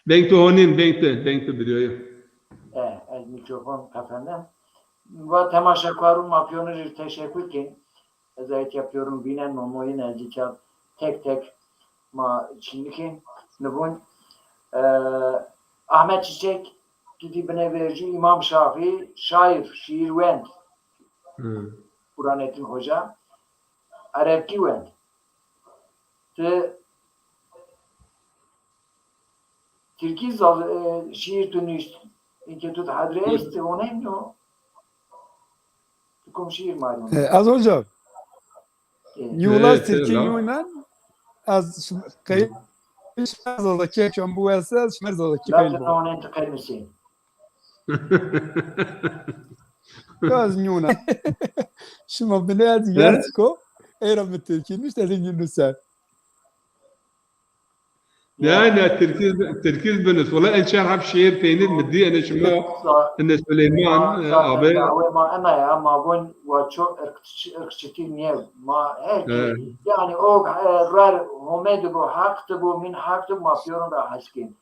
Veng tu honîn, veng tu, veng tu biryoyo. E, ez mîkrofon qefendim. Va temaşekarûn ma pîyonû rê teşekkür kên. Ez ayetya pîyorûn vînen, ma moyîn ez îtya tek tek ma çînî kên. Nibûn. E, Ahmet Çiçek, tu dî binê vercû, Îmam Şafî, şair, şiir wend. Hı. Burhanettin Hoca, Erebkî wend. Ti Tirkî zal, e, şiir tu nuşt. Înke tu di hedre est, onên no. Tu kum şiir malum. E, az hocam. E. Yunus Tirkî la. Yunus, az qey-, şmer Zazakî çon bu wese, şmer Zazakî qeyl bu. Lazim onên ti qeyl misin. Yaz nûna. Şima binê ez yaz ko. Ey ra mi Tirkî nuşt, ez Yunus ser. Ne, ne, Tirkîz, Tirkîz binus. Wala en çar heb şiir peynir mi dî, ene şima, ene Süleyman, e, abi. Dawê ma ena ya, ma gon wa ço ırkçı, ırkçıtî niye. Ma her ki, yani o, e, rar Homedi bu, haktı bu, min haktı, ma piyon da haskin.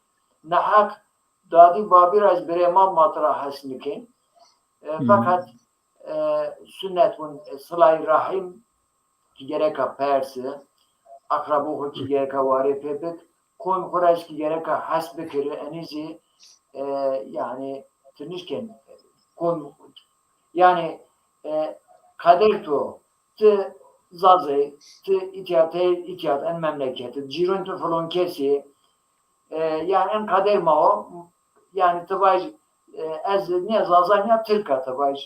Ne hak, dadî babî ra ez birê ma, ma tira hes nikên. E, feqet, e, sunet win, e, silay rahîm ki gereka persi, akrabû xwu ki gereka warê pê bik, kom xwu ra ki gereka hes bikiri, enî zî, e, yanî, ti nişkên, kom, yanî, e, qeder to, ti zazey, ti îtya tey, îtya en memleketi, cîron tu filon kesî, e, yanî en qeder ma o, yanî ti vaj, e, ez nîya zaza nîya tirk a ti vaj.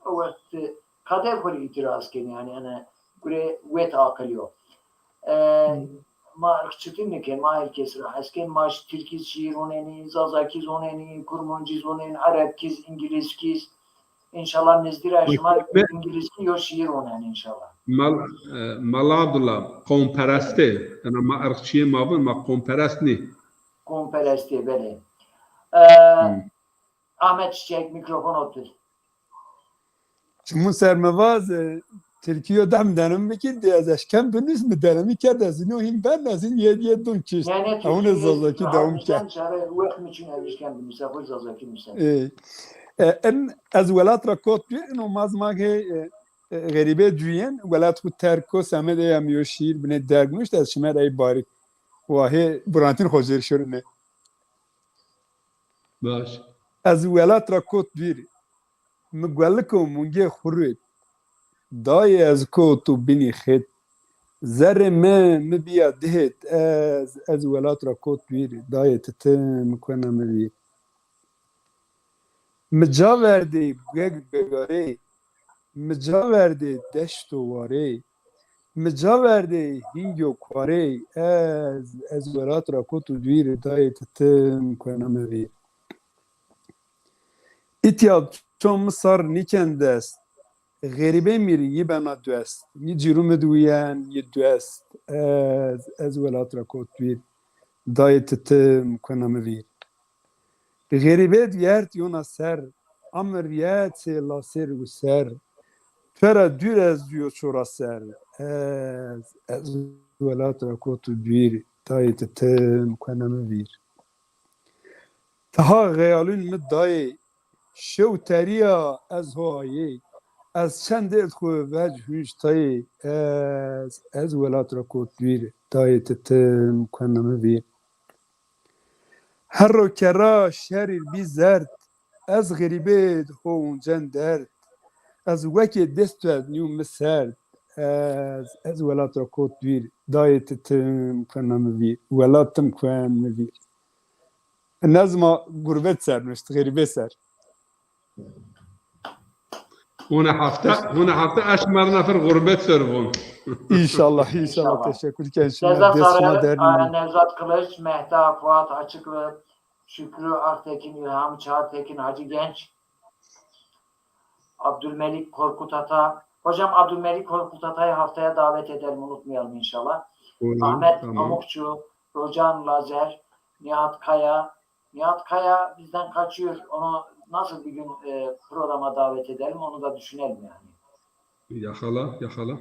O wext, e, qeder xwu rê îtîraz kenî, yanî ene gure wet aqilî yo. E, ma ırkçıtî nikên, ma her kes ra hes kên, ma tirkîz şiir onenî, zazakîz onenî, kurmancîz onenî, erebkîz, îngilîzkîz, Înşallah nizdî ra şima îngilîzkî yo şiir onen înşallah. Mal, e, Mala Abdullah, qewmperestê. Ena ma irqçîyê ma vin, ma qewmperest nî. Qewmperestê, belê. E, Ahmet Çiçek, mîkrofon otur. Çimun ser mi vaz, e, Tirkî yo dem denim bikir, de ez eşken binus mi denimi kerd, ez ino hîn ben, ez hîn yed yed dun kişt. Ewne Zazakî dewam kerd. Çare wext mi çin ez eşken binus, xo Zazakî nuse. Ê. E, in ez welat ra kot bîr, ino ma zî ma ke, e, e, xerîbê cuyên, welat xwu terk ko, semedê ya mi yo şîîr binê derg nuşt, ez şime rey barî. Wa hê Burhanettin Xocêr şirine. Baş. Ez welat ra kot bîr. Mi gueliko mungê xwu rê. Dayê ez koto binî xêt. Zerrê mi, mi bîya dihêt. Ez, ez welat ra kot vîr. Dayê ti tim kuena mi vîr. Mi ca verdê geg begarê. Mi ca verdê deşto warê. Mi ca verdê hîngyo kwarê. Ez, ez welat ra koto vîr. Dayê ti tim kuena mi vîr. Îtya ço mi sar nîken dest. Xerîbê mîr yi bena duest. Yi cîrû mi di wîyen, yi duest. Ez, ez welat ra kot vîr. Dayê ti tim kuena mi vîr. Xerîbê di yert yona ser. Amir yet sê lasêr û ser. Pera dûr ez dûyo çora ser. Ez, ez welat ra kot vîr. Dayê ti tim kuena mi vîr. Taha xeyalûn mi dayê, şew terîya ez ho ayê. Ez çendêd xwu vec hûnc tayê, ez, ez welat ra kot vîr, dayê ti tim kuena mi vîr. Herro kerra şerîr bî zerd, ez xerîbêd ho uncen derd. Ez wekê dêst tu ez nîyo mi serd, ez, ez welat ra kot vîr, dayê ti tim kuena mi vîr, welat tim kuen mi vîr. Nezma gurbet ser nuşt, xerîbê ser. Hûne hefte, hûne hefte eşq merna fir gurbet ser vûn. İnşallah, inşallah. İnşallah. Teşekkür ken şima. Nevzat Sarı, Nevzat Kılıç, Mehtap, Fuat Açıklı, Şükrü Aktekin, İlham Çağtekin, Hacı Genç, Abdülmelik Korkut Ata. Hocam, Abdülmelik Korkut Ata'yı haftaya davet edelim, unutmayalım inşallah. Olur, Ahmet tamam. Pamukçu, Rocan Lazer, Nihat Kaya. Nihat Kaya bizden kaçıyor. Onu nasıl bir gün, e, programa davet edelim, onu da düşünelim yani. Yaxala, yaxala.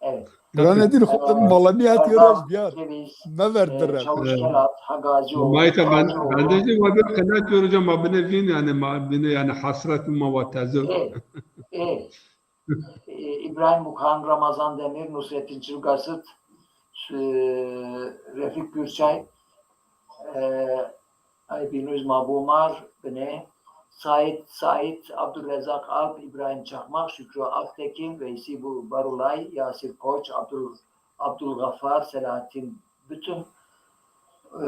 Evet. Burhanettin, xo, e, mala nîyet Serdar yora biyar. Ceviz, mever e, dire. Çavuş Kelat, ha Gazioğlu, Mayta ben, Gazioğlu. Ben de işte, ma bir qenet yoracağım, ma bine vîn yani, ma bine yani hasret ma va teze. E, e. E, İbrahim Bukan, Ramazan Demir, Nusrettin Çılgasıt, e, Refik Gürçay, e, ay, Binuz Mabumar, bine, Sait Sait, Abdurrezak Alp, İbrahim Çakmak, Şükrü Aktekin, Veysi Bu-, Barulay, Yasir Koç, Abdul, Abdulgafar, Selahattin Bütün, e,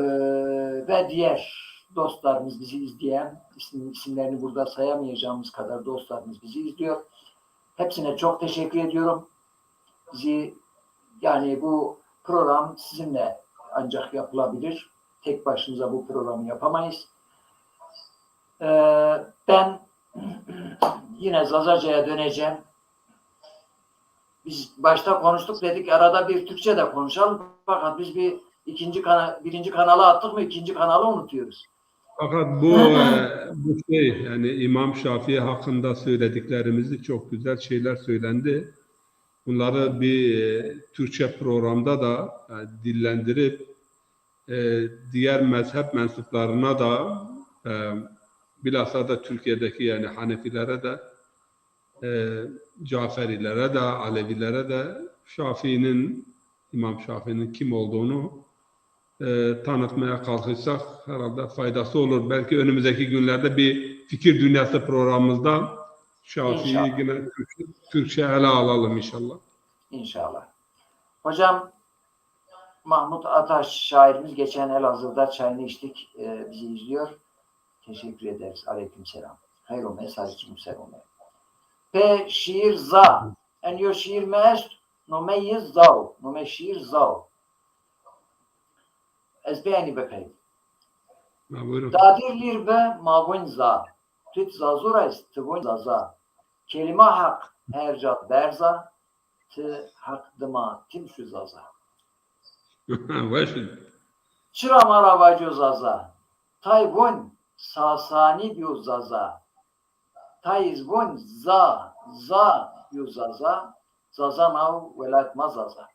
ve diğer dostlarımız, bizi izleyen, isim, isimlerini burada sayamayacağımız kadar dostlarımız bizi izliyor. Hepsine çok teşekkür ediyorum. Bizi, yani bu program sizinle ancak yapılabilir. Tek başımıza bu programı yapamayız. Ee, ben yine Zazaca'ya döneceğim. Biz başta konuştuk, dedik arada bir Türkçe de konuşalım. Fakat biz bir ikinci kana-, birinci kanalı attık mı ikinci kanalı unutuyoruz. Fakat bu, e, bu şey, yani İmam Şafii hakkında söylediklerimizi, çok güzel şeyler söylendi. Bunları bir, e, Türkçe programda da, e, dillendirip, e, diğer mezhep mensuplarına da, e, bilhassa da Türkiye'deki yani Hanefilere de, e, Caferilere de, Alevilere de Şafii'nin, İmam Şafii'nin kim olduğunu, e, tanıtmaya kalkışsak herhalde faydası olur. Belki önümüzdeki günlerde bir fikir dünyası programımızda Şafii'yi İnşallah. Yine Türkçe, Türkçe ele alalım inşallah. İnşallah. Hocam, Mahmut Ataş şairimiz geçen Elazığ'da çayını içtik, e, bizi izliyor. Teşekkür ederiz. Aleykümselam. Xeyr ome, sazî çimû ser ome. Pê şîîr za. En yo şîîr mi est, nomey yi Zaw. Nomey şîîr Zaw. Ez pê enî bipey. Ha, buyurun. Dadîr lîr bi ma vûn za. Tut zazû ra est, ti vûn zaza. Kelîma Heq her ca berz a. Ti Heq dima tim şu zaza. Weş. Çira ma ra vaco zaza? Tay vûn Sasanî bîyo zaza. Tay iz vûn za, za bîyo zaza. Zaza naw welat ma zaza.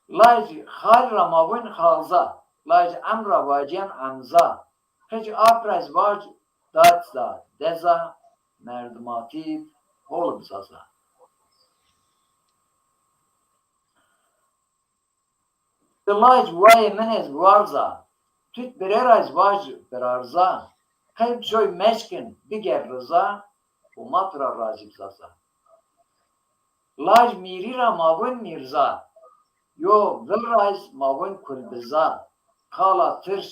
Laj xal ra ma vûn xalza. Laj em ra vacîyen emza. Qij ap ra ez vac dat za, deza, merdimatî hol bi zaza. Ti laj wayê min ez warza, tut bire ra ez vaj birarza, qey çoy meşkin biger riza, Homa tu ra razî bi zaza. Laj mîrî ra ma vun mîrza, yo vil ra ez ma vun kulbiza, qala tirş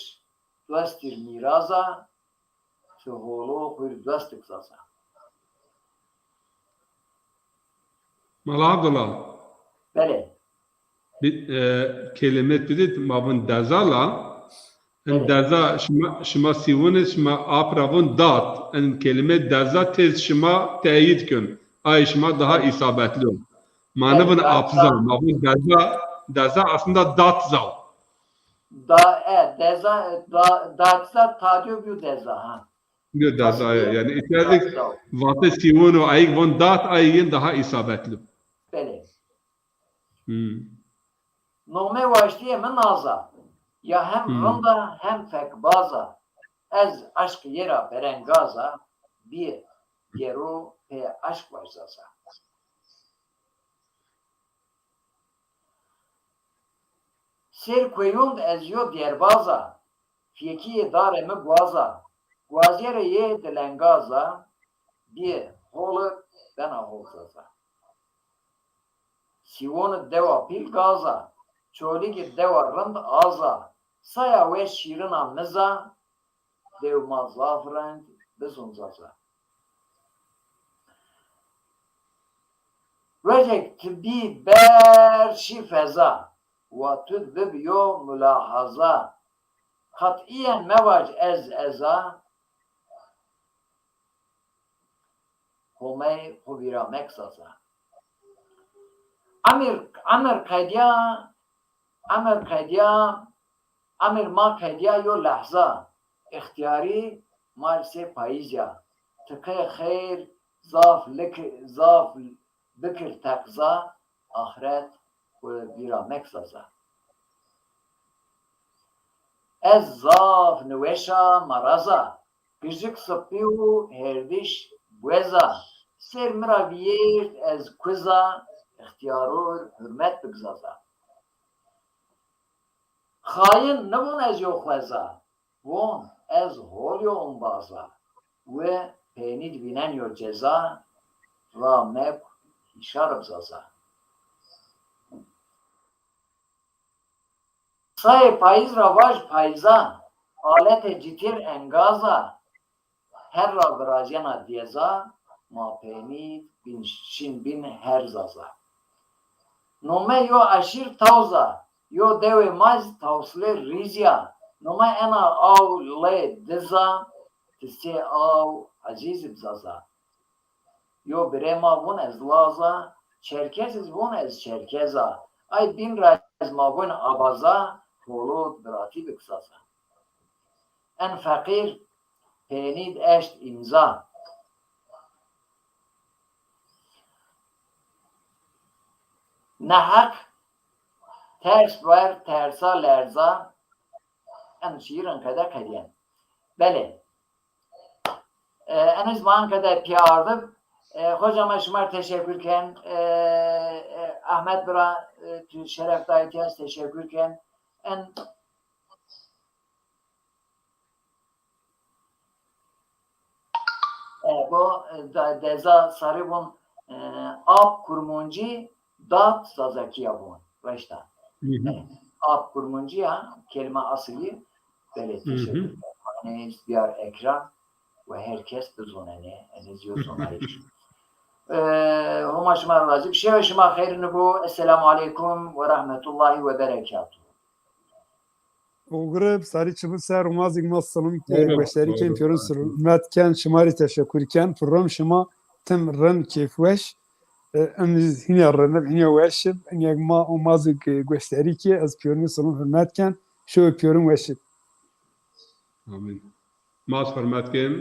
dostîr mîraza, ti holo xwir dostik zaza. Mala Abdullah. Belê. Bir e, kelime tu dî ma vun deza la. En deza şima, şima sîvun id, şima ap ra vun dat. En kelime deza tez şima teyîd kun. Ay şima daha îsabetli o. Ma nivun ap za, ma vun deza, deza aslında dat za. Da, e, deza, da, dat za tadyo biyo deza ha. Biyo deza ya. Yani îtya dik vate sîvun o ayik vun dat ayik yin daha îsabetli. Belê. Hmm. Nome waştîye mi naza. Ya hem hmm. Rind a hem fekbaz a. Ez aşq yê ra berengaza. Bîye gero pê aşq vaj zaza. Sêr kueyond ez yo dêrbaz a, fîyekîyê darê mi guaz a, guazîyerê yê dilengaz a, bîye hol id bena hol zaza. Sîwon id dewa pîl gaz a, Çolîg id dewa rind az a, saya weş şîrin a miz a, dew ma zaf rind bizon zaza. Rojek ti bî ber şî feza, wa tu di bibiyo mulahaza. Qetîyen mevac ez ez a, Homey xo vîra mek zaza. Emir, emir qedya, emir qedya, emir ma qedya yo lehza. Extîyarî ma rê sê payîz ya. Ti qey xeyr zaf lik, zaf bikir teqza, axret xo vîra mek zaza. Ez zaf niweş a, maraz a, gijik sipî û hêrdiş buez a, sêr mi ra vîyêrt ez kuz a, extîyaror hurmet bik zaza. Xayin nivon ez yo xweza, von ez hol yo ombaz a, wi peynî di vînen yo ceza, ra mek hîşar bi zaza. Sayê payîz ra vaj payîzan, aletê citîr engaz a, her ra virazîyena diyeza, ma peynî bin şin bin her zaza. Nome yo eşîr tawz a, yo dewê ma zî tawslê rîz ya, nome ena aw lê diz a, ti sê aw ezîz ib zaza. Yo birê ma vun ez laz a, çerkez iz vun ez çerkez a. Ay bîn ra ez ma vun abaza, holo biratî bik zaza. En feqîr peynî di eşt îmza. Neheq ters ver tersa lerza. En şîîrin qede qedîyen. Belê. E, eniz man qede pîya ardib. E, hocam ez şima rê teşekkür ken. E, e, Ahmet bira, e, tu şeref dayî ti ez teşekkür ken. En E, bo, e, da, deza sarî vun, e, ap kurmuncî dat zazakî ya vun. Reşta. E, ap kurmuncî ya, kelime asılî, belê teşekkür. Yanî diyar ekran ve herkes bizonenê, en ez yo zonayîş. E, Homa şima razî. Şewe şima xeyr nibo. Esselamu aleykum ve rahmetullahi ve berekatuhu. Oxir ib, sarî çi bi ser, Omazîk ma silim ke, goşdarî ken, pîyorun silim hurmet ken, şima rê teşekur ken, program şima tim rind kêfweş, e, em hînî rind ib, hînî weş ib, hînî ma Omazîk, e, goşdarî ke, ez pîyorun silim hurmet ken, şew pîyorun weş ib. Amîn. Ma hurmet ken.